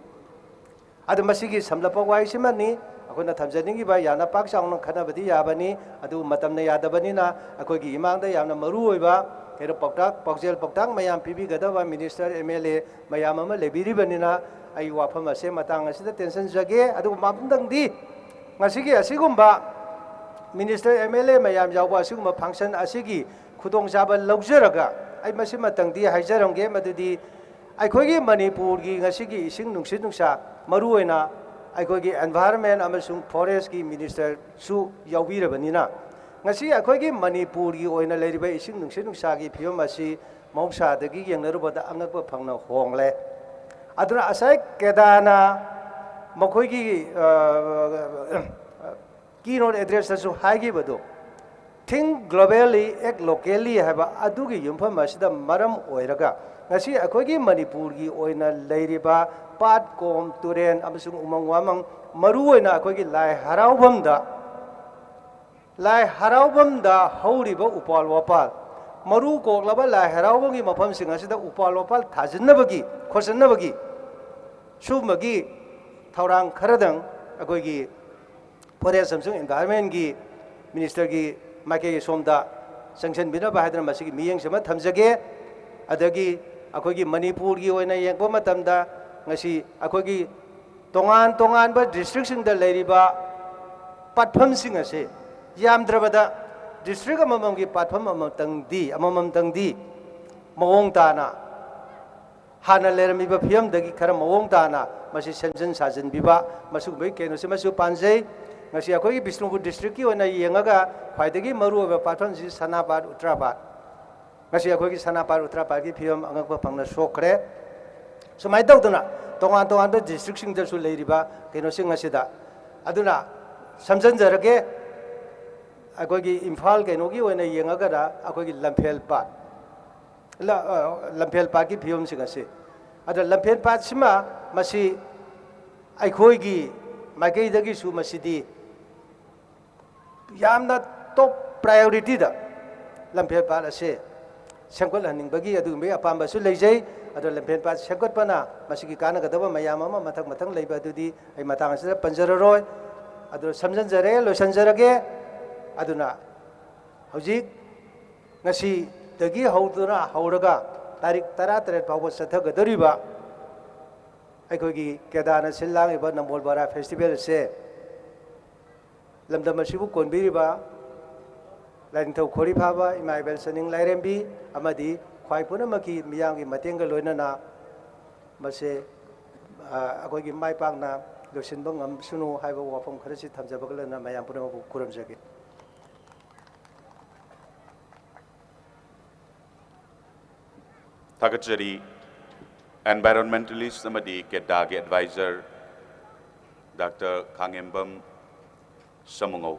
ꯑꯗꯨ ꯃꯁꯤꯒꯤ ꯁꯝꯂꯞꯄ ꯋꯥꯍꯩꯁꯤꯃꯅꯤ ꯑꯩꯈꯣꯏꯅ ꯊꯝꯖꯅꯤꯡꯉꯤꯕ꯫ ꯌꯥꯝꯅ ꯄꯥꯛ ꯆꯥꯎꯅ ꯈꯟꯅꯕꯗꯤ ꯌꯥꯕꯅꯤ, ꯑꯗꯨꯕꯨ ꯃꯇꯝꯅ ꯌꯥꯗꯕꯅꯤꯅ ꯑꯩꯈꯣꯏꯒꯤ ꯏꯃꯥꯡꯗ ꯌꯥꯝꯅ ꯃꯔꯨ ꯑꯣꯏꯕ ꯀꯩꯅꯣ ꯄꯥꯎꯇꯥꯛ, ꯄꯥꯎꯖꯦꯜ ꯄꯥꯎꯇꯥꯛ ꯃꯌꯥꯝ ꯄꯤꯕꯤꯒꯗꯕ minister, M L A ꯃꯌꯥꯝ ꯑꯃ ꯂꯩꯕꯤꯔꯤꯕꯅꯤꯅ, ꯑꯩ ꯋꯥꯐꯝ ꯑꯁꯦ ꯃꯇꯥꯡ ꯑꯁꯤꯗ ꯇꯦꯟꯁꯤꯟꯖꯒꯦ꯫ ꯑꯗꯨꯒ ꯃꯇꯨꯡꯗꯤ ꯉꯁꯤꯒꯤ ꯑꯁꯤꯒꯨꯝꯕ minister, M L A ꯃꯌꯥꯝ ꯌꯥꯎꯕ ꯑꯁꯤꯒꯨꯝꯕ function ꯑꯁꯤꯒꯤ ꯈꯨꯗꯣꯡꯆꯥꯕ ꯂꯧꯖꯔꯒ ꯑꯩ ꯃꯁꯤꯃꯇꯪꯗꯤ ꯍꯥꯏꯖꯔꯝꯒꯦ, ꯃꯗꯨꯗꯤ ꯑꯩꯈꯣꯏꯒꯤ ꯃꯅꯤꯄꯨꯔꯒꯤ ꯉꯁꯤꯒꯤ ꯏꯁꯤꯡ ꯅꯨꯡꯁꯤꯠ ꯅꯨꯡꯁꯥ, ꯃꯔꯨꯑꯣꯏꯅ ꯑꯩꯈꯣꯏꯒꯤ environment ꯑꯃꯁꯨꯡ forestꯀꯤ ministerꯁꯨ ꯌꯥꯎꯕꯤꯔꯕꯅꯤꯅ, ꯉꯁꯤ ꯑꯩꯈꯣꯏꯒꯤ ꯃꯅꯤꯄꯨꯔꯒꯤ ꯑꯣꯏꯅ ꯂꯩꯔꯤꯕ ꯏꯁꯤꯡ ꯅꯨꯡꯁꯤꯠ ꯅꯨꯡꯁꯥꯒꯤ ꯐꯤꯕꯝ ꯑꯁꯤ ꯃꯍꯧꯁꯥꯗꯒꯤ ꯌꯦꯡꯅꯔꯨꯕꯗ ꯑꯉꯛꯄ ꯐꯪꯅ ꯍꯣꯡꯂꯦ꯫ ꯑꯗꯨꯅ ꯉꯁꯥꯏ ꯀꯦꯗꯥꯅ ꯃꯈꯣꯏꯒꯤ, ꯑ, keynote addressꯇꯁꯨ ꯍꯥꯏꯈꯤꯕꯗꯨ, "Think globally, act locally" ꯍꯥꯏꯕ ꯑꯗꯨꯒꯤ ꯌꯨꯝꯐꯝ ꯑꯁꯤꯗ ꯃꯔꯝ ꯑꯣꯏꯔꯒ ꯉꯁꯤ ꯑꯩꯈꯣꯏꯒꯤ ꯃꯅꯤꯄꯨꯔꯒꯤ ꯑꯣꯏꯅ ꯂꯩꯔꯤꯕ ꯄꯥꯠ, ꯀꯣꯝ, ꯇꯨꯔꯦꯟ ꯑꯃꯁꯨꯡ ꯎꯃꯪ ꯋꯥꯃꯪ, ꯃꯔꯨꯑꯣꯏꯅ ꯑꯩꯈꯣꯏꯒꯤ ꯂꯥꯏ ꯍꯔꯥꯎꯐꯝꯗ, ꯂꯥꯏ ꯍꯔꯥꯎꯐꯝꯗ ꯍꯧꯔꯤꯕ ꯎꯄꯥꯜ ꯋꯥꯄꯥꯜ, ꯃꯔꯨ ꯀꯣꯛꯂꯕ ꯂꯥꯏ ꯍꯔꯥꯎꯐꯝꯒꯤ ꯃꯐꯝꯁꯤꯡ ꯑꯁꯤꯗ ꯎꯄꯥꯜ ꯋꯥꯄꯥꯜ ꯊꯥꯖꯤꯟꯅꯕꯒꯤ, ꯈꯣꯠꯆꯤꯟꯅꯕꯒꯤ ꯁꯨꯝꯕꯒꯤ ꯊꯧꯔꯥꯡ ꯈꯔꯗꯪ ꯑꯩꯈꯣꯏꯒꯤ Forest ꯑꯃꯁꯨꯡ Environmentꯀꯤ ministerꯒꯤ ꯃꯥꯏꯀꯩ ꯁꯣꯝꯗ ꯆꯪꯁꯤꯟꯕꯤꯅꯕ ꯍꯥꯏꯗꯅ ꯃꯁꯤꯒꯤ ꯃꯤꯠꯌꯦꯡꯁꯤꯃ ꯊꯝꯖꯒꯦ꯫ ꯑꯗꯒꯤ ꯑꯩꯈꯣꯏꯒꯤ ꯃꯅꯤꯄꯨꯔꯒꯤ ꯑꯣꯏꯅ ꯌꯦꯡꯕ ꯃꯇꯝꯗ ꯉꯁꯤ ꯑꯩꯈꯣꯏꯒꯤ ꯇꯣꯉꯥꯟ ꯇꯣꯉꯥꯟꯕ districtꯁꯤꯡꯗ ꯂꯩꯔꯤꯕ ꯄꯥꯠꯐꯝꯁꯤꯡ ꯑꯁꯤ ꯌꯥꯝꯗ꯭ꯔꯕꯗ district ꯑꯃꯃꯝꯒꯤ ꯄꯥꯠꯐꯝ ꯑꯃꯇꯪꯗꯤ, ꯑꯃꯃꯝꯇꯪꯗꯤ ꯃꯑꯣꯡ ꯇꯥꯅ ꯍꯥꯟꯅ ꯂꯩꯔꯝꯃꯤꯕ ꯐꯤꯕꯝꯗꯒꯤ ꯈꯔ ꯃꯑꯣꯡ ꯇꯥꯅ ꯃꯁꯤ ꯁꯦꯝꯖꯤꯟ ꯁꯥꯖꯤꯟꯕꯤꯕ, ꯃꯁꯤꯒꯨꯝꯕꯒꯤ ꯀꯩꯅꯣꯁꯤꯃꯁꯨ ꯄꯥꯟꯖꯩ꯫ ꯉꯁꯤ ꯑꯩꯈꯣꯏꯒꯤ ꯕꯤꯁꯅꯨꯄꯨꯔ districtꯀꯤ ꯑꯣꯏꯅ ꯌꯦꯡꯉꯒ ꯈ꯭ꯋꯥꯏꯗꯒꯤ ꯃꯔꯨꯑꯣꯏꯕ ꯄꯥꯠꯐꯝꯁꯤ ꯁꯅꯥꯄꯥꯠ, ꯎꯇ꯭ꯔꯥꯄꯥꯠ꯫ ꯉꯁꯤ ꯑꯩꯈꯣꯏꯒꯤ ꯁꯅꯥꯄꯥꯠ, ꯎꯇ꯭ꯔꯥꯄꯥꯠꯀꯤ ꯐꯤꯕꯝ ꯑꯉꯛꯄ ꯐꯪꯅ ꯁꯣꯛꯈ꯭ꯔꯦ꯫ ꯁꯨꯃꯥꯏꯅ ꯇꯧꯗꯅ ꯇꯣꯉꯥꯟ ꯇꯣꯉꯥꯟꯕ districtꯁꯤꯡꯗꯁꯨ ꯂꯩꯔꯤꯕ ꯀꯩꯅꯣꯁꯤꯡ ꯑꯁꯤꯗ, ꯑꯗꯨꯅ ꯁꯝꯖꯤꯟꯖꯔꯒꯦ, ꯑꯩꯈꯣꯏꯒꯤ ꯏꯝꯐꯥꯜ ꯀꯩꯅꯣꯒꯤ ꯑꯣꯏꯅ ꯌꯦꯡꯉꯒꯅ ꯑꯩꯈꯣꯏꯒꯤ ꯂꯝꯐꯦꯜ ꯄꯥꯠ, ꯂ-, ꯑ, ꯂꯝꯐꯦꯜ ꯄꯥꯠꯀꯤ ꯐꯤꯕꯝꯁꯤꯡ ꯑꯁꯤ, ꯑꯗ ꯂꯝꯐꯦꯜ ꯄꯥꯠꯁꯤꯃ ꯃꯁꯤ ꯑꯩꯈꯣꯏꯒꯤ ꯃꯥꯏꯀꯩꯗꯒꯤꯁꯨ ꯃꯁꯤꯗꯤ ꯌꯥꯝꯅ top priorityꯗ ꯂꯝꯐꯦꯜ ꯄꯥꯠ ꯑꯁꯤ ꯁꯦꯝꯒꯠꯍꯟꯅꯤꯡꯕꯒꯤ ꯑꯗꯨꯒꯨꯝꯕꯒꯤ ꯑꯄꯥꯝꯕꯁꯨ ꯂꯩꯖꯩ꯫ ꯑꯗꯣ ꯂꯝꯐꯦꯜ ꯄꯥꯠ ꯁꯦꯝꯒꯠꯄꯅ ꯃꯁꯤꯒꯤ ꯀꯥꯟꯅꯒꯗꯕ ꯃꯌꯥꯝ ꯑꯃ ꯃꯊꯪ ꯃꯊꯪ ꯂꯩꯕ ꯑꯗꯨꯗꯤ ꯑꯩ ꯃꯇꯥꯡ ꯑꯁꯤꯗ ꯄꯟꯖꯔꯔꯣꯏ꯫ ꯑꯗꯣ ꯁꯝꯖꯤꯟꯖꯔꯦ, ꯂꯣꯏꯁꯤꯟꯖꯔꯒꯦ꯫ ꯑꯗꯨꯅ ꯍꯧꯖꯤꯛ ꯉꯁꯤꯗꯒꯤ ꯍꯧꯗꯨꯅ ꯍꯧꯔꯒ ꯇꯥꯔꯤꯛ ꯇꯔꯥꯇꯔꯦꯠ ꯐꯥꯎꯕ ꯆꯠꯊꯒꯗꯧꯔꯤꯕ ꯑꯩꯈꯣꯏꯒꯤ ꯀꯦꯗꯥꯅ ꯁꯤꯜ ꯂꯥꯡꯂꯤꯕ ꯅꯝꯕꯣꯜ ꯕꯣꯔꯥ ꯐꯦꯁꯇꯤꯚꯦꯜꯁꯦ ꯂꯝꯗꯝ ꯑꯁꯤꯕꯨ ꯀꯣꯟꯕꯤꯔꯤꯕ ꯂꯥꯏꯅꯤꯡꯊꯧ ꯈꯣꯔꯤꯐꯥꯕ ꯏꯃꯥ ꯏꯕꯦꯜ ꯆꯅꯤꯡ ꯂꯥꯏꯔꯦꯝꯕꯤ ꯑꯃꯗꯤ ꯈ꯭ꯋꯥꯏ ꯄꯨꯝꯅꯃꯛꯀꯤ ꯃꯤꯌꯥꯝꯒꯤ ꯃꯇꯦꯡꯒ ꯂꯣꯏꯅꯅ ꯃꯁꯦ, ꯑ, ꯑꯩꯈꯣꯏꯒꯤ ꯃꯥꯏ ꯄꯥꯛꯅ ꯂꯣꯏꯁꯤꯟꯕ ꯉꯝꯁꯅꯨ ꯍꯥꯏꯕ ꯋꯥꯐꯝ ꯈꯔꯁꯤ ꯊꯝꯖꯕꯒ ꯂꯣꯏꯅꯅ ꯃꯌꯥꯝ ꯄꯨꯝꯅꯃꯛꯄꯨ ꯈꯨꯔꯨꯝꯖꯒꯦ꯫ ꯊꯥꯒꯠꯆꯔꯤ꯫ Environmentalist ꯑꯃꯗꯤ ꯀꯦꯗꯥꯒꯤ advisor Doctor ꯈꯥꯉꯦꯝꯕꯝ ꯁꯃꯨꯉꯧ꯫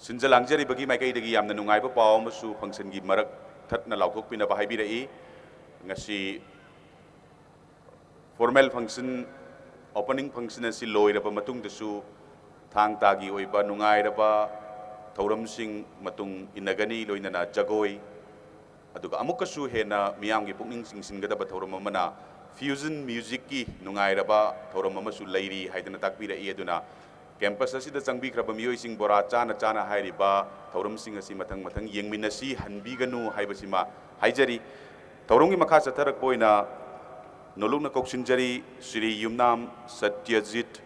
ꯁꯤꯟꯖ ꯂꯥꯡꯖꯔꯤꯕꯒꯤ ꯃꯥꯏꯀꯩꯗꯒꯤ ꯌꯥꯝꯅ ꯅꯨꯡꯉꯥꯏꯕ ꯄꯥꯎ ꯑꯃꯁꯨ functionꯒꯤ ꯃꯔꯛ ꯊꯠꯅ ꯂꯥꯎꯊꯣꯛꯄꯤꯅꯕ ꯍꯥꯏꯕꯤꯔꯛꯏ꯫ ꯉꯁꯤ formal function, opening function ꯑꯁꯤ ꯂꯣꯏꯔꯕ ꯃꯇꯨꯡꯗꯁꯨ ꯊꯥꯡ ꯇꯥꯒꯤ ꯑꯣꯏꯕ ꯅꯨꯡꯉꯥꯏꯔꯕ ꯊꯧꯔꯝꯁꯤꯡ ꯃꯇꯨꯡ ꯏꯟꯅꯒꯅꯤ, ꯂꯣꯏꯅꯅ ꯖꯒꯣꯏ, ꯑꯗꯨꯒ ꯑꯃꯨꯛꯀꯁꯨ ꯍꯦꯟꯅ ꯃꯤꯌꯥꯝꯒꯤ ꯄꯨꯛꯅꯤꯡ ꯆꯤꯡꯁꯤꯟꯒꯗꯕ ꯊꯧꯔꯝ ꯑꯃꯅ fusion musicꯀꯤ ꯅꯨꯡꯉꯥꯏꯔꯕ ꯊꯧꯔꯝ ꯑꯃꯁꯨ ꯂꯩꯔꯤ ꯍꯥꯏꯗꯅ ꯇꯥꯛꯄꯤꯔꯛꯏ꯫ ꯑꯗꯨꯅ campus ꯑꯁꯤꯗ ꯆꯪꯕꯤꯈ꯭ꯔꯕ ꯃꯤꯑꯣꯏꯁꯤꯡ ꯕꯣꯔꯥ ꯆꯥꯅ ꯆꯥꯅ ꯍꯥꯏꯔꯤꯕ ꯊꯧꯔꯝꯁꯤꯡ ꯑꯁꯤ ꯃꯊꯪ ꯃꯊꯪ ꯌꯦꯡꯃꯤꯟꯅꯁꯤ, ꯍꯟꯕꯤꯒꯅꯨ ꯍꯥꯏꯕꯁꯤꯃ ꯍꯥꯏꯖꯔꯤ꯫ ꯊꯧꯔꯝꯒꯤ ꯃꯈꯥ ꯆꯠꯊꯔꯛꯄ ꯑꯣꯏꯅ ꯅꯣꯂꯨꯛꯅ ꯀꯧꯁꯤꯟꯖꯔꯤ ꯁ꯭ꯔꯤ ꯌꯨꯝꯅꯥꯝ ꯁꯇ꯭ꯌꯖꯤꯠ,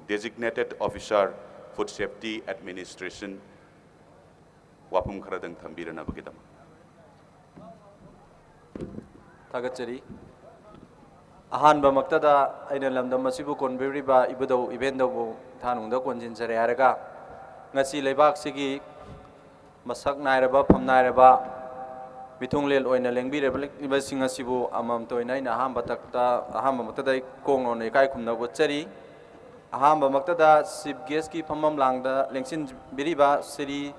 Designated Officer, Food Safety Administration, ꯋꯥꯐꯝ ꯈꯔꯗꯪ ꯊꯝꯕꯤꯔꯅꯕꯒꯤꯗꯃꯛ꯫ ꯊꯥꯒꯠꯆꯔꯤ꯫ ꯑꯍꯥꯟꯕꯃꯛꯇꯗ ꯑꯩꯅ ꯂꯝꯗꯝ ꯑꯁꯤꯕꯨ ꯀꯣꯟꯕꯤꯔꯤꯕ ꯏꯕꯨꯙꯧ ꯏꯕꯦꯟꯗꯧꯕꯨ ꯊꯥꯅꯨꯡꯗ ꯀꯣꯟꯁꯤꯟꯖꯔꯦ ꯍꯥꯏꯔꯒ, ꯉꯁꯤ ꯂꯩꯕꯥꯛꯁꯤꯒꯤ ꯃꯁꯛ ꯅꯥꯏꯔꯕ, ꯐꯝ ꯅꯥꯏꯔꯕ ꯃꯤꯊꯨꯡꯂꯦꯟ ꯑꯣꯏꯅ ꯂꯦꯡꯕꯤꯔꯤꯕꯁꯤꯡ ꯑꯁꯤꯕꯨ ꯑꯃꯃꯝꯇ ꯑꯣꯏꯅ ꯑꯩꯅ ꯑꯍꯥꯟꯕ ꯇꯛꯇ-, ꯑꯍꯥꯟꯕꯃꯛꯇꯗ ꯑꯩ ꯀꯣꯛ ꯅꯣꯟꯅ ꯏꯀꯥꯏ ꯈꯨꯝꯅꯕ ꯎꯠꯆꯔꯤ꯫ ꯑꯍꯥꯟꯕꯃꯛꯇꯗ Chief Guestꯀꯤ ꯐꯝꯐꯝ ꯂꯥꯡꯗ ꯂꯦꯡꯁꯤꯟꯕꯤꯔꯤꯕ ꯁ꯭ꯔꯤ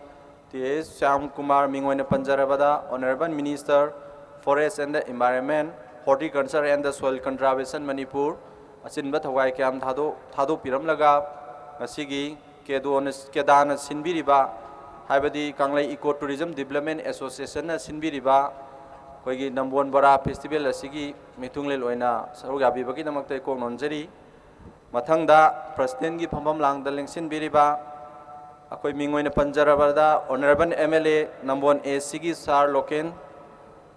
ꯇꯤ ꯑꯦꯁ ꯁ꯭ꯌꯥꯝ ꯀꯨꯃꯥꯔ, ꯃꯤꯡ ꯑꯣꯏꯅ ꯄꯟꯖꯔꯕꯗ Honourable Minister, Forest and the Environment, Horticulture and the Soil Conservation Manipur, ꯑꯆꯤꯟꯕ ꯊꯧꯒꯥꯏ ꯀꯌꯥꯝ ꯊꯥꯗꯣꯛ-, ꯊꯥꯗꯣꯛꯄꯤꯔꯝꯂꯒ ꯉꯁꯤꯒꯤ ꯀꯦꯗꯣꯅ, ꯀꯦꯗꯥꯅ ꯁꯤꯟꯕꯤꯔꯤꯕ, ꯍꯥꯏꯕꯗꯤ ꯀꯪꯂꯩ Eco Tourism Development Associationꯅ ꯁꯤꯟꯕꯤꯔꯤꯕ ꯑꯩꯈꯣꯏꯒꯤ ꯅꯝꯕꯣꯟ ꯕꯣꯔꯥ festival ꯑꯁꯤꯒꯤ ꯃꯤꯊꯨꯡꯂꯦꯟ ꯑꯣꯏꯅ ꯁꯔꯨꯛ ꯌꯥꯕꯤꯕꯒꯤꯗꯃꯛꯇ ꯑꯩ ꯀꯣꯛ ꯅꯣꯟꯖꯔꯤ꯫ ꯃꯊꯪꯗ Presidentꯀꯤ ꯐꯝꯐꯝ ꯂꯥꯡꯗ ꯂꯦꯡꯁꯤꯟꯕꯤꯔꯤꯕ ꯑꯩꯈꯣꯏ ꯃꯤꯡ ꯑꯣꯏꯅ ꯄꯟꯖꯔꯕꯗ Honourable MLA ꯅꯝꯕꯣꯟ ACꯒꯤ Sir ꯂꯣꯀꯦꯟ,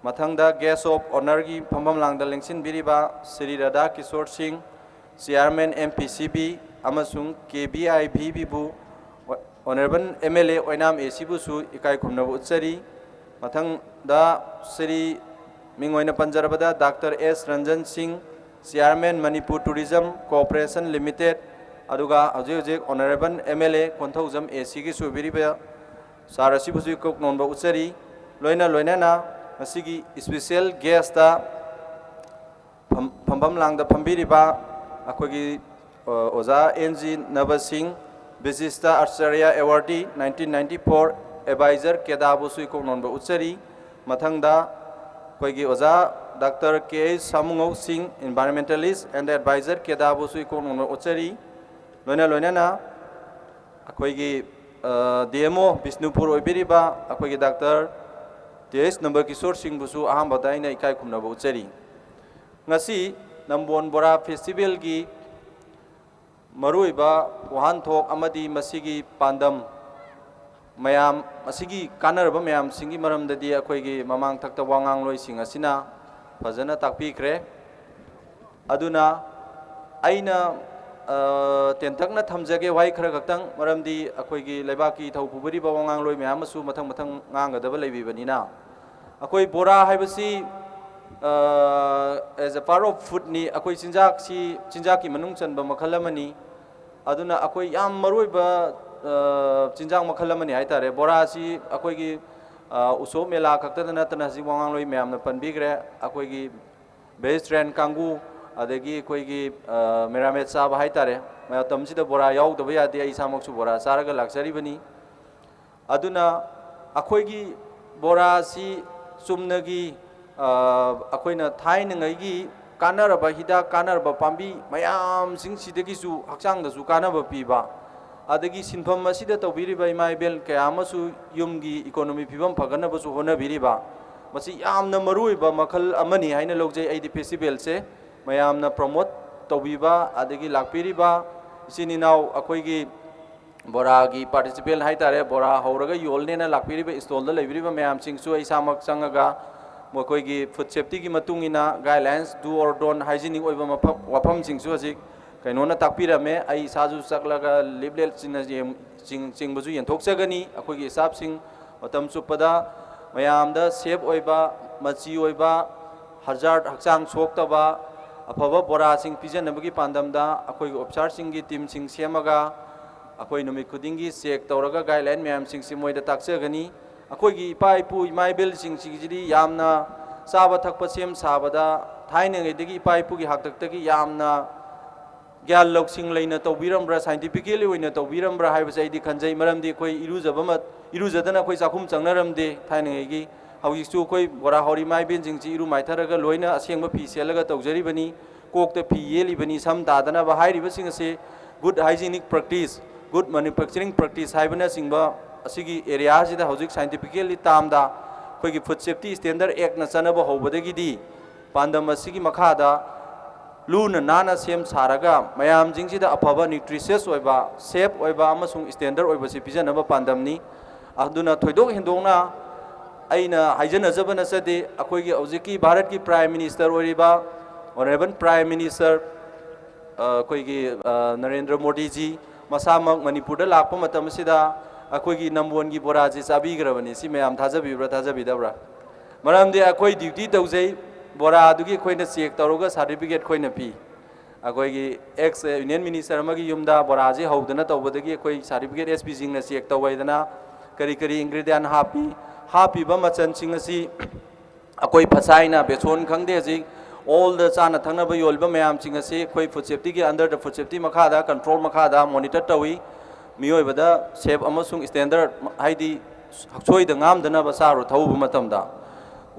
ꯃꯊꯪꯗ Guest of Honourꯒꯤ ꯐꯝꯐꯝ ꯂꯥꯡꯗ ꯂꯦꯡꯁꯤꯟꯕꯤꯔꯤꯕ ꯁ꯭ꯔꯤ ꯔꯥꯙꯥ ꯀꯤꯁꯣꯔ ꯁꯤꯡ, Chairman M P C B ꯑꯃꯁꯨꯡ K B I B ꯕꯨ Honourable M L A Oinam A C ꯕꯨꯁꯨ ꯏꯀꯥꯏ ꯈꯨꯝꯅꯕ ꯎꯠꯆꯔꯤ꯫ ꯃꯊꯪꯗ ꯁ꯭ꯔꯤ, ꯃꯤꯡ ꯑꯣꯏꯅ ꯄꯟꯖꯔꯕꯗ Doctor S ꯔꯟꯖꯟ ꯁꯤꯡ, Chairman Manipur Tourism Corporation Limited, ꯑꯗꯨꯒ ꯍꯧꯖꯤꯛ ꯍꯧꯖꯤꯛ Honourable M L A Konthoujam A Cꯒꯤꯁꯨ ꯑꯣꯏꯕꯤꯔꯤꯕ ꯁꯥꯔ ꯑꯁꯤꯕꯨꯁꯨ ꯏꯀꯣꯛ ꯅꯣꯟꯕ ꯎꯠꯆꯔꯤ꯫ ꯂꯣꯏꯅ ꯂꯣꯏꯅꯅ ꯉꯁꯤꯒꯤ special guestꯇ ꯐꯝ-, ꯐꯝꯐꯝ ꯂꯥꯡꯗ ꯐꯝꯕꯤꯔꯤꯕ ꯑꯩꯈꯣꯏꯒꯤ, ꯑ, ꯑꯣꯖꯥ N G ꯅꯕ ꯁꯤꯡ, Vishishtha Acharya Awardee nineteen ninety-four, Advisor ꯀꯦꯗꯥꯕꯨꯁꯨ ꯏꯀꯣꯛ ꯅꯣꯟꯕ ꯎꯠꯆꯔꯤ꯫ ꯃꯊꯪꯗ ꯑꯩꯈꯣꯏꯒꯤ ꯑꯣꯖꯥ Doctor K H ꯁꯥꯃꯨꯉꯧ ꯁꯤꯡ, Environmentalist and Advisor ꯀꯦꯗꯥꯕꯨꯁꯨ ꯏꯀꯣꯛ ꯅꯣꯟꯕ ꯎꯠꯆꯔꯤ꯫ ꯂꯣꯏꯅ ꯂꯣꯏꯅꯅ ꯑꯩꯈꯣꯏꯒꯤ, ꯑ, D M O ꯕꯤꯁꯅꯨꯄꯨꯔ ꯑꯣꯏꯕꯤꯔꯤꯕ ꯑꯩꯈꯣꯏꯒꯤ Doctor T H ꯅꯝꯕ ꯀꯤꯁꯣꯔ ꯁꯤꯡꯕꯨꯁꯨ ꯑꯍꯥꯟꯕꯗ ꯑꯩꯅ ꯏꯀꯥꯏ ꯈꯨꯝꯅꯕ ꯎꯠꯆꯔꯤ꯫ ꯉꯁꯤ ꯅꯝꯕꯣꯟ ꯕꯣꯔꯥ ꯐꯦꯁꯇꯤꯚꯦꯜꯒꯤ ꯃꯔꯨꯑꯣꯏꯕ ꯋꯥꯍꯟꯊꯣꯛ ꯑꯃꯗꯤ ꯃꯁꯤꯒꯤ ꯄꯥꯟꯗꯝ ꯃꯌꯥꯝ, ꯃꯁꯤꯒꯤ ꯀꯥꯟꯅꯔꯕ ꯃꯌꯥꯝꯁꯤꯡꯒꯤ ꯃꯔꯝꯗꯗꯤ ꯑꯩꯈꯣꯏꯒꯤ ꯃꯃꯥꯡ ꯊꯛꯇ ꯋꯥ ꯉꯥꯡꯂꯣꯏꯁꯤꯡ ꯑꯁꯤꯅ ꯐꯖꯅ ꯇꯥꯛꯄꯤꯈ꯭ꯔꯦ꯫ ꯑꯗꯨꯅ ꯑꯩꯅ, ꯑ, ꯇꯦꯟꯇꯛꯅ ꯊꯝꯖꯒꯦ ꯋꯥꯍꯩ ꯈꯔ ꯈꯛꯇꯪ, ꯃꯔꯝꯗꯤ ꯑꯩꯈꯣꯏꯒꯤ ꯂꯩꯕꯥꯛꯀꯤ ꯏꯊꯧ ꯄꯨꯕꯤꯔꯤꯕ ꯋꯥ ꯉꯥꯡꯂꯣꯏ ꯃꯌꯥꯝ ꯑꯃꯁꯨ ꯃꯊꯪ ꯃꯊꯪ ꯉꯥꯡꯒꯗꯕ ꯂꯩꯕꯤꯕꯅꯤꯅ꯫ ꯑꯩꯈꯣꯏ ꯕꯣꯔꯥ ꯍꯥꯏꯕꯁꯤ, ꯑ, as a part of foodꯅꯤ, ꯑꯩꯈꯣꯏ ꯆꯤꯟꯖꯥꯛꯁꯤ, ꯆꯤꯟꯖꯥꯛꯀꯤ ꯃꯅꯨꯡ ꯆꯟꯕ ꯃꯈꯜ ꯑꯃꯅꯤ꯫ ꯑꯗꯨꯅ ꯑꯩꯈꯣꯏ ꯌꯥꯝ ꯃꯔꯨꯑꯣꯏꯕ, ꯑ, ꯆꯤꯟꯖꯥꯛ ꯃꯈꯜ ꯑꯃꯅꯤ ꯍꯥꯏꯇꯥꯔꯦ꯫ ꯕꯣꯔꯥꯁꯤ ꯑꯩꯈꯣꯏꯒꯤ, ꯑ, ꯎꯁꯣꯞ ꯃꯦꯂꯥ ꯈꯛꯇꯗ ꯅꯠꯇꯅ ꯍꯧꯖꯤꯛ ꯋꯥ ꯉꯥꯡꯂꯣꯏ ꯃꯌꯥꯝꯅ ꯄꯟꯕꯤꯈ꯭ꯔꯦ, ꯑꯩꯈꯣꯏꯒꯤ vegetarian ꯀꯥꯡꯕꯨ, ꯑꯗꯒꯤ ꯑꯩꯈꯣꯏꯒꯤ, ꯑ, ꯃꯦꯔꯥꯃꯦꯠ ꯆꯥꯕ ꯍꯥꯏꯇꯥꯔꯦ꯫ ꯃꯇꯝꯁꯤꯗ ꯕꯣꯔꯥ ꯌꯥꯎꯗꯕ ꯌꯥꯗꯦ꯫ ꯑꯩ ꯏꯁꯥꯃꯛꯁꯨ ꯕꯣꯔꯥ ꯆꯥꯔꯒ ꯂꯥꯛꯆꯔꯤꯕꯅꯤ꯫ ꯑꯗꯨꯅ ꯑꯩꯈꯣꯏꯒꯤ ꯕꯣꯔꯥꯁꯤ ꯆꯨꯝꯅꯒꯤ, ꯑ, ꯑꯩꯈꯣꯏꯅ ꯊꯥꯏꯅꯉꯩꯒꯤ ꯀꯥꯟꯅꯔꯕ ꯍꯤꯗꯥꯛ, ꯀꯥꯟꯅꯔꯕ ꯄꯥꯝꯕꯤ ꯃꯌꯥꯝꯁꯤꯡꯁꯤꯗꯒꯤꯁꯨ ꯍꯛꯆꯥꯡꯗꯁꯨ ꯀꯥꯟꯅꯕ ꯄꯤꯕ, ꯑꯗꯒꯤ ꯁꯤꯟꯐꯝ ꯑꯁꯤꯗ ꯇꯧꯕꯤꯔꯤꯕ ꯏꯃꯥ ꯏꯕꯦꯜ ꯀꯌꯥ ꯑꯃꯁꯨ ꯌꯨꯝꯒꯤ economy ꯐꯤꯕꯝ ꯐꯒꯠꯅꯕꯁꯨ ꯍꯣꯠꯅꯕꯤꯔꯤꯕ, ꯃꯁꯤ ꯌꯥꯝꯅ ꯃꯔꯨꯑꯣꯏꯕ ꯃꯈꯜ ꯑꯃꯅꯤ ꯍꯥꯏꯅ ꯂꯧꯖꯩ ꯑꯩꯗꯤ ꯐꯦꯁꯇꯤꯚꯦꯜꯁꯦ꯫ ꯃꯌꯥꯝꯅ promote ꯇꯧꯕꯤꯕ, ꯑꯗꯒꯤ ꯂꯥꯛꯄꯤꯔꯤꯕ ꯏꯆꯤꯟ ꯏꯅꯥꯎ ꯑꯩꯈꯣꯏꯒꯤ ꯕꯣꯔꯥꯒꯤ participant ꯍꯥꯏꯇꯥꯔꯦ, ꯕꯣꯔꯥ ꯍꯧꯔꯒ ꯌꯣꯜꯅꯦꯅ ꯂꯥꯛꯄꯤꯔꯤꯕ stallꯗ ꯂꯩꯕꯤꯔꯤꯕ ꯃꯌꯥꯝꯁꯤꯡꯁꯨ ꯑꯩ ꯏꯁꯥꯃꯛ ꯆꯪꯉꯒ ꯃꯈꯣꯏꯒꯤ ꯐꯨꯗ ꯁꯦꯐꯇꯤꯒꯤ ꯃꯇꯨꯡ ꯏꯟꯅ guidelines, do or Don, hygienic ꯑꯣꯏꯕ ꯃꯐꯝ, ꯋꯥꯐꯝꯁꯤꯡꯁꯨ ꯍꯧꯖꯤꯛ ꯀꯩꯅꯣꯅ ꯇꯥꯛꯄꯤꯔꯝꯃꯦ꯫ ꯑꯩ ꯏꯁꯥꯁꯨ ꯆꯠꯂꯒ ꯂꯤꯞꯂꯦꯠꯁꯤꯡꯅ ꯌꯦꯡ-, ꯆꯤꯡ-, ꯆꯤꯡꯕꯁꯨ ꯌꯦꯟꯊꯣꯛꯆꯒꯅꯤ꯫ ꯑꯩꯈꯣꯏꯒꯤ ꯏꯁꯇꯥꯐꯁꯤꯡ ꯃꯇꯝ ꯆꯨꯞꯄꯗ ꯃꯌꯥꯝꯗ ꯁꯦꯐ ꯑꯣꯏꯕ, ꯃꯆꯤ ꯑꯣꯏꯕ, ꯍꯖꯥꯔꯠ, ꯍꯛꯆꯥꯡ ꯁꯣꯛꯇꯕ ꯑꯐꯕ ꯕꯣꯔꯥꯁꯤꯡ ꯄꯤꯖꯅꯕꯒꯤ ꯄꯥꯟꯗꯝꯗ ꯑꯩꯈꯣꯏꯒꯤ ꯑꯣꯐꯤꯁꯥꯔꯁꯤꯡꯒꯤ ꯇꯤꯝꯁꯤꯡ ꯁꯦꯝꯃꯒ ꯑꯩꯈꯣꯏ ꯅꯨꯃꯤꯠ ꯈꯨꯗꯤꯡꯒꯤ ꯆꯦꯛ ꯇꯧꯔꯒ ꯒꯥꯏꯗꯂꯥꯏꯟ ꯃꯌꯥꯝꯁꯤꯡꯁꯤ ꯃꯣꯏꯗ ꯇꯥꯛꯆꯒꯅꯤ꯫ ꯑꯩꯈꯣꯏꯒꯤ ꯏꯄꯥ ꯏꯄꯨ, ꯏꯃꯥ ꯏꯕꯦꯜꯁꯤꯡꯁꯤꯗꯤ ꯌꯥꯝꯅ ꯆꯥꯕ ꯊꯛꯄ ꯁꯦꯝ ꯁꯥꯕꯗ ꯊꯥꯏꯅꯉꯩꯗꯒꯤ ꯏꯄꯥ ꯏꯄꯨꯒꯤ ꯍꯥꯛꯇꯛꯇꯒꯤ ꯌꯥꯝꯅ ꯒ꯭ꯌꯥꯟ ꯂꯧꯁꯤꯡ ꯂꯩꯅ ꯇꯧꯕꯤꯔꯝꯕ꯭ꯔꯥ, ꯁꯥꯏꯟꯇꯤꯐꯤꯀꯦꯜꯂꯤ ꯑꯣꯏꯅ ꯇꯧꯕꯤꯔꯝꯕ꯭ꯔꯥ ꯍꯥꯏꯕꯁꯦ ꯑꯩꯗꯤ ꯈꯟꯖꯩ꯫ ꯃꯔꯝꯗꯤ ꯑꯩꯈꯣꯏ ꯏꯔꯨꯖꯕ ꯃ-, ꯏꯔꯨꯖꯗꯅ ꯑꯩꯈꯣꯏ ꯆꯥꯛꯈꯨꯝ ꯆꯪꯅꯔꯝꯗꯦ ꯊꯥꯏꯅꯉꯩꯒꯤ꯫ ꯍꯧꯖꯤꯛꯁꯨ ꯑꯩꯈꯣꯏ ꯕꯣꯔꯥ ꯍꯧꯔꯤ ꯏꯃꯥ ꯏꯕꯦꯟꯁꯤꯡꯁꯤ ꯏꯔꯨ ꯃꯥꯏꯊꯔꯒ ꯂꯣꯏꯅ ꯑꯁꯦꯡꯕ ꯐꯤ ꯁꯦꯠꯂꯒ ꯇꯧꯖꯔꯤꯕꯅꯤ꯫ ꯀꯣꯛꯇ ꯐꯤ ꯌꯦꯠꯂꯤꯕꯅꯤ, ꯁꯝ ꯇꯥꯗꯅꯕ ꯍꯥꯏꯔꯤꯕꯁꯤꯡ ꯑꯁꯤ good hygienic practice, good manufacturing practice ꯍꯥꯏꯕꯅꯆꯤꯡꯕ ꯑꯁꯤꯒꯤ ꯑꯦꯔꯤꯌꯥꯁꯤꯗ ꯍꯧꯖꯤꯛ ꯁꯥꯏꯟꯇꯤꯐꯤꯀꯦꯜꯂꯤ ꯇꯥꯝꯗ ꯑꯩꯈꯣꯏꯒꯤ ꯐꯨꯗ ꯁꯦꯐꯇꯤ ꯁ꯭ꯇꯦꯟꯗꯔꯗ ꯑꯦꯛꯅ ꯆꯠꯅꯕ ꯍꯧꯕꯗꯒꯤꯗꯤ ꯄꯥꯟꯗꯝ ꯑꯁꯤꯒꯤ ꯃꯈꯥꯗ ꯂꯨꯅ ꯅꯥꯟꯅ ꯁꯦꯝ ꯁꯥꯔꯒ ꯃꯌꯥꯝꯁꯤꯡꯁꯤꯗ ꯑꯐꯕ, ꯅ꯭ꯌꯨꯇ꯭ꯔꯤꯁꯤꯌꯁ ꯑꯣꯏꯕ, ꯁꯦꯐ ꯑꯣꯏꯕ ꯑꯃꯁꯨꯡ ꯁ꯭ꯇꯦꯟꯗꯔꯗ ꯑꯣꯏꯕꯁꯤ ꯄꯤꯖꯅꯕ ꯄꯥꯟꯗꯝꯅꯤ꯫ ꯑꯗꯨꯅ ꯊꯣꯏꯗꯣꯛ ꯍꯦꯟꯗꯣꯛꯅ ꯑꯩꯅ ꯍꯥꯏꯖꯅꯖꯕ ꯅꯠꯆꯗꯦ꯫ ꯑꯩꯈꯣꯏꯒꯤ ꯍꯧꯖꯤꯛꯀꯤ ꯚꯥꯔꯠꯀꯤ ꯄ꯭ꯔꯥꯏꯝ ꯃꯤꯅꯤꯁꯇꯔ ꯑꯣꯏꯔꯤꯕ ꯑꯣꯅꯔꯦꯕꯜ ꯄ꯭ꯔꯥꯏꯝ ꯃꯤꯅꯤꯁꯇꯔ, ꯑ, ꯑꯩꯈꯣꯏꯒꯤ, ꯑ, ꯅꯔꯦꯟꯗ꯭ꯔ ꯃꯣꯗꯤꯖꯤ ꯃꯁꯥꯃꯛ ꯃꯅꯤꯄꯨꯔꯗ ꯂꯥꯛꯄ ꯃꯇꯝ ꯑꯁꯤꯗ ꯑꯩꯈꯣꯏꯒꯤ ꯅꯝꯕꯣꯟꯒꯤ ꯕꯣꯔꯥꯁꯤ ꯆꯥꯕꯤꯈ꯭ꯔꯕꯅꯤ꯫ ꯁꯤ ꯃꯌꯥꯝ ꯊꯥꯖꯕꯤꯕ꯭ꯔꯥ, ꯊꯥꯖꯕꯤꯗꯕ꯭ꯔꯥ? ꯃꯔꯝꯗꯤ ꯑꯩꯈꯣꯏ ꯗ꯭ꯌꯨꯇꯤ ꯇꯧꯖꯩ, ꯕꯣꯔꯥꯗꯨꯒꯤ ꯑꯩꯈꯣꯏꯅ ꯆꯦꯛ ꯇꯧꯔꯒ ꯁꯥꯔꯇꯤꯐꯤꯀꯦꯠ ꯑꯩꯈꯣꯏꯅ ꯄꯤ꯫ ꯑꯩꯈꯣꯏꯒꯤ ꯑꯦꯛꯁ ꯌꯨꯅꯤꯌꯟ ꯃꯤꯅꯤꯁꯇꯔ ꯑꯃꯒꯤ ꯌꯨꯝꯗ ꯕꯣꯔꯥꯁꯤ ꯍꯧꯗꯅ ꯇꯧꯕꯗꯒꯤ ꯑꯩꯈꯣꯏ ꯁꯥꯔꯇꯤꯐꯤꯀꯦꯠ ꯑꯦꯁ ꯄꯤꯁꯤꯡꯅ ꯆꯦꯛ ꯇꯧꯋꯦꯗꯅ ꯀꯔꯤ ꯀꯔꯤ ꯏꯟꯒ꯭ꯔꯤꯗꯤꯌꯦꯟ ꯍꯥꯞꯄꯤ, ꯍꯥꯞꯄꯤꯕ ꯃꯆꯜꯁꯤꯡ ꯑꯁꯤ ꯑꯩꯈꯣꯏ ꯐꯁꯥꯏꯅ, ꯕꯦꯁꯣꯟ ꯈꯪꯗꯦ, ꯍꯧꯖꯤꯛ ꯑꯣꯜꯗ ꯆꯥꯅ ꯊꯛꯅꯕ ꯌꯣꯜꯂꯤꯕ ꯃꯌꯥꯝꯁꯤꯡ ꯑꯁꯤ ꯑꯩꯈꯣꯏ ꯐꯨꯗ ꯁꯦꯐꯇꯤꯒꯤ, under the food safety ꯃꯈꯥꯗ, ꯀꯟꯇ꯭ꯔꯣꯜ ꯃꯈꯥꯗ ꯃꯣꯅꯤꯇꯔ ꯇꯧꯏ꯫ ꯃꯤꯑꯣꯏꯕꯗ ꯁꯦꯐ ꯑꯃꯁꯨꯡ ꯁ꯭ꯇꯦꯟꯗꯔꯗ, ꯍꯥꯏꯗꯤ ꯁꯣꯏꯗ ꯉꯥꯝꯗꯅꯕ ꯆꯥꯔꯨ ꯊꯛꯎꯕ ꯃꯇꯝꯗ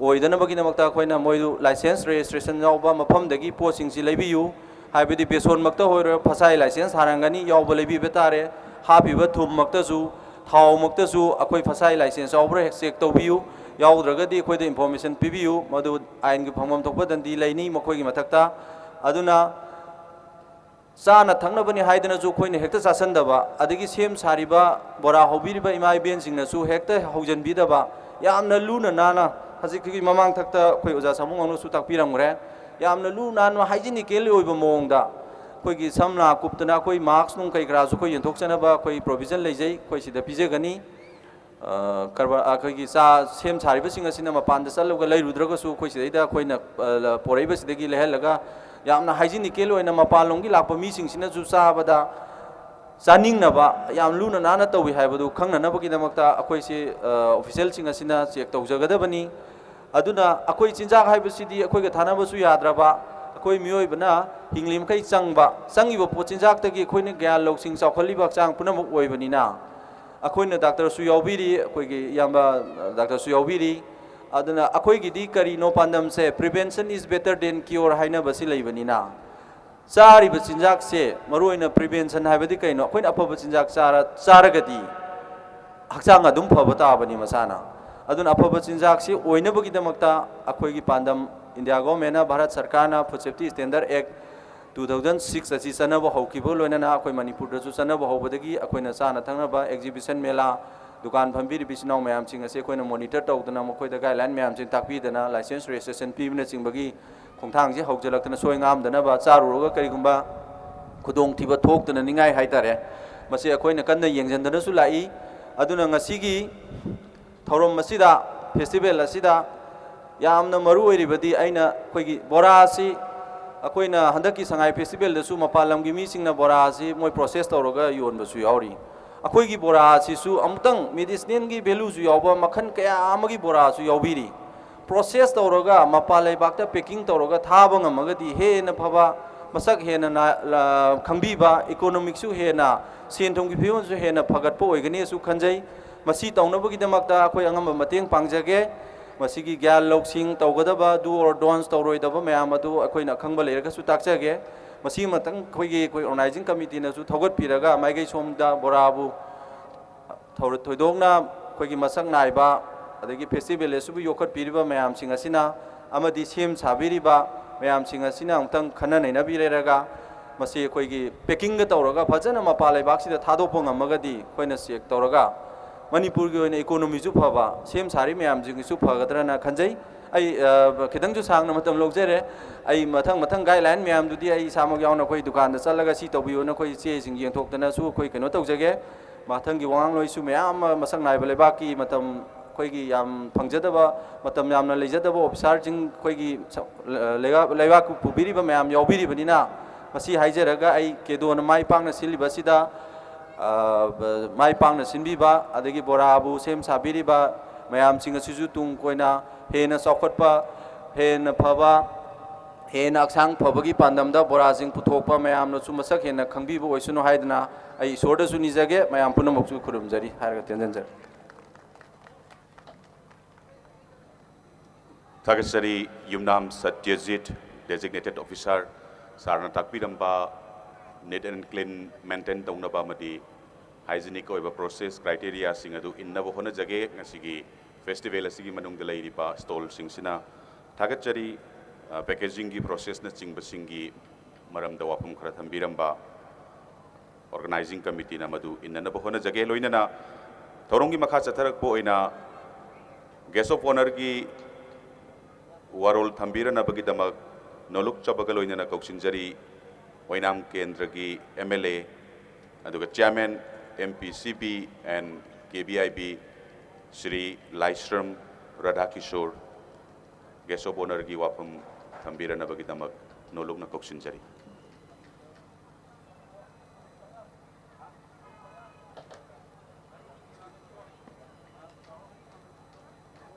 ꯑꯣꯏꯗꯅꯕꯒꯤꯗꯃꯛꯇ ꯑꯩꯈꯣꯏꯅ ꯃꯣꯏꯗꯨ ꯂꯥꯏꯁꯦꯟꯁ ꯔꯦꯖꯤꯁꯇ꯭ꯔꯦꯁꯟ ꯌꯥꯎꯕ ꯃꯐꯝꯗꯒꯤ ꯄꯣꯠꯁꯤꯡꯁꯤ ꯂꯩꯕꯤꯌꯨ꯫ ꯍꯥꯏꯕꯗꯤ ꯕꯦꯁꯣꯟꯃꯛꯇ ꯑꯣꯏꯔꯣ, ꯐꯁꯥꯏ ꯂꯥꯏꯁꯦꯟꯁ ꯍꯥꯟꯅꯒꯅꯤ ꯌꯥꯎꯕ ꯂꯩꯕꯤꯕ ꯇꯥꯔꯦ꯫ ꯍꯥꯞꯄꯤꯕ ꯊꯨꯝꯃꯛꯇꯁꯨ, ꯊꯥꯎꯃꯛꯇꯁꯨ ꯑꯩꯈꯣꯏ ꯐꯁꯥꯏ ꯂꯥꯏꯁꯦꯟꯁ ꯌꯥꯎꯕ꯭ꯔꯥ ꯍꯦꯛ ꯆꯦꯛ ꯇꯧꯕꯤꯌꯨ꯫ ꯌꯥꯎꯗ꯭ꯔꯒꯗꯤ ꯑꯩꯈꯣꯏꯗ ꯏꯟꯐꯣꯔꯃꯦꯁꯟ ꯄꯤꯕꯤꯌꯨ, ꯃꯗꯨ ꯑꯥꯏꯟꯒꯤ ꯐꯪꯐꯝ ꯊꯣꯛꯄ ꯗꯟꯗꯤ ꯂꯩꯅꯤ ꯃꯈꯣꯏꯒꯤ ꯃꯊꯛꯇ꯫ ꯑꯗꯨꯅ ꯆꯥꯅ ꯊꯛꯅꯕꯅꯤ ꯍꯥꯏꯗꯅꯁꯨ ꯑꯩꯈꯣꯏꯅ ꯍꯦꯛꯇ ꯆꯥꯁꯤꯟꯗꯕ, ꯑꯗꯒꯤ ꯁꯦꯝ ꯁꯥꯔꯤꯕ, ꯕꯣꯔꯥ ꯍꯧꯕꯤꯔꯤꯕ ꯏꯃꯥ ꯏꯕꯦꯟꯁꯤꯡꯅꯁꯨ ꯍꯦꯛꯇ ꯍꯧꯖꯤꯟꯕꯤꯗꯕ, ꯌꯥꯝꯅ ꯂꯨꯅ ꯅꯥꯟꯅ ꯍꯧꯖꯤꯛꯀꯤ ꯃꯃꯥꯡ ꯊꯛꯇ ꯑꯩꯈꯣꯏ ꯑꯣꯖꯥ ꯁꯥꯃꯨ ꯉꯥꯅꯨꯁꯨ ꯇꯥꯛꯄꯤꯔꯝꯈ꯭ꯔꯦ꯫ ꯌꯥꯝꯅ ꯂꯨ ꯅꯥꯟꯕ, ꯍꯥꯏꯖꯤꯅꯤꯀꯦꯜ ꯑꯣꯏꯕ ꯃꯑꯣꯡꯗ ꯑꯩꯈꯣꯏꯒꯤ ꯁꯝꯅꯥ ꯀꯨꯞꯇꯅ ꯑꯩꯈꯣꯏ ꯃꯥꯛꯁ ꯅꯨꯡ ꯀꯩ ꯀꯔꯥꯁꯨ ꯑꯩꯈꯣꯏ ꯌꯦꯟꯊꯣꯛꯆꯅꯕ ꯑꯩꯈꯣꯏ ꯄ꯭ꯔꯣꯕꯤꯖꯟ ꯂꯩꯖꯩ, ꯑꯩꯈꯣꯏ ꯁꯤꯗ ꯄꯤꯖꯒꯅꯤ꯫ ꯑ, ꯀꯔꯕꯥꯔ, ꯑꯩꯈꯣꯏꯒꯤ ꯆꯥ ꯁꯦꯝ ꯁꯥꯔꯤꯕꯁꯤꯡ ꯑꯁꯤꯅ ꯃꯄꯥꯟꯗ ꯆꯠꯂꯒ ꯂꯩꯔꯨꯗ꯭ꯔꯒꯁꯨ ꯑꯩꯈꯣꯏ ꯁꯤꯗꯩꯗ ꯑꯩꯈꯣꯏꯅ, ꯑ, ꯄꯣꯔꯛꯏꯕꯁꯤꯗꯒꯤ ꯂꯩꯍꯜꯂꯒ ꯌꯥꯝꯅ ꯍꯥꯏꯖꯤꯅꯤꯀꯦꯜ ꯑꯣꯏꯅ ꯃꯄꯥꯟꯂꯣꯝꯒꯤ ꯂꯥꯛꯄ ꯃꯤꯁꯤꯡꯁꯤꯅꯁꯨ ꯆꯥꯕꯗ ꯆꯥꯅꯤꯡꯅꯕ, ꯌꯥꯝ ꯂꯨꯅ ꯅꯥꯟꯅ ꯇꯧꯏ ꯍꯥꯏꯕꯗꯨ ꯈꯪꯅꯅꯕꯒꯤꯗꯃꯛꯇ ꯑꯩꯈꯣꯏꯁꯤ, ꯑ, ꯑꯣꯐꯤꯁꯦꯜꯁꯤꯡ ꯑꯁꯤꯅ ꯆꯦꯛ ꯇꯧꯖꯒꯗꯕꯅꯤ꯫ ꯑꯗꯨꯅ ꯑꯩꯈꯣꯏ ꯆꯤꯟꯖꯥꯛ ꯍꯥꯏꯕꯁꯤꯗꯤ ꯑꯩꯈꯣꯏꯒ ꯊꯥꯅꯕꯁꯨ ꯌꯥꯗ꯭ꯔꯕ, ꯑꯩꯈꯣꯏ ꯃꯤꯑꯣꯏꯕꯅ ꯍꯤꯡꯂꯤ ꯃꯈꯩ ꯆꯪꯕ, ꯆꯪꯉꯤꯕ ꯄꯣꯠ ꯆꯤꯟꯖꯥꯛꯇꯒꯤ ꯑꯩꯈꯣꯏꯅ ꯒ꯭ꯌꯥꯟ ꯂꯧꯁꯤꯡ ꯆꯥꯎꯈꯠꯂꯤꯕ ꯍꯛꯆꯥꯡ ꯄꯨꯝꯅꯃꯛ ꯑꯣꯏꯕꯅꯤꯅ, ꯑꯩꯈꯣꯏꯅ ꯗꯥꯛꯇꯔꯁꯨ ꯌꯥꯎꯕꯤꯔꯤ, ꯑꯩꯈꯣꯏꯒꯤ ꯏꯌꯥꯝꯕ ꯗꯥꯛꯇꯔꯁꯨ ꯌꯥꯎꯕꯤꯔꯤ꯫ ꯑꯗꯨꯅ ꯑꯩꯈꯣꯏꯒꯤꯗꯤ ꯀꯔꯤꯅꯣ ꯄꯥꯟꯗꯝꯁꯦ, "Prevention is better than cure" ꯍꯥꯏꯅꯕꯁꯤ ꯂꯩꯕꯅꯤꯅ, ꯆꯥꯔꯤꯕ ꯆꯤꯟꯖꯥꯛꯁꯦ, ꯃꯔꯨꯑꯣꯏꯅ prevention ꯍꯥꯏꯕꯗꯤ ꯀꯩꯅꯣ? ꯑꯩꯈꯣꯏꯅ ꯑꯐꯕ ꯆꯤꯟꯖꯥꯛ ꯆꯥꯔ-, ꯆꯥꯔꯒꯗꯤ ꯍꯛꯆꯥꯡ ꯑꯗꯨꯝ ꯐꯕ ꯇꯥꯕꯅꯤ ꯃꯁꯥꯅ꯫ ꯑꯗꯨꯅ ꯑꯐꯕ ꯆꯤꯟꯖꯥꯛꯁꯤ ꯑꯣꯏꯅꯕꯒꯤꯗꯃꯛꯇ ꯑꯩꯈꯣꯏꯒꯤ ꯄꯥꯟꯗꯝ, ꯏꯟꯗꯤꯌꯥ ꯒꯣꯔꯃꯦꯟꯅ, ꯚꯥꯔꯠ ꯁꯔꯀꯥꯔꯅ Food Safety Standard Act two thousand six ꯑꯁꯤ ꯆꯠꯅꯕ ꯍꯧꯈꯤꯕ ꯂꯣꯏꯅꯅ ꯑꯩꯈꯣꯏ ꯃꯅꯤꯄꯨꯔꯗꯁꯨ ꯆꯠꯅꯕ ꯍꯧꯕꯗꯒꯤ ꯑꯩꯈꯣꯏꯅ ꯆꯥꯅ ꯊꯛꯅꯕ exhibition ꯃꯦꯂꯥ, ꯗꯨꯀꯥꯟ ꯐꯝꯕꯤꯔꯤꯕ ꯏꯆꯤꯟ ꯏꯅꯥꯎ ꯃꯌꯥꯝꯁꯤꯡ ꯑꯁꯤ ꯑꯩꯈꯣꯏꯅ monitor ꯇꯧꯗꯅ, ꯃꯈꯣꯏꯗ guideline ꯃꯌꯥꯝꯁꯤ ꯇꯥꯛꯄꯤꯗꯅ, license registration ꯄꯤꯕꯅꯆꯤꯡꯕꯒꯤ ꯈꯣꯡꯊꯥꯡꯁꯤ ꯍꯧꯖꯤꯜꯂꯛꯇꯅ, ꯁꯣꯏ ꯉꯥꯝꯗꯅꯕ, ꯆꯥꯔꯨꯔꯒ ꯀꯔꯤꯒꯨꯝꯕ ꯈꯨꯗꯣꯡꯊꯤꯕ ꯊꯣꯛꯇꯅꯅꯤꯡꯉꯥꯏ ꯍꯥꯏꯇꯥꯔꯦ, ꯃꯁꯤ ꯑꯩꯈꯣꯏꯅ ꯀꯟꯅ ꯌꯦꯡꯁꯤꯟꯗꯨꯅꯁꯨ ꯂꯥꯛꯏ꯫ ꯑꯗꯨꯅ ꯉꯁꯤꯒꯤ ꯊꯧꯔꯝ ꯑꯁꯤꯗ, festival ꯑꯁꯤꯗ ꯌꯥꯝꯅ ꯃꯔꯨ ꯑꯣꯏꯔꯤꯕꯗꯤ ꯑꯩꯅ ꯑꯩꯈꯣꯏꯒꯤ ꯕꯣꯔꯥ ꯑꯁꯤ, ꯑꯩꯈꯣꯏꯅ ꯍꯟꯗꯛꯀꯤ ꯁꯉꯥꯏ festivalꯗꯁꯨ ꯃꯄꯥꯟ ꯂꯝꯒꯤ ꯃꯤꯁꯤꯡꯅ ꯕꯣꯔꯥ ꯑꯁꯤ ꯃꯣꯏ process ꯇꯧꯔꯒ ꯌꯣꯟꯕꯁꯨ ꯌꯥꯎꯔꯤ꯫ ꯑꯩꯈꯣꯏꯒꯤ ꯕꯣꯔꯥ ꯑꯁꯤꯁꯨ ꯑꯃꯨꯛꯇꯪ medicinalꯒꯤ valueꯁꯨ ꯌꯥꯎꯕ ꯃꯈꯜ ꯀꯌꯥ ꯑꯃꯒꯤ ꯕꯣꯔꯥꯁꯨ ꯌꯥꯎꯕꯤꯔꯤ꯫ Process ꯇꯧꯔꯒ ꯃꯄꯥꯟ ꯂꯩꯕꯥꯛꯇ packing ꯇꯧꯔꯒ ꯊꯥꯕ ꯉꯝꯃꯒꯗꯤ ꯍꯦꯟꯅ ꯐꯕ, ꯃꯁꯛ ꯍꯦꯟꯅ ꯅꯥ-, ꯂ-, ꯈꯪꯕꯤꯕ, economicꯁꯨ ꯍꯦꯟꯅ, ꯁꯦꯟ ꯊꯨꯝꯒꯤ ꯐꯤꯕꯝꯁꯨ ꯍꯦꯟꯅ ꯐꯒꯠꯄ ꯑꯣꯏꯒꯅꯤꯁꯨ ꯈꯟꯖꯩ꯫ ꯃꯁꯤ ꯇꯧꯅꯕꯒꯤꯗꯃꯛꯇ ꯑꯩꯈꯣꯏ ꯑꯉꯝꯕ ꯃꯇꯦꯡ ꯄꯥꯡꯖꯒꯦ꯫ ꯃꯁꯤꯒꯤ ꯒ꯭ꯌꯥꯟ ꯂꯧꯁꯤꯡ ꯇꯧꯒꯗꯕ, do or don'ts ꯇꯧꯔꯣꯏꯗꯕ ꯃꯌꯥꯝ ꯑꯗꯨ ꯑꯩꯈꯣꯏꯅ ꯑꯈꯪꯕ ꯂꯩꯔꯒꯁꯨ ꯇꯥꯛꯆꯒꯦ꯫ ꯃꯁꯤ ꯑꯃꯇꯪ ꯑꯩꯈꯣꯏꯒꯤ, ꯑꯩꯈꯣꯏ organizing committeeꯅꯁꯨ ꯊꯧꯒꯠꯄꯤꯔꯒ ꯃꯥꯏꯀꯩ ꯁꯣꯝꯗ ꯕꯣꯔꯥꯕꯨ ꯊꯧꯔ-, ꯊꯣꯏꯗꯣꯛꯅ ꯑꯩꯈꯣꯏꯒꯤ ꯃꯁꯛ ꯅꯥꯏꯕ, ꯑꯗꯒꯤ festival ꯑꯁꯤꯕꯨ ꯌꯣꯛꯈꯠꯄꯤꯔꯤꯕ ꯃꯌꯥꯝꯁꯤꯡ ꯑꯁꯤꯅ ꯑꯃꯗꯤ ꯁꯦꯝ ꯁꯥꯕꯤꯔꯤꯕ ꯃꯌꯥꯝꯁꯤꯡ ꯑꯁꯤꯅ ꯑꯃꯨꯛꯇꯪ ꯈꯟꯅ ꯅꯩꯅꯕꯤꯔꯦꯔꯒ, ꯃꯁꯤ ꯑꯩꯈꯣꯏꯒꯤ packingꯒ ꯇꯧꯔꯒ ꯐꯖꯅ ꯃꯄꯥꯟ ꯂꯩꯕꯥꯛꯁꯤꯗ ꯊꯥꯗꯣꯛꯄ ꯉꯝꯃꯒꯗꯤ, ꯑꯩꯈꯣꯏꯅ check ꯇꯧꯔꯒ ꯃꯅꯤꯄꯨꯔꯒꯤ ꯑꯣꯏꯅ ꯏꯀꯣꯅꯣꯃꯤꯁꯨ ꯐꯕ, ꯁꯦꯝ ꯁꯥꯔꯤ ꯃꯌꯥꯝꯁꯤꯡꯒꯤꯁꯨ ꯐꯒꯗ꯭ꯔꯅ ꯈꯟꯖꯩ꯫ ꯑꯩ, ꯑ, ꯈꯤꯇꯪꯁꯨ ꯁꯥꯡꯅ ꯃꯇꯝ ꯂꯧꯖꯔꯦ꯫ ꯑꯩ ꯃꯊꯪ ꯃꯊꯪ ꯒꯥꯏꯗꯂꯥꯏꯟ ꯃꯌꯥꯝꯗꯨꯗꯤ ꯑꯩ ꯏꯁꯥꯃꯛ ꯌꯥꯎꯅ ꯑꯩꯈꯣꯏ ꯗꯨꯀꯥꯟꯗ ꯆꯠꯂꯒ ꯁꯤ ꯇꯧꯕꯤꯌꯨꯅ ꯑꯩꯈꯣꯏ ꯆꯦꯁꯤꯡ ꯌꯦꯡꯊꯣꯛꯇꯅꯁꯨ ꯑꯩꯈꯣꯏ ꯀꯩꯅꯣ ꯇꯧꯖꯒꯦ꯫ ꯃꯊꯪꯒꯤ ꯋꯥꯉꯥꯡꯂꯣꯏꯁꯨ ꯃꯌꯥꯝ ꯑꯃ ꯃꯁꯛ ꯅꯥꯏꯕ ꯂꯩꯕꯥꯛꯀꯤ ꯃꯇꯝ ꯑꯩꯈꯣꯏꯒꯤ ꯌꯥꯝ ꯐꯪꯖꯗꯕ, ꯃꯇꯝ ꯌꯥꯝꯅ ꯂꯩꯖꯗꯕ ꯑꯣꯐꯤꯁꯥꯔꯁꯤꯡ ꯑꯩꯈꯣꯏꯒꯤ ꯁ-, ꯂꯩꯕꯥꯛ, ꯂꯩꯕꯥꯛꯄꯨ ꯄꯨꯕꯤꯔꯤꯕ ꯃꯌꯥꯝ ꯌꯥꯎꯕꯤꯔꯤꯕꯅꯤꯅ, ꯃꯁꯤ ꯍꯥꯏꯖꯔꯒ ꯑꯩ ꯀꯦꯗꯣꯅ ꯃꯥꯏ ꯄꯥꯛꯅ ꯁꯤꯜꯂꯤꯕ ꯑꯁꯤꯗ, ꯑ, ꯃꯥꯏ ꯄꯥꯛꯅ ꯁꯤꯟꯕꯤꯕ, ꯑꯗꯒꯤ ꯕꯣꯔꯥꯕꯨ ꯁꯦꯝ ꯁꯥꯕꯤꯔꯤꯕ ꯃꯌꯥꯝꯁꯤꯡ ꯑꯁꯤꯁꯨ ꯇꯨꯡ ꯀꯣꯏꯅ ꯍꯦꯟꯅ ꯆꯥꯎꯈꯠꯄ, ꯍꯦꯟꯅ ꯐꯕ, ꯍꯦꯟꯅ ꯍꯛꯆꯥꯡ ꯐꯕꯒꯤ ꯄꯥꯟꯗꯝꯗ ꯕꯣꯔꯥꯁꯤꯡ ꯄꯨꯊꯣꯛꯄ ꯃꯌꯥꯝꯅꯁꯨ ꯃꯁꯛ ꯍꯦꯟꯅ ꯈꯪꯕꯤꯕ ꯑꯣꯏꯁꯅꯨ ꯍꯥꯏꯗꯅ ꯑꯩ ꯏꯁꯣꯔꯗꯁꯨ ꯅꯤꯖꯒꯦ꯫ ꯃꯌꯥꯝ ꯄꯨꯝꯅꯃꯛꯁꯨ ꯈꯨꯔꯨꯝꯖꯔꯤ ꯍꯥꯏꯔꯒ ꯇꯦꯟꯖꯟꯖꯔꯦ꯫ ꯊꯥꯒꯠꯆꯔꯤ꯫ ꯌꯨꯝꯅꯥꯝ ꯁꯇ꯭ꯌꯖꯤꯠ, designated officer, ꯁꯥꯔꯅ ꯇꯥꯛꯄꯤꯔꯝꯕ neat and clean maintain ꯇꯧꯅꯕ ꯑꯃꯗꯤ hygienic ꯑꯣꯏꯕ process criteriaꯁꯤꯡ ꯑꯗꯨ ꯏꯟꯅꯕ ꯍꯣꯠꯅꯖꯒꯦ꯫ ꯉꯁꯤꯒꯤ festival ꯑꯁꯤꯒꯤ ꯃꯅꯨꯡꯗ ꯂꯩꯔꯤꯕ stallꯁꯤꯡꯁꯤꯅ ꯊꯥꯒꯠꯆꯔꯤ꯫ ꯑ, packagingꯒꯤ processꯅꯆꯤꯡꯕꯁꯤꯡꯒꯤ ꯃꯔꯝꯗ ꯋꯥꯐꯝ ꯈꯔ ꯊꯝꯕꯤꯔꯝꯕ organizing committeeꯅ ꯃꯗꯨ ꯏꯟꯅꯅꯕ ꯍꯣꯠꯅꯖꯒꯦ꯫ ꯂꯣꯏꯅꯅ ꯊꯧꯔꯝꯒꯤ ꯃꯈꯥ ꯆꯠꯊꯔꯛꯄ ꯑꯣꯏꯅ guest of honourꯒꯤ ꯋꯥꯔꯣꯜ ꯊꯝꯕꯤꯔꯅꯕꯒꯤꯗꯃꯛ ꯅꯣꯂꯨꯛꯆꯕꯒ ꯂꯣꯏꯅꯅ ꯀꯧꯁꯤꯟꯖꯔꯤ꯫ ꯑꯣꯏꯅꯥꯝ ꯀꯦꯟꯗ꯭ꯔꯒꯤ M L A ꯑꯗꯨꯒ chairman M P C B and K B I B Shri Laishram ꯔꯥꯙꯥꯀꯤꯁꯣꯔ guest of honourꯒꯤ ꯋꯥꯐꯝ ꯊꯝꯕꯤꯔꯅꯕꯒꯤꯗꯃꯛ ꯅꯣꯂꯨꯛꯅ ꯀꯧꯁꯤꯟꯖꯔꯤ꯫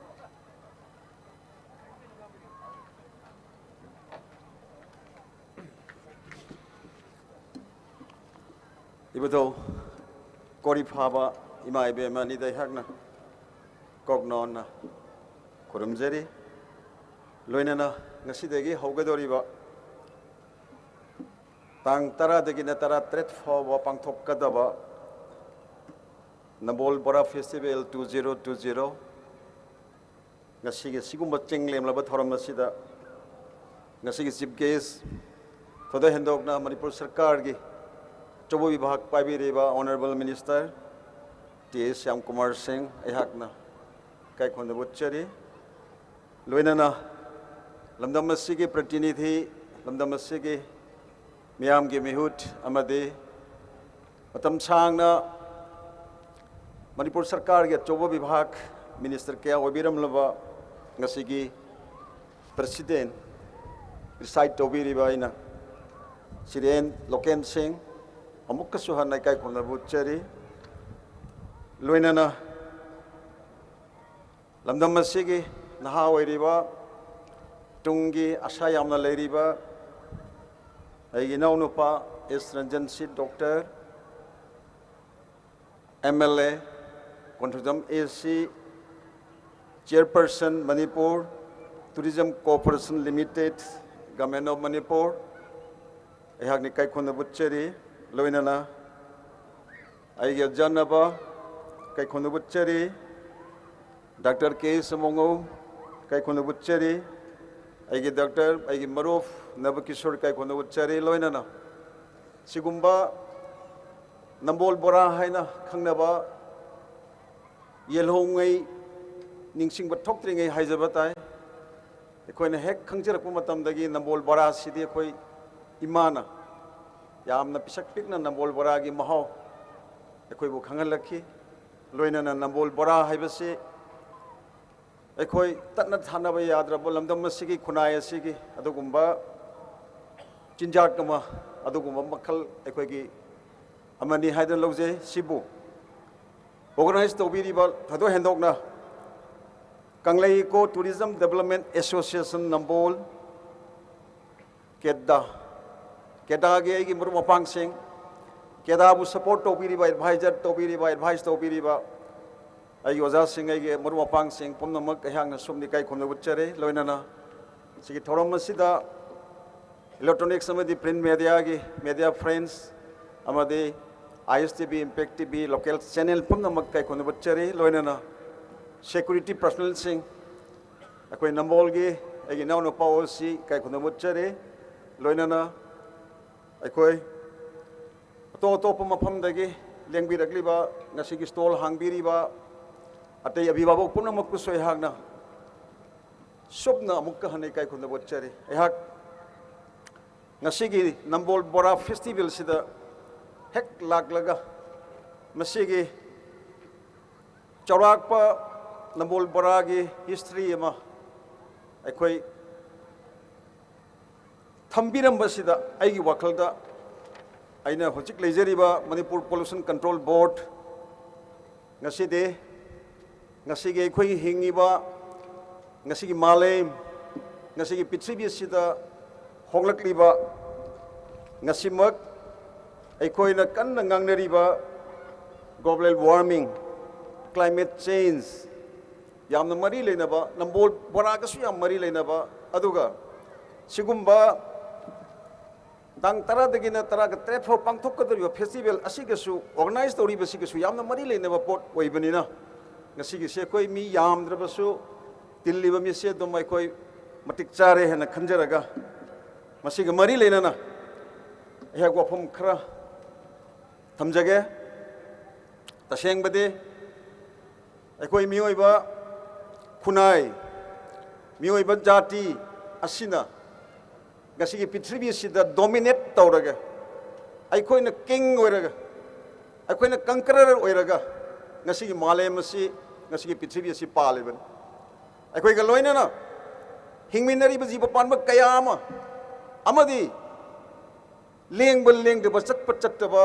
ꯏꯕꯨꯙꯧ ꯀꯣꯔꯤꯐꯥꯕ ꯏꯃꯥ ꯏꯕꯦꯝꯃ ꯑꯅꯤꯗ ꯑꯩꯍꯥꯛꯅ ꯀꯣꯛ ꯅꯣꯟꯅ ꯈꯨꯔꯨꯝꯖꯔꯤ꯫ ꯂꯣꯏꯅꯅ ꯉꯁꯤꯗꯒꯤ ꯍꯧꯒꯗꯧꯔꯤꯕ ꯇꯥꯡ ꯇꯔꯥꯗꯒꯤꯅ ꯇꯔꯥꯇꯔꯦꯠ ꯐꯥꯎꯕ ꯄꯥꯡꯊꯣꯛꯀꯗꯕ ꯅꯝꯕꯣꯜ ꯕꯣꯔꯥ festival two zero two zero, ꯉꯁꯤꯒꯤ ꯁꯤꯒꯨꯝꯕ ꯆꯤꯡ ꯂꯦꯝꯂꯕ ꯊꯧꯔꯝ ꯑꯁꯤꯗ ꯉꯁꯤꯒꯤ chief guest, ꯊꯣꯏꯗꯣꯛ ꯍꯦꯟꯗꯣꯛꯅ ꯃꯅꯤꯄꯨꯔ ꯁꯔꯀꯥꯔꯒꯤ ꯑꯆꯧꯕ ꯕꯤꯚꯥꯒ ꯄꯥꯏꯕꯤꯔꯤꯕ Honourable Minister T ꯑꯦ ꯁ꯭ꯌꯥꯝ ꯀꯨꯃꯥꯔ ꯁꯤꯡ ꯑꯩꯍꯥꯛꯅ ꯏꯀꯥꯏ ꯈꯨꯝꯅꯕ ꯎꯠꯆꯔꯤ꯫ ꯂꯣꯏꯅꯅ ꯂꯝꯗꯝ ꯑꯁꯤꯒꯤ ꯄ꯭ꯔꯇꯤꯅꯤꯙꯤ, ꯂꯝꯗꯝ ꯑꯁꯤꯒꯤ ꯃꯤꯌꯥꯝꯒꯤ ꯃꯤꯍꯨꯠ ꯑꯃꯗꯤ ꯃꯇꯝ ꯁꯥꯡꯅ ꯃꯅꯤꯄꯨꯔ ꯁꯔꯀꯥꯔꯒꯤ ꯑꯆꯧꯕ ꯕꯤꯚꯥꯒ ꯃꯤꯅꯤꯁꯇꯔ ꯀꯌꯥ ꯑꯣꯏꯕꯤꯔꯝꯂꯕ ꯉꯁꯤꯒꯤ ꯄ꯭ꯔꯁꯤꯗꯦꯟ ꯄ꯭ꯔꯤꯁꯥꯏꯗ ꯇꯧꯕꯤꯔꯤꯕ ꯑꯩꯅ ꯁꯤꯔꯦꯟ ꯂꯣꯀꯦꯟ ꯁꯤꯡ ꯑꯃꯨꯛꯀꯁꯨ ꯍꯟꯅ ꯏꯀꯥꯏ ꯈꯨꯝꯅꯕ ꯎꯠꯆꯔꯤ꯫ ꯂꯣꯏꯅꯅ ꯂꯝꯗꯝ ꯑꯁꯤꯒꯤ ꯅꯍꯥ ꯑꯣꯏꯔꯤꯕ, ꯇꯨꯡꯒꯤ ꯑꯁꯥ ꯌꯥꯝꯅ ꯂꯩꯔꯤꯕ ꯑꯩꯒꯤ ꯏꯅꯥꯎꯅꯨꯄꯥ ꯑꯦꯁ ꯔꯟꯖꯟ ꯁꯤ, doctor, M L A, Konthoujam A C, chairperson, Manipur tourism corporation limited, government of Manipur, ꯑꯩꯍꯥꯛꯅ ꯏꯀꯥꯏ ꯈꯨꯝꯅꯕ ꯎꯠꯆꯔꯤ꯫ ꯂꯣꯏꯅꯅ ꯑꯩꯒꯤ ꯌꯥꯟꯖꯟꯅꯕ ꯏꯀꯥꯏ ꯈꯨꯝꯅꯕ ꯎꯠꯆꯔꯤ꯫ ꯗꯥꯛꯇꯔ ꯀꯦ ꯑꯦꯁ ꯑꯃꯣꯉꯧ ꯏꯀꯥꯏ ꯈꯨꯝꯅꯕ ꯎꯠꯆꯔꯤ꯫ ꯑꯩꯒꯤ ꯗꯥꯛꯇꯔ, ꯑꯩꯒꯤ ꯃꯔꯨꯞ ꯅꯕꯀꯤꯁꯣꯔ ꯏꯀꯥꯏ ꯈꯨꯝꯅꯕ ꯎꯠꯆꯔꯤ꯫ ꯂꯣꯏꯅꯅ ꯁꯤꯒꯨꯝꯕ ꯅꯝꯕꯣꯜ ꯕꯣꯔꯥ ꯍꯥꯏꯅ ꯈꯪꯅꯕ ꯌꯦꯜꯍꯧꯉꯩ ꯅꯤꯡꯁꯤꯡꯕ ꯊꯣꯛꯇ꯭ꯔꯤꯉꯩ ꯍꯥꯏꯖꯕ ꯇꯥꯏ꯫ ꯑꯩꯈꯣꯏꯅ ꯍꯦꯛ ꯈꯪꯖꯔꯛꯄ ꯃꯇꯝꯗꯒꯤ ꯅꯝꯕꯣꯜ ꯕꯣꯔꯥꯁꯤꯗꯤ ꯑꯩꯈꯣꯏ ꯏꯃꯥꯅ ꯌꯥꯝꯅ ꯄꯤꯁꯛ ꯄꯤꯛꯅ ꯅꯝꯕꯣꯜ ꯕꯣꯔꯥꯒꯤ ꯃꯍꯥꯎ ꯑꯩꯈꯣꯏꯕꯨ ꯈꯪꯍꯜꯂꯛꯈꯤ꯫ ꯂꯣꯏꯅꯅ ꯅꯝꯕꯣꯜ ꯕꯣꯔꯥ ꯍꯥꯏꯕꯁꯤ ꯑꯩꯈꯣꯏ ꯇꯠꯅ ꯊꯥꯅꯕ ꯌꯥꯗ꯭ꯔꯕ ꯂꯝꯗꯝ ꯑꯁꯤꯒꯤ, ꯈꯨꯟꯅꯥꯏ ꯑꯁꯤꯒꯤ ꯑꯗꯨꯒꯨꯝꯕ ꯆꯤꯟꯖꯥꯛ ꯑꯃ, ꯑꯗꯨꯒꯨꯝꯕ ꯃꯈꯜ ꯑꯩꯈꯣꯏꯒꯤ ꯑꯃꯅꯤ ꯍꯥꯏꯗꯨꯅ ꯂꯧꯖꯩ꯫ ꯁꯤꯕꯨ ꯑꯣꯔꯒꯅꯥꯏꯖ ꯇꯧꯕꯤꯔꯤꯕ, ꯊꯣꯏꯗꯣꯛ ꯍꯦꯟꯗꯣꯛꯅ ꯀꯪꯂꯩ ꯏꯀꯣ ꯇꯨꯔꯤꯖꯝ ꯗꯦꯕꯂꯞꯃꯦꯟ ꯑꯦꯁꯣꯁꯤꯌꯦꯁꯟ ꯅꯝꯕꯣꯜ, ꯀꯦꯗꯥ, ꯀꯦꯗꯥꯒꯤ ꯑꯩꯒꯤ ꯃꯔꯨꯞ ꯃꯄꯥꯡꯁꯤꯡ, ꯀꯦꯗꯥꯕꯨ ꯁꯄꯣꯔꯠ ꯇꯧꯕꯤꯔꯤꯕ, ꯑꯦꯗꯚꯥꯏꯖꯔ ꯇꯧꯕꯤꯔꯤꯕ, ꯑꯦꯗꯚꯥꯏꯁ ꯇꯧꯕꯤꯔꯤꯕ ꯑꯩꯒꯤ ꯑꯣꯖꯥꯁꯤꯡ, ꯑꯩꯒꯤ ꯃꯔꯨꯞ ꯃꯄꯥꯡꯁꯤꯡ ꯄꯨꯝꯅꯃꯛ ꯑꯩꯍꯥꯛꯅ ꯁꯣꯝꯗ ꯏꯀꯥꯏ ꯈꯨꯝꯅꯕ ꯎꯠꯆꯔꯤ꯫ ꯂꯣꯏꯅꯅ ꯁꯤꯒꯤ ꯊꯧꯔꯝ ꯑꯁꯤꯗ ꯏꯂꯦꯛꯇ꯭ꯔꯣꯅꯤꯛꯁ ꯑꯃꯗꯤ ꯄ꯭ꯔꯤꯟ ꯃꯦꯗꯤꯌꯥꯒꯤ ꯃꯦꯗꯤꯌꯥ ꯐ꯭ꯔꯦꯟꯁ ꯑꯃꯗꯤ I S T V, Impact T V, local channel ꯄꯨꯝꯅꯃꯛ ꯏꯀꯥꯏ ꯈꯨꯝꯅꯕ ꯎꯠꯆꯔꯤ꯫ ꯂꯣꯏꯅꯅ ꯁꯦꯀ꯭ꯌꯨꯔꯤꯇꯤ ꯄꯔꯁꯅꯦꯜꯁꯤꯡ, ꯑꯩꯈꯣꯏ ꯅꯝꯕꯣꯜꯒꯤ ꯑꯩꯒꯤ ꯏꯅꯥꯎꯅꯨꯄꯥ ꯑꯣ ꯁꯤ ꯏꯀꯥꯏ ꯈꯨꯝꯅꯕ ꯎꯠꯆꯔꯤ꯫ ꯂꯣꯏꯅꯅ ꯑꯩꯈꯣꯏ ꯑꯇꯣꯞ ꯑꯇꯣꯞꯄ ꯃꯐꯝꯗꯒꯤ ꯂꯦꯡꯕꯤꯔꯛꯂꯤꯕ, ꯉꯁꯤꯒꯤ ꯁ꯭ꯇꯣꯜ ꯍꯥꯡꯕꯤꯔꯤꯕ ꯑꯇꯩ ꯑꯚꯤꯚꯥꯕꯛ ꯄꯨꯝꯅꯃꯛꯄꯨꯁꯨ ꯑꯩꯍꯥꯛꯅ ꯁꯨꯞꯅ ꯑꯃꯨꯛꯀ ꯍꯟꯅ ꯏꯀꯥꯏ ꯈꯨꯝꯅꯕ ꯎꯠꯆꯔꯤ꯫ ꯑꯩꯍꯥꯛ ꯉꯁꯤꯒꯤ ꯅꯝꯕꯣꯜ ꯕꯣꯔꯥ ꯐꯦꯁꯇꯤꯚꯦꯜꯁꯤꯗ ꯍꯦꯛ ꯂꯥꯛꯂꯒ ꯃꯁꯤꯒꯤ ꯆꯥꯎꯔꯥꯛꯄ ꯅꯝꯕꯣꯜ ꯕꯣꯔꯥꯒꯤ ꯍꯤꯁꯇ꯭ꯔꯤ ꯑꯃ ꯑꯩꯈꯣꯏ ꯊꯝꯕꯤꯔꯝꯕꯁꯤꯗ ꯑꯩꯒꯤ ꯋꯥꯈꯜꯗ ꯑꯩꯅ ꯍꯧꯖꯤꯛ ꯂꯩꯖꯔꯤꯕ ꯃꯅꯤꯄꯨꯔ ꯄꯣꯂꯨꯁꯟ ꯀꯟꯇ꯭ꯔꯣꯜ ꯕꯣꯔꯗ, ꯉꯁꯤꯗꯤ ꯉꯁꯤꯒꯤ ꯑꯩꯈꯣꯏꯒꯤ ꯍꯤꯡꯉꯤꯕ ꯉꯁꯤꯒꯤ ꯃꯥꯂꯦꯝ, ꯉꯁꯤꯒꯤ ꯄ꯭ꯔꯤꯊꯤꯕꯤ ꯑꯁꯤꯗ ꯍꯣꯡꯂꯛꯂꯤꯕ, ꯉꯁꯤꯃꯛ ꯑꯩꯈꯣꯏꯅ ꯀꯟꯅ ꯉꯥꯡꯅꯔꯤꯕ global warming, climate change, ꯌꯥꯝꯅ ꯃꯔꯤ ꯂꯩꯅꯕ, ꯅꯝꯕꯣꯜ ꯕꯣꯔꯥꯒꯁꯨ ꯌꯥꯝ ꯃꯔꯤ ꯂꯩꯅꯕ, ꯑꯗꯨꯒ ꯁꯤꯒꯨꯝꯕ ꯇꯥꯡ ꯇꯔꯥꯗꯒꯤꯅ ꯇꯔꯥꯒ ꯇꯔꯦꯠ ꯐꯥꯎ ꯄꯥꯡꯊꯣꯛꯀꯗꯧꯔꯤꯕ ꯐꯦꯁꯇꯤꯚꯦꯜ ꯑꯁꯤꯒꯁꯨ, ꯑꯣꯔꯒꯅꯥꯏꯖ ꯇꯧꯔꯤꯕꯁꯤꯒꯁꯨ ꯌꯥꯝꯅ ꯃꯔꯤ ꯂꯩꯅꯕ ꯄꯣꯠ ꯑꯣꯏꯕꯅꯤꯅ, ꯉꯁꯤꯒꯤꯁꯦ ꯑꯩꯈꯣꯏ ꯃꯤ ꯌꯥꯝꯗ꯭ꯔꯕꯁꯨ ꯇꯤꯜꯂꯤꯕ ꯃꯤꯁꯦ ꯑꯗꯨꯝ ꯑꯩꯈꯣꯏ ꯃꯇꯤꯛ ꯆꯥꯔꯦ ꯍꯥꯏꯅ ꯈꯟꯖꯔꯒ, ꯃꯁꯤꯒ ꯃꯔꯤ ꯂꯩꯅꯅ ꯑꯩꯍꯥꯛ ꯋꯥꯐꯝ ꯈꯔ ꯊꯝꯖꯒꯦ꯫ ꯇꯁꯦꯡꯕꯗꯤ ꯑꯩꯈꯣꯏ ꯃꯤꯑꯣꯏꯕ ꯈꯨꯟꯅꯥꯏ, ꯃꯤꯑꯣꯏꯕ ꯖꯥꯇꯤ ꯑꯁꯤꯅ ꯉꯁꯤꯒꯤ ꯄ꯭ꯔꯤꯊꯤꯕꯤꯁꯤꯗ ꯗꯣꯃꯤꯅꯦꯠ ꯇꯧꯔꯒ, ꯑꯩꯈꯣꯏꯅ ꯀꯤꯡ ꯑꯣꯏꯔꯒ, ꯑꯩꯈꯣꯏꯅ ꯀꯪꯀꯔꯔ ꯑꯣꯏꯔꯒ ꯉꯁꯤꯒꯤ ꯃꯥꯂꯦꯝ ꯑꯁꯤ, ꯉꯁꯤꯒꯤ ꯄ꯭ꯔꯤꯊꯤꯕꯤ ꯑꯁꯤ ꯄꯥꯜꯂꯤꯕꯅꯤ꯫ ꯑꯩꯈꯣꯏꯒ ꯂꯣꯏꯅꯅ ꯍꯤꯡꯃꯤꯟꯅꯔꯤꯕ ꯖꯤꯕ ꯄꯥꯟꯕ ꯀꯌꯥ ꯑꯃ, ꯑꯃꯗꯤ ꯂꯦꯡꯕ ꯂꯦꯡꯗꯕ, ꯆꯠꯄ ꯆꯠꯇꯕ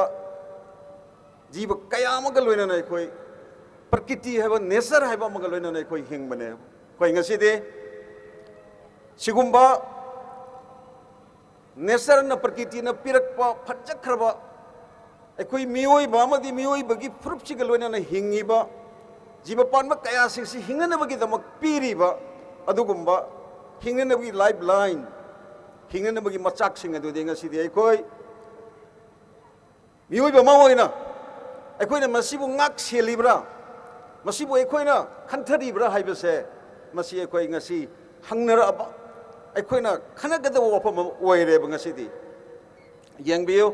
ꯖꯤꯕ ꯀꯌꯥ ꯑꯃꯒ ꯂꯣꯏꯅꯅ ꯑꯩꯈꯣꯏ ꯄ꯭ꯔꯀꯤꯇꯤ ꯍꯥꯏꯕ, ꯅꯦꯆꯔ ꯍꯥꯏꯕ ꯑꯃꯒ ꯂꯣꯏꯅꯅ ꯑꯩꯈꯣꯏ ꯍꯤꯡꯕꯅꯦ꯫ ꯑꯩꯈꯣꯏ ꯉꯁꯤꯗꯤ ꯁꯤꯒꯨꯝꯕ ꯅꯦꯆꯔꯅ, ꯄ꯭ꯔꯀꯤꯇꯤꯅ ꯄꯤꯔꯛꯄ ꯐꯖꯈ꯭ꯔꯕ ꯑꯩꯈꯣꯏ ꯃꯤꯑꯣꯏꯕ ꯑꯃꯗꯤ ꯃꯤꯑꯣꯏꯕꯒꯤ ꯐꯨꯔꯨꯞꯁꯤꯒ ꯂꯣꯏꯅꯅ ꯍꯤꯡꯉꯤꯕ ꯖꯤꯕ ꯄꯥꯟꯕ ꯀꯌꯥꯁꯤꯡꯁꯤ ꯍꯤꯡꯅꯅꯕꯒꯤꯗꯃꯛ ꯄꯤꯔꯤꯕ ꯑꯗꯨꯒꯨꯝꯕ ꯍꯤꯡꯅꯅꯕꯒꯤ ꯂꯥꯏꯐ ꯂꯥꯏꯟ, ꯍꯤꯡꯅꯅꯕꯒꯤ ꯃꯆꯥꯛꯁꯤꯡ ꯑꯗꯨꯗꯤ ꯉꯁꯤꯗꯤ ꯑꯩꯈꯣꯏ ꯃꯤꯑꯣꯏꯕ ꯑꯃ ꯑꯣꯏꯅ ꯑꯩꯈꯣꯏꯅ ꯃꯁꯤꯕꯨ ꯉꯥꯛ ꯁꯦꯜꯂꯤꯕ꯭ꯔꯥ, ꯃꯁꯤꯕꯨ ꯑꯩꯈꯣꯏꯅ ꯈꯟꯊꯔꯤꯕ꯭ꯔꯥ ꯍꯥꯏꯕꯁꯦ, ꯃꯁꯤ ꯑꯩꯈꯣꯏ ꯉꯁꯤ ꯍꯪꯅꯔꯛꯑꯕ, ꯑꯩꯈꯣꯏꯅ ꯈꯟꯅꯒꯗꯕ ꯋꯥꯐꯝ ꯑꯃ ꯑꯣꯏꯔꯦꯕ ꯉꯁꯤꯗꯤ꯫ ꯌꯦꯡꯕꯤꯌꯨ,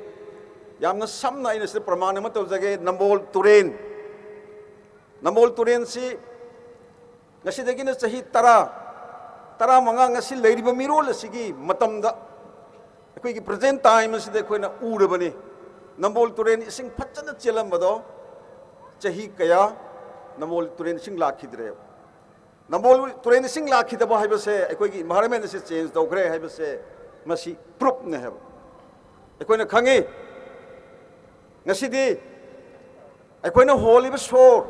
ꯌꯥꯝꯅ ꯁꯝꯅ ꯑꯩꯅ ꯁꯤꯗ ꯄ꯭ꯔꯃꯥꯟ ꯑꯃ ꯇꯧꯖꯒꯦ꯫ ꯅꯝꯕꯣꯜ ꯇꯨꯔꯦꯟ, ꯅꯝꯕꯣꯜ ꯇꯨꯔꯦꯟꯁꯤ ꯉꯁꯤꯗꯒꯤꯅ ꯆꯍꯤ ꯇꯔꯥ, ꯇꯔꯥꯃꯉꯥ, ꯉꯁꯤ ꯂꯩꯔꯤꯕ ꯃꯤꯔꯣꯜ ꯑꯁꯤꯒꯤ ꯃꯇꯝꯗ, ꯑꯩꯈꯣꯏꯒꯤ present time ꯑꯁꯤꯗ ꯑꯩꯈꯣꯏꯅ ꯎꯔꯕꯅꯤ꯫ ꯅꯝꯕꯣꯜ ꯇꯨꯔꯦꯟ ꯏꯁꯤꯡ ꯐꯖꯅ ꯆꯦꯜꯂꯝꯕꯗꯣ ꯆꯍꯤ ꯀꯌꯥ ꯅꯝꯕꯣꯜ ꯇꯨꯔꯦꯟ ꯏꯁꯤꯡ ꯂꯥꯛꯈꯤꯗ꯭ꯔꯦꯕ꯫ ꯅꯝꯕꯣꯜ ꯇꯨꯔꯦꯟ ꯏꯁꯤꯡ ꯂꯥꯛꯈꯤꯗꯕ ꯍꯥꯏꯕꯁꯦ ꯑꯩꯈꯣꯏꯒꯤ environment ꯑꯁꯤ change ꯇꯧꯈ꯭ꯔꯦ ꯍꯥꯏꯕꯁꯦ ꯃꯁꯤ proofꯅꯦ ꯍꯥꯏꯕ꯫ ꯑꯩꯈꯣꯏꯅ ꯈꯪꯉꯤ, ꯉꯁꯤꯗꯤ ꯑꯩꯈꯣꯏꯅ ꯍꯣꯜꯂꯤꯕ ꯁꯣꯔ,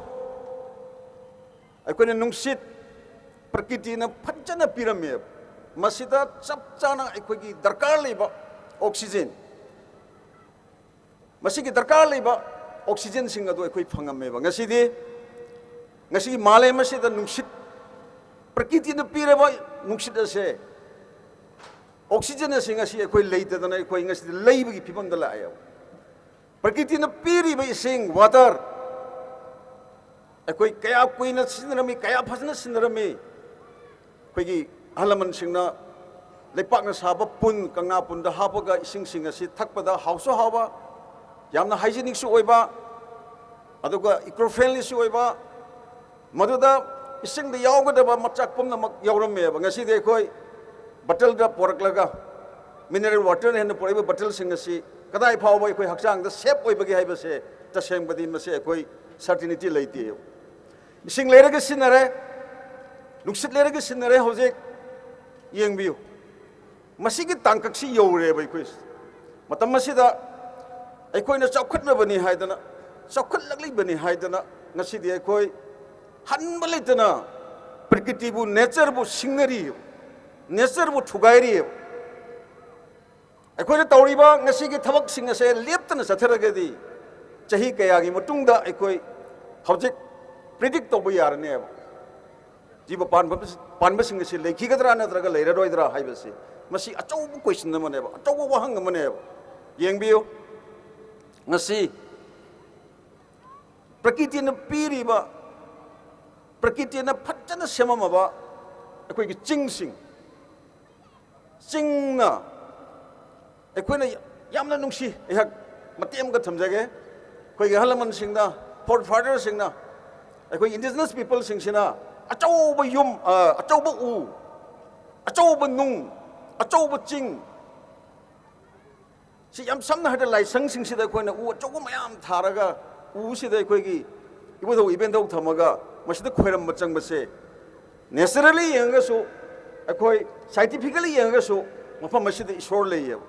ꯑꯩꯈꯣꯏꯅ ꯅꯨꯡꯁꯤꯠ, ꯄ꯭ꯔꯀꯤꯇꯤꯅ ꯐꯖꯅ ꯄꯤꯔꯝꯃꯦꯕ꯫ ꯃꯁꯤꯗ ꯆꯞ ꯆꯥꯅ ꯑꯩꯈꯣꯏꯒꯤ ꯗꯔꯀꯥꯔ ꯂꯩꯕ oxygen, ꯃꯁꯤꯒꯤ ꯗꯔꯀꯥꯔ ꯂꯩꯕ oxygenꯁꯤꯡ ꯑꯗꯨ ꯑꯩꯈꯣꯏ ꯐꯪꯉꯝꯃꯦꯕ꯫ ꯉꯁꯤꯗꯤ, ꯉꯁꯤꯒꯤ ꯃꯥꯂꯦꯝ ꯑꯁꯤꯗ ꯅꯨꯡꯁꯤꯠ, ꯄ꯭ꯔꯀꯤꯇꯤꯅ ꯄꯤꯔꯕ ꯅꯨꯡꯁꯤꯠ ꯑꯁꯦ, oxygen ꯑꯁꯤ ꯉꯁꯤ ꯑꯩꯈꯣꯏ ꯂꯩꯇꯗꯅ ꯑꯩꯈꯣꯏ ꯉꯁꯤꯗꯤ ꯂꯩꯕꯒꯤ ꯐꯤꯕꯝꯗ ꯂꯥꯛꯑꯦꯕ꯫ ꯄ꯭ꯔꯀꯤꯇꯤꯅ ꯄꯤꯔꯤꯕ ꯏꯁꯤꯡ, water, ꯑꯩꯈꯣꯏ ꯀꯌꯥ ꯀꯨꯏꯅ ꯁꯤꯖꯤꯟꯅꯔꯝꯃꯤ, ꯀꯌꯥ ꯐꯖꯅ ꯁꯤꯖꯤꯟꯅꯔꯝꯃꯤ꯫ ꯑꯩꯈꯣꯏꯒꯤ ꯑꯍꯜ ꯂꯃꯟꯁꯤꯡꯅ ꯂꯩꯄꯥꯛꯅ ꯁꯥꯕ ꯄꯨꯟ, ꯀꯪꯂꯥ ꯄꯨꯟꯗ ꯍꯥꯞꯄꯒ ꯏꯁꯤꯡꯁꯤꯡ ꯑꯁꯤ ꯊꯛꯄꯗ ꯍꯥꯎꯁꯨ ꯍꯥꯎꯕ, ꯌꯥꯝꯅ hygienicꯁꯨ ꯑꯣꯏꯕ, ꯑꯗꯨꯒ eco friendlyꯁꯨ ꯑꯣꯏꯕ, ꯃꯗꯨꯗ ꯏꯁꯤꯡꯗ ꯌꯥꯎꯒꯗꯕ ꯃꯆꯥꯛ ꯄꯨꯝꯅꯃꯛ ꯌꯥꯎꯔꯝꯃꯦꯕ꯫ ꯉꯁꯤꯗꯤ ꯑꯩꯈꯣꯏ bottleꯗ ꯄꯨꯔꯛꯂꯒ, mineral water ꯍꯥꯏꯅ ꯄꯨꯔꯛꯏꯕ bottleꯁꯤꯡ ꯑꯁꯤ ꯀꯗꯥꯏ ꯐꯥꯎꯕ ꯑꯩꯈꯣꯏ ꯍꯛꯆꯥꯡꯗ safe ꯑꯣꯏꯕꯒꯦ ꯍꯥꯏꯕꯁꯦ ꯇꯁꯦꯡꯕꯗꯤ ꯃꯁꯤ ꯑꯩꯈꯣꯏ certainty ꯂꯩꯇꯦ꯫ ꯏꯁꯤꯡ ꯂꯩꯔꯒ ꯁꯤꯖꯤꯟꯅꯔꯦ, ꯅꯨꯡꯁꯤꯠ ꯂꯩꯔꯒ ꯁꯤꯖꯤꯟꯅꯔꯦ꯫ ꯍꯧꯖꯤꯛ ꯌꯦꯡꯕꯤꯌꯨ, ꯃꯁꯤꯒꯤ ꯇꯥꯡꯀꯛꯁꯤ ꯌꯧꯔꯦꯕ ꯑꯩꯈꯣꯏ꯫ ꯃꯇꯝ ꯑꯁꯤꯗ ꯑꯩꯈꯣꯏꯅ ꯆꯥꯎꯈꯠꯅꯕꯅꯤ ꯍꯥꯏꯗꯅ, ꯆꯥꯎꯈꯠꯂꯛꯂꯤꯕꯅꯤ ꯍꯥꯏꯗꯅ, ꯉꯁꯤꯗꯤ ꯑꯩꯈꯣꯏ ꯍꯟꯕ ꯂꯩꯇꯅ ꯄ꯭ꯔꯀꯤꯇꯤꯕꯨ, natureꯕꯨ ꯁꯤꯡꯅꯔꯤ, natureꯕꯨ ꯊꯨꯒꯥꯏꯔꯤ꯫ ꯑꯩꯈꯣꯏꯅ ꯇꯧꯔꯤꯕ ꯉꯁꯤꯒꯤ ꯊꯕꯛꯁꯤꯡ ꯑꯁꯦ ꯂꯦꯞꯇꯅ ꯆꯠꯊꯔꯒꯗꯤ ꯆꯍꯤ ꯀꯌꯥꯒꯤ ꯃꯇꯨꯡꯗ ꯑꯩꯈꯣꯏ ꯍꯧꯖꯤꯛ predict ꯇꯧꯕ ꯌꯥꯔꯅꯦꯕ꯫ ꯖꯤꯕ ꯄꯥꯟꯕ, ꯄꯥꯟꯕꯁꯤꯡ ꯑꯁꯤ ꯂꯩꯈꯤꯒꯗ꯭ꯔꯥ ꯅꯠꯇ꯭ꯔꯒ ꯂꯩꯔꯔꯣꯏꯗ꯭ꯔꯥ ꯍꯥꯏꯕꯁꯤ, ꯃꯁꯤ ꯑꯆꯧꯕ question ꯑꯃꯅꯦꯕ, ꯑꯆꯧꯕ ꯋꯥꯍꯪ ꯑꯃꯅꯦꯕ꯫ ꯌꯦꯡꯕꯤꯌꯨ, ꯉꯁꯤ ꯄ꯭ꯔꯀꯤꯇꯤꯅ ꯄꯤꯔꯤꯕ, ꯄ꯭ꯔꯀꯤꯇꯤꯅ ꯐꯖꯅ ꯁꯦꯝꯃꯝꯃꯕ ꯑꯩꯈꯣꯏꯒꯤ ꯆꯤꯡꯁꯤꯡ, ꯆꯤꯡꯅ ꯑꯩꯈꯣꯏꯅ ꯌꯥꯝꯅ ꯅꯨꯡꯁꯤ꯫ ꯑꯩꯍꯥꯛ ꯃꯇꯦꯛ ꯑꯃꯒ ꯊꯝꯖꯒꯦ꯫ ꯑꯩꯈꯣꯏꯒꯤ ꯑꯍꯜ ꯂꯃꯟꯁꯤꯡꯅ, forefatherꯁꯤꯡꯅ, ꯑꯩꯈꯣꯏ indigenous peopleꯁꯤꯡꯁꯤꯅ ꯑꯆꯧꯕ ꯌꯨꯝ, ꯑ, ꯑꯆꯧꯕ ꯎ, ꯑꯆꯧꯕ ꯅꯨꯡ, ꯑꯆꯧꯕ ꯆꯤꯡ, ꯁꯤ ꯌꯥꯝ ꯁꯝꯅ ꯍꯥꯏꯔꯕꯗ ꯂꯥꯏꯁꯪꯁꯤꯡꯁꯤꯗ ꯑꯩꯈꯣꯏꯅ ꯎ ꯑꯆꯧꯕ ꯃꯌꯥꯝ ꯊꯥꯔꯒ ꯎꯁꯤꯗ ꯑꯩꯈꯣꯏꯒꯤ ꯏꯕꯨꯙꯧ ꯏꯕꯦꯟꯙꯧ ꯊꯝꯃꯒ ꯃꯁꯤꯗ ꯈꯣꯏꯔꯝꯕ ꯆꯪꯕꯁꯦ, naturally ꯌꯦꯡꯉꯒꯁꯨ, ꯑꯩꯈꯣꯏ scientifically ꯌꯦꯡꯉꯒꯁꯨ, ꯃꯐꯝ ꯑꯁꯤꯗ ꯏꯁꯣꯔ ꯂꯩꯌꯦꯕ꯫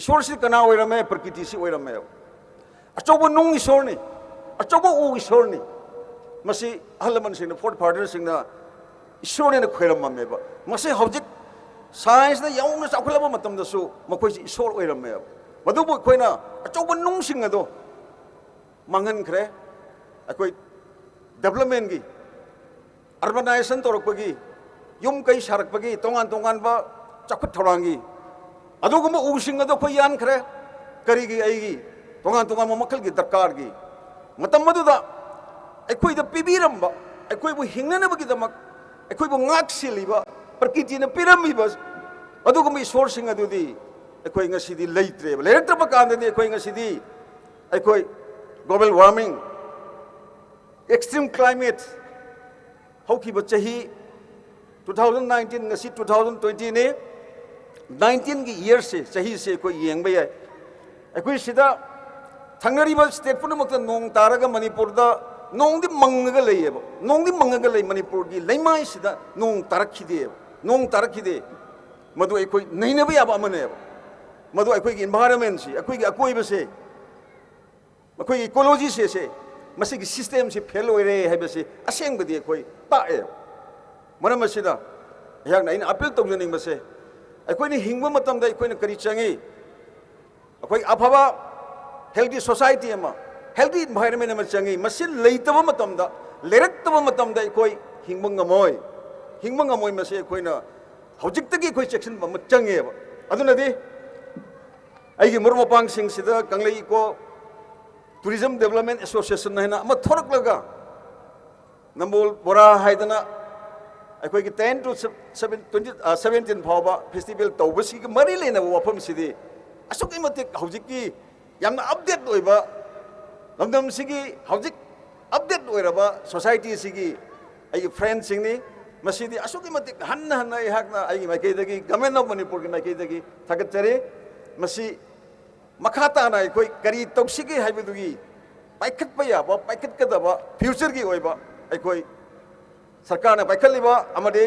ꯏꯁꯣꯔꯁꯤ ꯀꯅꯥ ꯑꯣꯏꯔꯝꯃꯦ? ꯄ꯭ꯔꯀꯤꯇꯤꯁꯤ ꯑꯣꯏꯔꯝꯃꯦꯕ꯫ ꯑꯆꯧꯕ ꯅꯨꯡ ꯏꯁꯣꯔꯅꯤ, ꯑꯆꯧꯕ ꯎ ꯏꯁꯣꯔꯅꯤ꯫ ꯃꯁꯤ ꯑꯍꯜ ꯂꯃꯟꯁꯤꯡꯅ, forefatherꯁꯤꯡꯅ ꯏꯁꯣꯔꯅꯦꯅ ꯈꯣꯏꯔꯝꯃꯝꯃꯦꯕ꯫ ꯃꯁꯤ ꯍꯧꯖꯤꯛ scienceꯅ ꯌꯧꯅ ꯆꯥꯎꯈꯠꯂꯕ ꯃꯇꯝꯗꯁꯨ ꯃꯈꯣꯏꯁꯤ ꯏꯁꯣꯔ ꯑꯣꯏꯔꯝꯃꯦꯕ꯫ ꯃꯗꯨꯕꯨ ꯑꯩꯈꯣꯏꯅ ꯑꯆꯧꯕ ꯅꯨꯡꯁꯤꯡ ꯑꯗꯣ ꯃꯥꯡꯍꯟꯈ꯭ꯔꯦ꯫ ꯑꯩꯈꯣꯏ developmentꯀꯤ, urbanization ꯇꯧꯔꯛꯄꯒꯤ, ꯌꯨꯝ ꯀꯩ ꯁꯥꯔꯛꯄꯒꯤ, ꯇꯣꯉꯥꯟ ꯇꯣꯉꯥꯟꯕ ꯆꯥꯎꯈꯠ ꯊꯧꯔꯥꯡꯒꯤ ꯑꯗꯨꯒꯨꯝꯕ ꯎꯁꯤꯡ ꯑꯗꯣ ꯑꯩꯈꯣꯏ ꯌꯥꯟꯈ꯭ꯔꯦ꯫ ꯀꯔꯤꯒꯤ? ꯑꯩꯒꯤ ꯇꯣꯉꯥꯟ ꯇꯣꯉꯥꯟꯕ ꯃꯈꯜꯒꯤ ꯗꯔꯀꯥꯔꯒꯤ꯫ ꯃꯇꯝ ꯑꯗꯨꯗ ꯑꯩꯈꯣꯏꯗ ꯄꯤꯕꯤꯔꯝꯕ, ꯑꯩꯈꯣꯏꯕꯨ ꯍꯤꯡꯅꯅꯕꯒꯤꯗꯃꯛ ꯑꯩꯈꯣꯏꯕꯨ ꯉꯥꯛ ꯁꯦꯜꯂꯤꯕ, ꯄ꯭ꯔꯀꯤꯇꯤꯅ ꯄꯤꯔꯝꯃꯤꯕ ꯑꯗꯨꯒꯨꯝꯕ ꯏꯁꯣꯔꯁꯤꯡ ꯑꯗꯨꯗꯤ ꯑꯩꯈꯣꯏ ꯉꯁꯤꯗꯤ ꯂꯩꯇ꯭ꯔꯦꯕ꯫ ꯂꯩꯔꯛꯇ꯭ꯔꯕ ꯀꯥꯟꯗꯗꯤ ꯑꯩꯈꯣꯏ ꯉꯁꯤꯗꯤ, ꯑꯩꯈꯣꯏ global warming, extreme climate, ꯍꯧꯈꯤꯕ ꯆꯍꯤ two thousand nineteen, ꯉꯁꯤ two thousand twentyꯅꯤ, nineteenꯒꯤ yearꯁꯦ, ꯆꯍꯤꯁꯦ ꯑꯩꯈꯣꯏ ꯌꯦꯡꯕ ꯌꯥꯏ꯫ ꯑꯩꯈꯣꯏ ꯁꯤꯗ ꯊꯪꯅꯔꯤꯕ state ꯄꯨꯝꯅꯃꯛꯇ ꯅꯣꯡ ꯇꯥꯔꯒ ꯃꯅꯤꯄꯨꯔꯗ ꯅꯣꯡꯗꯤ ꯃꯪꯉꯒ ꯂꯩꯌꯦꯕ, ꯅꯣꯡꯗꯤ ꯃꯪꯉꯒ ꯂꯩ꯫ ꯃꯅꯤꯄꯨꯔꯒꯤ ꯂꯩꯃꯥꯏꯁꯤꯗ ꯅꯣꯡ ꯇꯥꯔꯛꯈꯤꯗꯦꯕ, ꯅꯣꯡ ꯇꯥꯔꯛꯈꯤꯗꯦ꯫ ꯃꯗꯨ ꯑꯩꯈꯣꯏ ꯅꯩꯅꯕ ꯌꯥꯕ ꯑꯃꯅꯦꯕ꯫ ꯃꯗꯨ ꯑꯩꯈꯣꯏꯒꯤ environmentꯁꯤ, ꯑꯩꯈꯣꯏꯒꯤ ꯑꯀꯣꯏꯕꯁꯦ, ꯑꯩꯈꯣꯏꯒꯤ ecologyꯁꯦ, ꯁꯦ, ꯃꯁꯤꯒꯤ systemꯁꯤ fail ꯑꯣꯏꯔꯦ ꯍꯥꯏꯕꯁꯤ ꯑꯁꯦꯡꯕꯗꯤ ꯑꯩꯈꯣꯏ ꯇꯥꯛꯑꯦ꯫ ꯃꯔꯝ ꯑꯁꯤꯅ ꯑꯩꯍꯥꯛꯅ, ꯑꯩꯅ appeal ꯇꯧꯖꯅꯤꯡꯕꯁꯦ, ꯑꯩꯈꯣꯏꯅ ꯍꯤꯡꯕ ꯃꯇꯝꯗ ꯑꯩꯈꯣꯏꯅ ꯀꯔꯤ ꯆꯪꯉꯤ? ꯑꯩꯈꯣꯏ ꯑꯐꯕ healthy society ꯑꯃ, healthy environment ꯑꯃ ꯆꯪꯉꯤ꯫ ꯃꯁꯤ ꯂꯩꯇꯕ ꯃꯇꯝꯗ, ꯂꯩꯔꯛꯇꯕ ꯃꯇꯝꯗ ꯑꯩꯈꯣꯏ ꯍꯤꯡꯕ ꯉꯝꯃꯣꯏ, ꯍꯤꯡꯕ ꯉꯝꯃꯣꯏ꯫ ꯃꯁꯤ ꯑꯩꯈꯣꯏꯅ ꯍꯧꯖꯤꯛꯇꯒꯤ ꯑꯩꯈꯣꯏ ꯆꯦꯛꯁꯤꯟꯕ ꯑꯃ ꯆꯪꯉꯦꯕ꯫ ꯑꯗꯨꯅꯗꯤ ꯑꯩꯒꯤ ꯃꯔꯨꯞ ꯃꯄꯥꯡꯁꯤꯡꯁꯤꯗ ꯀꯪꯂꯩ Eco Tourism Development Association ꯍꯥꯏꯅ ꯑꯃ ꯊꯣꯔꯛꯂꯒ, ꯅꯝꯕꯣꯜ ꯕꯣꯔꯥ ꯍꯥꯏꯗꯅ ꯑꯩꯈꯣꯏꯒꯤ ten to seven, twenty, ꯑ, seventeen ꯐꯥꯎꯕ festival ꯇꯧꯕꯁꯤꯒ ꯃꯔꯤ ꯂꯩꯅꯕ ꯋꯥꯐꯝꯁꯤꯗꯤ ꯑꯁꯨꯛꯀꯤ ꯃꯇꯤꯛ ꯍꯧꯖꯤꯛꯀꯤ ꯌꯥꯝꯅ ꯑꯞꯗꯦꯠ ꯑꯣꯏꯕ, ꯂꯝꯗꯝꯁꯤꯒꯤ ꯍꯧꯖꯤꯛ ꯑꯞꯗꯦꯠ ꯑꯣꯏꯔꯕ ꯁꯣꯁꯥꯏꯇꯤꯁꯤꯒꯤ ꯑꯩꯒꯤ ꯐ꯭ꯔꯦꯟꯁꯤꯡꯅꯤ꯫ ꯃꯁꯤꯗꯤ ꯑꯁꯨꯛꯀꯤ ꯃꯇꯤꯛ ꯍꯟꯅ ꯍꯟꯅ ꯑꯩꯍꯥꯛꯅ ꯑꯩꯒꯤ ꯃꯥꯏꯀꯩꯗꯒꯤ, ꯒꯚꯔꯟꯃꯦꯟꯠ ꯑꯣꯐ ꯃꯅꯤꯄꯨꯔꯒꯤ ꯃꯥꯏꯀꯩꯗꯒꯤ ꯊꯥꯒꯠꯆꯔꯤ꯫ ꯃꯁꯤ ꯃꯈꯥ ꯇꯥꯅ ꯑꯩꯈꯣꯏ ꯀꯔꯤ ꯇꯧꯁꯤꯒꯦ ꯍꯥꯏꯕꯗꯨꯒꯤ ꯄꯥꯏꯈꯠꯄ ꯌꯥꯕ, ꯄꯥꯏꯈꯠꯀꯗꯕ ꯐ꯭ꯌꯨꯆꯔꯒꯤ ꯑꯣꯏꯕ ꯑꯩꯈꯣꯏ ꯁꯔꯀꯥꯔꯅ ꯄꯥꯏꯈꯠꯂꯤꯕ ꯑꯃꯗꯤ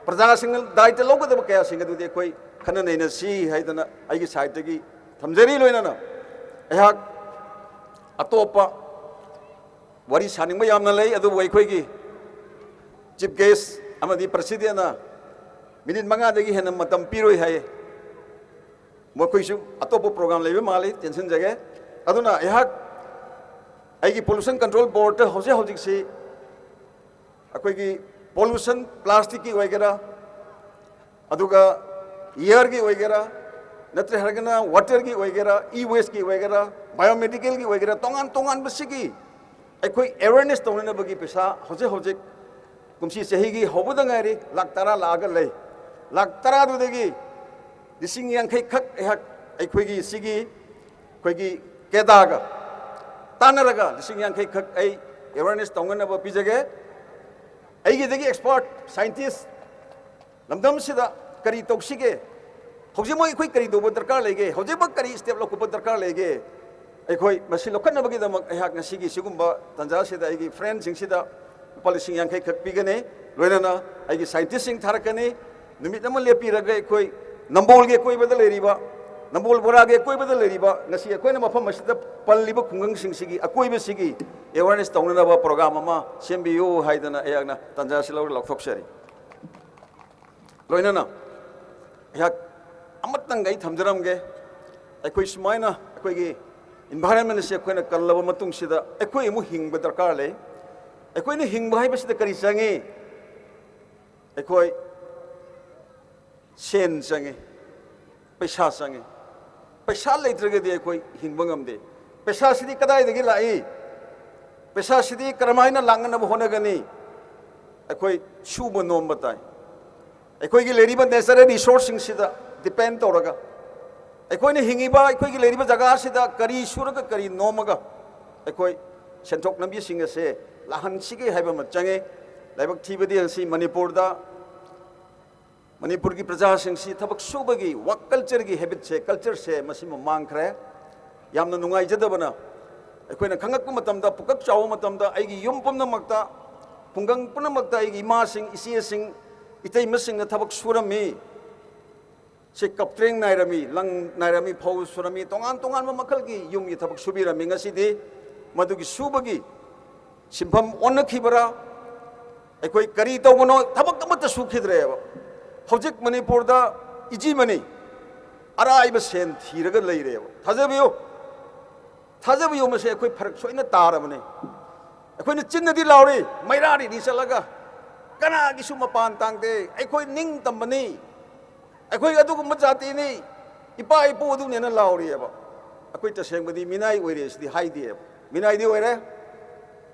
ꯄ꯭ꯔꯖꯥꯁꯤꯡꯅ ꯗꯥꯏꯇ ꯂꯧꯒꯗꯕ ꯀꯌꯥꯁꯤꯡ ꯑꯗꯨꯗꯤ ꯑꯩꯈꯣꯏ ꯈꯟꯅ ꯅꯩꯅꯁꯤ ꯍꯥꯏꯗꯅ ꯑꯩꯒꯤ ꯁꯥꯏꯠꯇꯒꯤ ꯊꯝꯖꯔꯤ꯫ ꯂꯣꯏꯅꯅ ꯑꯩꯍꯥꯛ ꯑꯇꯣꯞꯄ ꯋꯥꯔꯤ ꯁꯥꯅꯤꯡꯕ ꯌꯥꯝꯅ ꯂꯩ, ꯑꯗꯨꯕꯨ ꯑꯩꯈꯣꯏꯒꯤ ꯆꯤꯐ ꯒꯦꯁ ꯑꯃꯗꯤ ꯄ꯭ꯔꯁꯤꯗꯦꯟꯅ ꯃꯤꯅꯤꯠ ꯃꯉꯥꯗꯒꯤ ꯍꯦꯟꯅ ꯃꯇꯝ ꯄꯤꯔꯣꯏ ꯍꯥꯏꯌꯦ꯫ ꯃꯈꯣꯏꯁꯨ ꯑꯇꯣꯞꯄ ꯄ꯭ꯔꯣꯒ꯭ꯔꯥꯝ ꯂꯩꯕ ꯃꯥꯜꯂꯤ, ꯇꯦꯟꯁꯤꯟꯖꯒꯦ꯫ ꯑꯗꯨꯅ ꯑꯩꯍꯥꯛ ꯑꯩꯒꯤ ꯄꯣꯂꯨꯁꯟ ꯀꯟꯇ꯭ꯔꯣꯜ ꯕꯣꯔꯗꯇ ꯍꯧꯖꯤꯛ ꯍꯧꯖꯤꯛꯁꯤ ꯑꯩꯈꯣꯏꯒꯤ ꯄꯣꯂꯨꯁꯟ, ꯄ꯭ꯂꯥꯁꯇꯤꯛꯀꯤ ꯑꯣꯏꯒꯦꯔꯥ, ꯑꯗꯨꯒ ꯏꯌꯔꯒꯤ ꯑꯣꯏꯒꯦꯔꯥ, ꯅꯠꯇ꯭ꯔꯦ ꯍꯥꯏꯔꯒꯅ ꯋꯥꯇꯔꯒꯤ ꯑꯣꯏꯒꯦꯔꯥ, ꯏ ꯋꯦꯁꯀꯤ ꯑꯣꯏꯒꯦꯔꯥ, ꯕꯥꯏꯑꯣꯃꯦꯗꯤꯀꯦꯜꯒꯤ ꯑꯣꯏꯒꯦꯔꯥ, ꯇꯣꯉꯥꯟ ꯇꯣꯉꯥꯟꯕꯁꯤꯒꯤ ꯑꯩꯈꯣꯏ ꯑꯦꯋꯦꯔꯅꯦꯁ ꯇꯧꯅꯅꯕꯒꯤ ꯄꯩꯁꯥ ꯍꯧꯖꯤꯛ ꯍꯧꯖꯤꯛ ꯀꯨꯝꯁꯤ ꯆꯍꯤꯒꯤ ꯍꯧꯕꯗ ꯉꯥꯏꯔꯤ, ꯂꯥꯛ ꯇꯔꯥ ꯂꯥꯛꯑꯒ ꯂꯩ꯫ ꯂꯥꯛ ꯇꯔꯥꯗꯨꯗꯒꯤ ꯂꯤꯁꯤꯡ ꯌꯥꯡꯈꯩ ꯈꯛ ꯑꯩꯍꯥꯛ ꯑꯩꯈꯣꯏꯒꯤ ꯁꯤꯒꯤ ꯑꯩꯈꯣꯏꯒꯤ ꯀꯦꯗꯥꯒ ꯇꯥꯟꯅꯔꯒ ꯂꯤꯁꯤꯡ ꯌꯥꯡꯈꯩ ꯈꯛ ꯑꯩ ꯑꯦꯋꯦꯔꯅꯦꯁ ꯇꯧꯅꯅꯕ ꯄꯤꯖꯒꯦ꯫ ꯑꯩꯒꯤꯗꯒꯤ ꯑꯦꯛꯁꯄꯔꯠ ꯁꯥꯏꯟꯇꯤꯁ ꯂꯝꯗꯝꯁꯤꯗ ꯀꯔꯤ ꯇꯧꯁꯤꯒꯦ, ꯍꯧꯖꯤꯛꯃꯛ ꯑꯩꯈꯣꯏ ꯀꯔꯤ ꯇꯧꯕ ꯗꯔꯀꯥꯔ ꯂꯩꯒꯦ, ꯍꯧꯖꯤꯛꯃꯛ ꯀꯔꯤ ꯁ꯭ꯇꯦꯞ ꯂꯧꯈꯠꯄ ꯗꯔꯀꯥꯔ ꯂꯩꯒꯦ, ꯑꯩꯈꯣꯏ ꯃꯁꯤ ꯂꯧꯈꯠꯅꯕꯒꯤꯗꯃꯛ ꯑꯩꯍꯥꯛ ꯉꯁꯤꯒꯤ ꯁꯤꯒꯨꯝꯕ ꯇꯥꯟꯖꯥꯁꯤꯗ ꯑꯩꯒꯤ ꯐ꯭ꯔꯦꯟꯁꯤꯡꯁꯤꯗ ꯂꯨꯄꯥ ꯂꯤꯁꯤꯡ ꯌꯥꯡꯈꯩ ꯈꯛ ꯄꯤꯒꯅꯤ꯫ ꯂꯣꯏꯅꯅ ꯑꯩꯒꯤ ꯁꯥꯏꯟꯇꯤꯁꯁꯤꯡ ꯊꯥꯔꯛꯀꯅꯤ꯫ ꯅꯨꯃꯤꯠ ꯑꯃ ꯂꯦꯞꯄꯤꯔꯒ ꯑꯩꯈꯣꯏ ꯅꯝꯕꯣꯜꯒꯤ ꯑꯀꯣꯏꯕꯗ ꯂꯩꯔꯤꯕ, ꯅꯝꯕꯣꯜ ꯕꯣꯔꯥꯒꯤ ꯑꯀꯣꯏꯕꯗ ꯂꯩꯔꯤꯕ, ꯉꯁꯤ ꯑꯩꯈꯣꯏꯅ ꯃꯐꯝ ꯑꯁꯤꯗ ꯄꯜꯂꯤꯕ ꯈꯨꯡꯒꯪꯁꯤꯡꯁꯤꯒꯤ ꯑꯀꯣꯏꯕꯁꯤꯒꯤ ꯑꯦꯋꯦꯔꯅꯦꯁ ꯇꯧꯅꯅꯕ ꯄ꯭ꯔꯣꯒ꯭ꯔꯥꯝ ꯑꯃ ꯁꯦꯝꯕꯤꯌꯨ ꯍꯥꯏꯗꯅ ꯑꯩꯍꯥꯛꯅ ꯇꯥꯟꯖꯥ ꯑꯁꯤ ꯂꯧꯔ ꯂꯥꯎꯊꯣꯛꯆꯔꯤ꯫ ꯂꯣꯏꯅꯅ ꯑꯩꯍꯥꯛ ꯑꯃꯇꯪꯒ ꯑꯩ ꯊꯝꯖꯔꯝꯒꯦ꯫ ꯑꯩꯈꯣꯏ ꯁꯨꯃꯥꯏꯅ ꯑꯩꯈꯣꯏꯒꯤ ꯏꯟꯚꯥꯏꯔꯟꯃꯦꯟ ꯑꯁꯤ ꯑꯩꯈꯣꯏꯅ ꯀꯜꯂꯕ ꯃꯇꯨꯡꯁꯤꯗ ꯑꯩꯈꯣꯏ ꯑꯃꯨꯛ ꯍꯤꯡꯕ ꯗꯔꯀꯥꯔ ꯂꯩ꯫ ꯑꯩꯈꯣꯏꯅ ꯍꯤꯡꯕ ꯍꯥꯏꯕꯁꯤꯗ ꯀꯔꯤ ꯆꯪꯉꯤ? ꯑꯩꯈꯣꯏ ꯁꯦꯟ ꯆꯪꯉꯤ, ꯄꯩꯁꯥ ꯆꯪꯉꯤ꯫ ꯄꯩꯁꯥ ꯂꯩꯇ꯭ꯔꯒꯗꯤ ꯑꯩꯈꯣꯏ ꯍꯤꯡꯕ ꯉꯝꯗꯦ꯫ ꯄꯩꯁꯥꯁꯤꯗꯤ ꯀꯗꯥꯏꯗꯒꯤ ꯂꯥꯛꯏ? ꯄꯩꯁꯥꯁꯤꯗꯤ ꯀꯔꯝꯍꯥꯏꯅ ꯂꯥꯛꯅꯅꯕ ꯍꯣꯠꯅꯒꯅꯤ? ꯑꯩꯈꯣꯏ ꯁꯨꯕ ꯅꯣꯝꯕ ꯇꯥꯏ꯫ ꯑꯩꯈꯣꯏꯒꯤ ꯂꯩꯔꯤꯕ ꯅꯦꯆꯔꯦꯜ ꯔꯤꯁꯣꯔꯁꯁꯤꯡꯁꯤꯗ ꯗꯤꯄꯦꯟ ꯇꯧꯔꯒ ꯑꯩꯈꯣꯏꯅ ꯍꯤꯡꯉꯤꯕ, ꯑꯩꯈꯣꯏꯒꯤ ꯂꯩꯔꯤꯕ ꯖꯒꯥ ꯑꯁꯤꯗ ꯀꯔꯤ ꯁꯨꯔꯒ ꯀꯔꯤ ꯅꯣꯝꯃꯒ ꯑꯩꯈꯣꯏ ꯁꯦꯟꯊꯣꯛ ꯂꯝꯕꯤꯁꯤꯡ ꯑꯁꯦ ꯂꯥꯛꯍꯟꯁꯤꯒꯦ ꯍꯥꯏꯕ ꯑꯃ ꯆꯪꯉꯦ꯫ ꯂꯥꯏꯕꯛ ꯊꯤꯕꯗꯤ ꯉꯁꯤ ꯃꯅꯤꯄꯨꯔꯗ, ꯃꯅꯤꯄꯨꯔꯒꯤ ꯄ꯭ꯔꯖꯥꯁꯤꯡꯁꯤ ꯊꯕꯛ ꯁꯨꯕꯒꯤ ꯋꯥꯔꯛ ꯀꯜꯆꯔꯒꯤ ꯍꯦꯕꯤꯠꯁꯦ, ꯀꯜꯆꯔꯁꯦ ꯃꯁꯤꯃ ꯃꯥꯡꯈ꯭ꯔꯦ꯫ ꯌꯥꯝꯅ ꯅꯨꯡꯉꯥꯏꯖꯗꯕꯅ, ꯑꯩꯈꯣꯏꯅ ꯈꯪꯉꯛꯄ ꯃꯇꯝꯗ, ꯄꯨꯀꯛ ꯆꯥꯎꯕ ꯃꯇꯝꯗ ꯑꯩꯒꯤ ꯌꯨꯝ ꯄꯨꯝꯅꯃꯛꯇ, ꯈꯨꯡꯒꯪ ꯄꯨꯝꯅꯃꯛꯇ ꯑꯩꯒꯤ ꯏꯃꯥꯁꯤꯡ, ꯏꯆꯦꯁꯤꯡ, ꯏꯇꯩꯃꯁꯤꯡꯅ ꯊꯕꯛ ꯁꯨꯔꯝꯃꯤ꯫ ꯁꯤ ꯀꯞꯇ꯭ꯔꯦꯡ ꯅꯥꯏꯔꯝꯃꯤ, ꯂꯪ ꯅꯥꯏꯔꯝꯃꯤ, ꯐꯧ ꯁꯨꯔꯝꯃꯤ, ꯇꯣꯉꯥꯟ ꯇꯣꯉꯥꯟꯕ ꯃꯈꯜꯒꯤ ꯌꯨꯝꯒꯤ ꯊꯕꯛ ꯁꯨꯕꯤꯔꯝꯃꯤ꯫ ꯉꯁꯤꯗꯤ ꯃꯗꯨꯒꯤ ꯁꯨꯕꯒꯤ ꯁꯤꯟꯐꯝ ꯑꯣꯟꯅꯈꯤꯕꯔꯥ? ꯑꯩꯈꯣꯏ ꯀꯔꯤ ꯇꯧꯕꯅꯣ? ꯊꯕꯛ ꯑꯃꯠꯇ ꯁꯨꯈꯤꯗ꯭ꯔꯦꯕ꯫ ꯍꯧꯖꯤꯛ ꯃꯅꯤꯄꯨꯔꯗ ꯏꯖꯤ ꯃꯅꯤ, ꯑꯔꯥꯏꯕ ꯁꯦꯟ ꯊꯤꯔꯒ ꯂꯩꯔꯦꯕ꯫ ꯊꯥꯖꯕꯤꯌꯨ, ꯊꯥꯖꯕꯤꯌꯨ, ꯃꯁꯤ ꯑꯩꯈꯣꯏ ꯐꯔꯛ ꯁꯣꯏꯅ ꯇꯥꯔꯕꯅꯤ꯫ ꯑꯩꯈꯣꯏꯅ ꯆꯤꯟꯅꯗꯤ ꯂꯥꯎꯔꯤ, ꯃꯩꯔꯥ rally ꯆꯠꯂꯒ, "ꯀꯅꯥꯒꯤꯁꯨ ꯃꯄꯥꯟ ꯇꯥꯡꯗꯦ, ꯑꯩꯈꯣꯏ ꯅꯤꯡ ꯇꯝꯕꯅꯤ, ꯑꯩꯈꯣꯏ ꯑꯗꯨꯒꯨꯝꯕ ꯖꯥꯇꯤꯅꯤ, ꯏꯄꯥ ꯏꯄꯨ ꯑꯗꯨꯅꯦꯅ" ꯂꯥꯎꯔꯤꯑꯕ꯫ ꯑꯩꯈꯣꯏ ꯇꯁꯦꯡꯕꯗꯤ ꯃꯤꯅꯥꯏ ꯑꯣꯏꯔꯦ ꯁꯤꯗꯤ ꯍꯥꯏꯗꯦꯕ꯫ ꯃꯤꯅꯥꯏꯗꯤ ꯑꯣꯏꯔꯦ꯫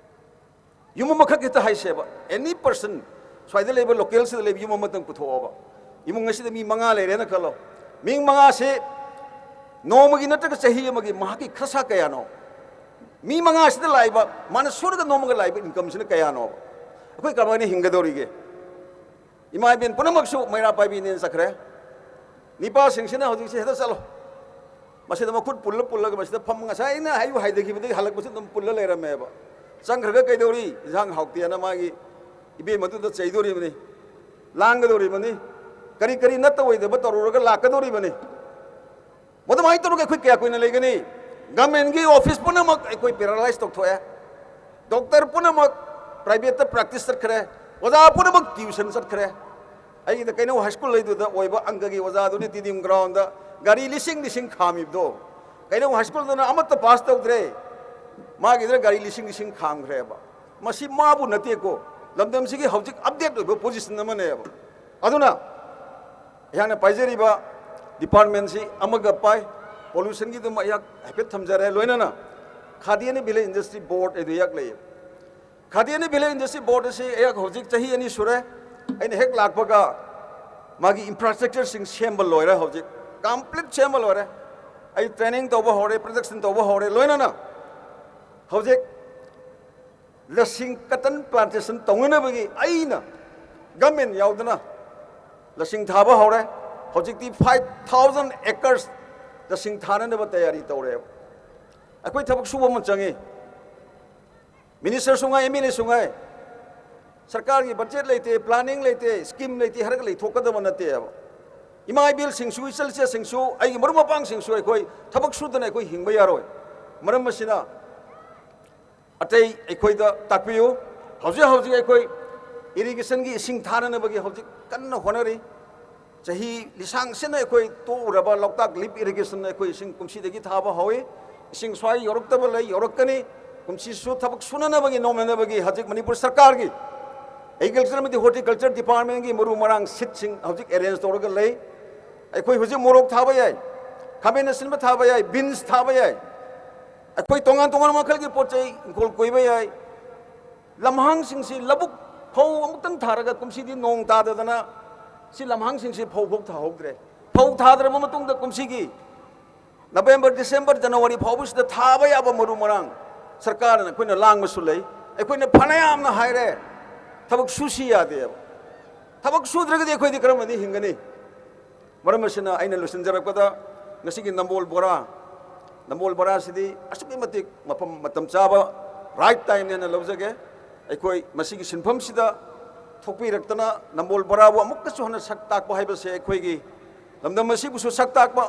ꯌꯨꯝ ꯑꯃꯈꯛ ꯍꯦꯛꯇ ꯍꯥꯏꯁꯦꯕ, any person, ꯁ꯭ꯋꯥꯏꯗ ꯂꯩꯕ, ꯂꯣꯀꯦꯜꯁꯤꯗ ꯂꯩꯕ ꯌꯨꯝ ꯑꯃꯇꯪ ꯄꯨꯊꯣꯛꯑꯣꯕ꯫ ꯏꯃꯨꯡ ꯑꯁꯤꯗ ꯃꯤ ꯃꯉꯥ ꯂꯩꯔꯦꯅ ꯈꯜꯂꯣ꯫ ꯃꯤ ꯃꯉꯥꯁꯦ ꯅꯣꯡꯃꯒꯤ ꯅꯠꯇ꯭ꯔꯒ ꯆꯍꯤ ꯑꯃꯒꯤ ꯃꯍꯥꯛꯀꯤ ꯈꯔꯁꯥ ꯀꯌꯥꯅꯣ? ꯃꯤ ꯃꯉꯥꯁꯤꯗ ꯂꯥꯛꯏꯕ, ꯃꯥꯅ ꯁꯨꯔꯒ ꯅꯣꯝꯃꯒ ꯂꯥꯛꯏꯕ ꯏꯟꯀꯝꯁꯤꯅ ꯀꯌꯥꯅꯣꯕ? ꯑꯩꯈꯣꯏ ꯀꯃꯥꯏꯅ ꯍꯤꯡꯒꯗꯧꯔꯤꯒꯦ? ꯏꯃꯥ ꯏꯕꯦꯟ ꯄꯨꯝꯅꯃꯛꯁꯨ ꯃꯩꯔꯥ ꯄꯥꯏꯕꯤꯅꯦꯅ ꯆꯠꯈ꯭ꯔꯦ꯫ ꯅꯤꯄꯥꯁꯤꯡꯁꯤꯅ ꯍꯧꯖꯤꯛꯁꯦ "ꯍꯦꯛꯇ ꯆꯠꯂꯣ, ꯃꯁꯤꯗ ꯃꯈꯨꯠ ꯄꯨꯜꯂ ꯄꯨꯜꯂꯒ ꯃꯁꯤꯗ ꯐꯝ", ꯉꯁꯥꯏ ꯑꯩꯅ ꯍꯥꯏꯌꯨ ꯍꯥꯏꯗꯈꯤꯕꯗꯒꯤ ꯍꯜꯂꯛꯄꯁꯤ ꯑꯗꯨꯝ ꯄꯨꯜꯂ ꯂꯩꯔꯝꯃꯦꯕ꯫ ꯆꯪꯈ꯭ꯔꯒ ꯀꯩꯗꯧꯔꯤ? "ꯏꯟꯁꯥꯡ ꯍꯥꯎꯇꯦꯅ" ꯃꯥꯒꯤ ꯏꯕꯦꯝꯃꯗꯨꯗ ꯆꯩꯗꯣꯔꯤꯕꯅꯤ, ꯂꯥꯡꯒꯗꯧꯔꯤꯕꯅꯤ, ꯀꯔꯤ ꯀꯔꯤ ꯅꯠꯇ ꯑꯣꯏꯗꯕ ꯇꯧꯔꯨꯔꯒ ꯂꯥꯛꯀꯗꯧꯔꯤꯕꯅꯤ꯫ ꯃꯗꯨꯃꯥꯏꯅ ꯇꯧꯔꯒ ꯑꯩꯈꯣꯏ ꯀꯌꯥ ꯀꯨꯏꯅ ꯂꯩꯒꯅꯤ? ꯒꯃꯦꯟꯒꯤ ꯑꯣꯐꯤꯁ ꯄꯨꯝꯅꯃꯛ ꯑꯩꯈꯣꯏ ꯄꯦꯔꯥꯂꯥꯏꯁ ꯇꯧꯊꯣꯛꯑꯦ꯫ ꯗꯣꯛꯇꯔ ꯄꯨꯝꯅꯃꯛ ꯄ꯭ꯔꯥꯏꯚꯦꯠꯇ ꯄ꯭ꯔꯦꯛꯇꯤꯁ ꯆꯠꯈ꯭ꯔꯦ꯫ ꯑꯣꯖꯥ ꯄꯨꯝꯅꯃꯛ ꯇ꯭ꯌꯨꯁꯟ ꯆꯠꯈ꯭ꯔꯦ꯫ ꯑꯩꯒꯤꯗ ꯀꯩꯅꯧ ꯍꯥꯏ ꯁ꯭ꯀꯨꯜ ꯂꯩꯗꯨꯗ ꯑꯣꯏꯕ ꯑꯪꯀꯒꯤ ꯑꯣꯖꯥꯗꯨꯅꯤ ꯇꯤꯗꯤꯝ ꯒ꯭ꯔꯥꯎꯟꯗ ꯒꯥꯔꯤ ꯂꯤꯁꯤꯡ ꯂꯤꯁꯤꯡ ꯈꯥꯝꯃꯤꯕꯗꯣ꯫ ꯀꯩꯅꯧ ꯍꯥꯏ ꯁ꯭ꯀꯨꯜꯗꯅ ꯑꯃꯠꯇ ꯄꯥꯁ ꯇꯧꯗ꯭ꯔꯦ꯫ ꯃꯥꯒꯤꯗꯨꯅ ꯒꯥꯔꯤ ꯂꯤꯁꯤꯡ ꯂꯤꯁꯤꯡ ꯈꯥꯝꯈ꯭ꯔꯦꯕ꯫ ꯃꯁꯤ ꯃꯥꯕꯨ ꯅꯠꯇꯦꯀꯣ, ꯂꯝꯗꯝꯁꯤꯒꯤ ꯍꯧꯖꯤꯛ ꯑꯞꯗꯦꯠ ꯑꯣꯏꯕ ꯄꯣꯖꯤꯁꯟ ꯑꯃꯅꯦꯕ꯫ ꯑꯗꯨꯅ ꯑꯩꯍꯥꯛꯅ ꯄꯥꯏꯖꯔꯤꯕ ꯗꯤꯄꯥꯔꯠꯃꯦꯟꯁꯤ ꯑꯃꯒ ꯄꯥꯏ, ꯄꯣꯂꯨꯁꯟꯒꯤꯗꯨꯃ ꯑꯩꯍꯥꯛ ꯍꯥꯏꯐꯦꯠ ꯊꯝꯖꯔꯦ, ꯂꯣꯏꯅꯅ ꯈꯥꯗꯤ ꯑꯦꯟ ꯚꯤꯂꯦꯖ ꯏꯟꯗꯁꯇ꯭ꯔꯤ ꯕꯣꯔꯗ ꯍꯥꯏꯗꯨ ꯑꯩꯍꯥꯛ ꯂꯩꯌꯦ꯫ ꯈꯥꯗꯤ ꯑꯦꯟ ꯚꯤꯂꯦꯖ ꯏꯟꯗꯁꯇ꯭ꯔꯤ ꯕꯣꯔꯗ ꯑꯁꯤ ꯑꯩꯍꯥꯛ ꯍꯧꯖꯤꯛ ꯆꯍꯤ ꯑꯅꯤ ꯁꯨꯔꯦ꯫ ꯑꯩꯅ ꯍꯦꯛ ꯂꯥꯛꯄꯒ ꯃꯥꯒꯤ ꯏꯟꯐ꯭ꯔꯥꯁ꯭ꯇ꯭ꯔꯛꯆꯔꯁꯤꯡ ꯁꯦꯝꯕ ꯂꯣꯏꯔꯦ꯫ ꯍꯧꯖꯤꯛ ꯀꯝꯄ꯭ꯂꯤꯠ ꯁꯦꯝꯕ ꯂꯣꯏꯔꯦ꯫ ꯑꯩ ꯇ꯭ꯔꯦꯅꯤꯡ ꯇꯧꯕ ꯍꯧꯔꯦ, ꯄ꯭ꯔꯗꯛꯁꯟ ꯇꯧꯕ ꯍꯧꯔꯦ꯫ ꯂꯣꯏꯅꯅ ꯍꯧꯖꯤꯛ ꯂꯁꯤꯡ ꯀꯇꯟ ꯄ꯭ꯂꯥꯟꯇꯦꯁꯟ ꯇꯧꯅꯅꯕꯒꯤ ꯑꯩꯅ ꯒꯃꯦꯟ ꯌꯥꯎꯗꯅ ꯂꯁꯤꯡ ꯊꯥꯕ ꯍꯧꯔꯦ꯫ ꯍꯧꯖꯤꯛꯇꯤ ꯐꯥꯏꯚ ꯊꯥꯎꯖꯟ ꯑꯦꯀꯔꯁ ꯂꯁꯤꯡ ꯊꯥꯅꯅꯕ ꯇꯌꯥꯔꯤ ꯇꯧꯔꯦꯕ꯫ ꯑꯩꯈꯣꯏ ꯊꯕꯛ ꯁꯨꯕ ꯑꯃ ꯆꯪꯉꯤ꯫ ꯃꯤꯅꯤꯁꯇꯔꯁꯨ ꯉꯥꯏ, ꯑꯦꯝ ꯑꯦꯜ ꯑꯦꯁꯨ ꯉꯥꯏ꯫ ꯁꯔꯀꯥꯔꯒꯤ ꯕꯖꯦꯠ ꯂꯩꯇꯦ, ꯄ꯭ꯂꯥꯅꯤꯡ ꯂꯩꯇꯦ, ꯁ꯭ꯀꯤꯝ ꯂꯩꯇꯦ ꯍꯥꯏꯔꯒ ꯂꯩꯊꯣꯛꯀꯗꯕ ꯅꯠꯇꯦꯕ꯫ ꯏꯃꯥ ꯏꯕꯦꯜꯁꯤꯡꯁꯨ, ꯏꯆꯜ ꯏꯆꯦꯁꯤꯡꯁꯨ, ꯑꯩꯒꯤ ꯃꯔꯨꯞ ꯃꯄꯥꯡꯁꯤꯡꯁꯨ ꯑꯩꯈꯣꯏ ꯊꯕꯛ ꯁꯨꯗꯅ ꯑꯩꯈꯣꯏ ꯍꯤꯡꯕ ꯌꯥꯔꯣꯏ꯫ ꯃꯔꯝ ꯑꯁꯤꯅ ꯑꯇꯩ ꯑꯩꯈꯣꯏꯗ ꯇꯥꯛꯄꯤꯌꯨ꯫ ꯍꯧꯖꯤꯛ ꯍꯧꯖꯤꯛ ꯑꯩꯈꯣꯏ ꯏꯔꯤꯒꯦꯁꯟꯒꯤ ꯏꯁꯤꯡ ꯊꯥꯅꯅꯕꯒꯤ ꯍꯧꯖꯤꯛ ꯀꯟꯅ ꯍꯣꯠꯅꯔꯤ꯫ ꯆꯍꯤ ꯂꯤꯁꯥꯡꯁꯤꯟꯅ ꯑꯩꯈꯣꯏ ꯇꯣꯛꯎꯔꯕ ꯂꯣꯛꯇꯥꯛ ꯂꯤꯐ ꯏꯔꯤꯒꯦꯁꯟ ꯑꯩꯈꯣꯏ ꯏꯁꯤꯡ ꯀꯨꯝꯁꯤꯗꯒꯤ ꯊꯥꯕ ꯍꯧꯏ꯫ ꯏꯁꯤꯡ ꯁ꯭ꯋꯥꯏ ꯌꯧꯔꯛꯇꯕ ꯂꯩ, ꯌꯧꯔꯛꯀꯅꯤ꯫ ꯀꯨꯝꯁꯤꯁꯨ ꯊꯕꯛ ꯁꯨꯅꯅꯕꯒꯤ, ꯅꯣꯝꯅꯅꯕꯒꯤ ꯍꯧꯖꯤꯛ ꯃꯅꯤꯄꯨꯔ ꯁꯔꯀꯥꯔꯒꯤ ꯑꯦꯒ꯭ꯔꯤꯀꯜꯆꯔ ꯑꯃꯗꯤ ꯍꯣꯔꯇꯤꯀꯜꯆꯔ ꯗꯤꯄꯥꯔꯠꯃꯦꯟꯒꯤ ꯃꯔꯨ ꯃꯔꯥꯡ ꯁꯤꯠꯁꯤꯡ ꯍꯧꯖꯤꯛ ꯑꯦꯔꯦꯟꯖ ꯇꯧꯔꯒ ꯂꯩ꯫ ꯑꯩꯈꯣꯏ ꯍꯧꯖꯤꯛ ꯃꯣꯔꯣꯛ ꯊꯥꯕ ꯌꯥꯏ, ꯈꯥꯃꯦꯟ ꯑꯁꯤꯟꯕ ꯊꯥꯕ ꯌꯥꯏ, ꯕꯤꯟꯁ ꯊꯥꯕ ꯌꯥꯏ, ꯑꯩꯈꯣꯏ ꯇꯣꯉꯥꯟ ꯇꯣꯉꯥꯟꯕ ꯃꯈꯜꯒꯤ ꯄꯣꯠ ꯆꯩ ꯏꯪꯈꯣꯜ ꯀꯣꯏꯕ ꯌꯥꯏ꯫ ꯂꯝꯍꯥꯡꯁꯤꯡꯁꯤ ꯂꯧꯕꯨꯛ ꯐꯧ ꯑꯃꯨꯛꯇꯪ ꯊꯥꯔꯒ ꯀꯨꯝꯁꯤꯗꯤ ꯅꯣꯡ ꯇꯥꯗꯗꯅ ꯁꯤ ꯂꯝꯍꯥꯡꯁꯤꯡꯁꯤ ꯐꯧ ꯐꯥꯎ ꯊꯥꯍꯧꯗ꯭ꯔꯦ꯫ ꯐꯧ ꯊꯥꯗ꯭ꯔꯕ ꯃꯇꯨꯡꯗ ꯀꯨꯝꯁꯤꯒꯤ ꯅꯕꯦꯝꯕꯔ, ꯗꯤꯁꯦꯝꯕꯔ, ꯖꯅꯋꯥꯔꯤ ꯐꯥꯎꯕꯁꯤꯗ ꯊꯥꯕ ꯌꯥꯕ ꯃꯔꯨ ꯃꯔꯥꯡ ꯁꯔꯀꯥꯔꯅ ꯑꯩꯈꯣꯏꯅ ꯂꯥꯡꯕꯁꯨ ꯂꯩ꯫ ꯑꯩꯈꯣꯏꯅ ꯐꯅꯌꯥꯝꯅ ꯍꯥꯏꯔꯦ, ꯊꯕꯛ ꯁꯨꯁꯤ ꯌꯥꯗꯦꯕ꯫ ꯊꯕꯛ ꯁꯨꯗ꯭ꯔꯒꯗꯤ ꯑꯩꯈꯣꯏꯗꯤ ꯀꯔꯝꯕꯗꯤ ꯍꯤꯡꯒꯅꯤ? ꯃꯔꯝ ꯑꯁꯤꯅ ꯑꯩꯅ ꯂꯣꯏꯁꯤꯟꯖꯔꯛꯄꯗ ꯉꯁꯤꯒꯤ ꯅꯝꯕꯣꯜ ꯕꯣꯔꯥ, ꯅꯝꯕꯣꯜ ꯕꯣꯔꯥꯁꯤꯗꯤ ꯑꯁꯨꯛꯀꯤ ꯃꯇꯤꯛ ꯃꯐꯝ ꯃꯇꯝ ꯆꯥꯕ, ꯔꯥꯏꯠ ꯇꯥꯏꯝꯅꯤ ꯍꯥꯏꯅ ꯂꯧꯖꯒꯦ꯫ ꯑꯩꯈꯣꯏ ꯃꯁꯤꯒꯤ ꯁꯤꯟꯐꯝꯁꯤꯗ ꯊꯣꯛꯄꯤꯔꯛꯇꯅ ꯅꯝꯕꯣꯜ ꯕꯣꯔꯥꯕꯨ ꯑꯃꯨꯛꯀꯁꯨ ꯍꯟꯅ ꯁꯛ ꯇꯥꯛꯄ ꯍꯥꯏꯕꯁꯦ ꯑꯩꯈꯣꯏꯒꯤ ꯂꯝꯗꯝ ꯑꯁꯤꯕꯨꯁꯨ ꯁꯛ ꯇꯥꯛꯄ,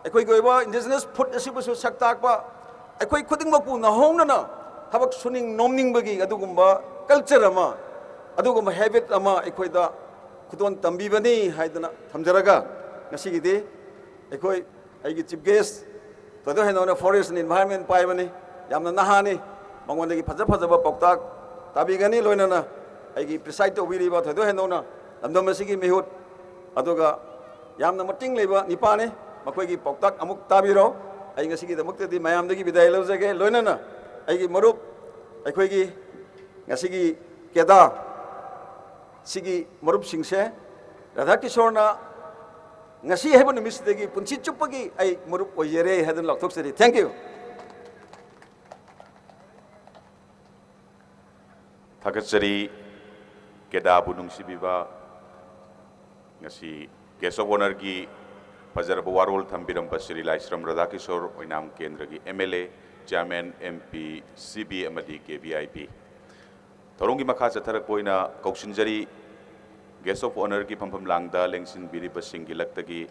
ꯑꯩꯈꯣꯏꯒꯤ ꯑꯣꯏꯕ ꯏꯟꯗꯤꯖꯤꯅꯁ ꯐꯨꯗ ꯑꯁꯤꯕꯨꯁꯨ ꯁꯛ ꯇꯥꯛꯄ, ꯑꯩꯈꯣꯏ ꯈꯨꯗꯤꯡꯃꯛꯄꯨ ꯅꯧꯍꯧꯅꯅ ꯊꯕꯛ ꯁꯨꯅꯤꯡ ꯅꯣꯝꯅꯤꯡꯕꯒꯤ ꯑꯗꯨꯒꯨꯝꯕ ꯀꯜꯆꯔ ꯑꯃ, ꯑꯗꯨꯒꯨꯝꯕ ꯍꯦꯕꯤꯠ ꯑꯃ ꯑꯩꯈꯣꯏꯗ ꯈꯨꯗꯣꯜ ꯇꯝꯕꯤꯕꯅꯤ ꯍꯥꯏꯗꯅ ꯊꯝꯖꯔꯒ, ꯉꯁꯤꯒꯤꯗꯤ ꯑꯩꯈꯣꯏ, ꯑꯩꯒꯤ ꯆꯤꯐ ꯒꯦꯁ ꯊꯣꯏꯗꯣꯛ ꯍꯦꯟꯗꯣꯛꯅ ꯐꯣꯔꯦꯁ ꯑꯦꯟ ꯏꯟꯚꯥꯏꯔꯟꯃꯦꯟ ꯄꯥꯏꯕꯅꯤ, ꯌꯥꯝꯅ ꯅꯍꯥꯅꯤ, ꯃꯉꯣꯟꯗꯒꯤ ꯐꯖ ꯐꯖꯕ ꯄꯥꯎꯇꯥꯛ ꯇꯥꯕꯤꯒꯅꯤ꯫ ꯂꯣꯏꯅꯅ ꯑꯩꯒꯤ ꯄ꯭ꯔꯤꯁꯥꯏꯠ ꯇꯧꯕꯤꯔꯤꯕ ꯊꯣꯏꯗꯣꯛ ꯍꯦꯟꯗꯣꯛꯅ ꯂꯝꯗꯝ ꯑꯁꯤꯒꯤ ꯃꯤꯍꯨꯠ, ꯑꯗꯨꯒ ꯌꯥꯝꯅ ꯃꯇꯤꯡ ꯂꯩꯕ ꯅꯤꯄꯥꯅꯤ, ꯃꯈꯣꯏꯒꯤ ꯄꯥꯎꯇꯥꯛ ꯑꯃꯨꯛ ꯇꯥꯕꯤꯔꯣ꯫ ꯑꯩ ꯉꯁꯤꯒꯤꯗꯃꯛꯇꯗꯤ ꯃꯌꯥꯝꯗꯒꯤ ꯕꯤꯗꯥꯏ ꯂꯧꯖꯒꯦ꯫ ꯂꯣꯏꯅꯅ ꯑꯩꯒꯤ ꯃꯔꯨꯞ, ꯑꯩꯈꯣꯏꯒꯤ ꯉꯁꯤꯒꯤ ꯀꯦꯗꯥ ꯁꯤꯒꯤ ꯃꯔꯨꯞꯁꯤꯡꯁꯦ ꯔꯥꯙꯥ ꯀꯤꯁꯣꯔꯅ ꯉꯁꯤ ꯍꯥꯏꯕ ꯅꯨꯃꯤꯠꯁꯤꯗꯒꯤ ꯄꯨꯟꯁꯤ ꯆꯨꯞꯄꯒꯤ ꯑꯩ ꯃꯔꯨꯞ ꯑꯣꯏꯖꯔꯦ ꯍꯥꯏꯗꯨꯅ ꯂꯥꯎꯊꯣꯛꯆꯔꯤ꯫ Thank you꯫ ꯊꯥꯒꯠꯆꯔꯤ꯫ ꯀꯦꯗꯥꯕꯨ ꯅꯨꯡꯁꯤꯕꯤꯕ, ꯉꯁꯤ Guest of Honourꯒꯤ ꯐꯖꯔꯕ ꯋꯥꯔꯣꯜ ꯊꯝꯕꯤꯔꯝꯕ ꯁ꯭ꯔꯤ ꯂꯥꯏꯁ꯭ꯔꯝ ꯔꯥꯙꯥꯀꯤꯁꯣꯔ, ꯑꯣꯏꯅꯥꯝ ꯀꯦꯟꯗ꯭ꯔꯒꯤ M L A, Chairman, M P, C B ꯑꯃꯗꯤ K V I P꯫ ꯊꯧꯔꯝꯒꯤ ꯃꯈꯥ ꯆꯠꯊꯔꯛꯄ ꯑꯣꯏꯅ ꯀꯧꯁꯤꯟꯖꯔꯤ꯫ Guest of Honourꯒꯤ ꯐꯝꯐꯝ ꯂꯥꯡꯗ ꯂꯦꯡꯁꯤꯟꯕꯤꯔꯤꯕꯁꯤꯡꯒꯤ ꯂꯛꯇꯒꯤ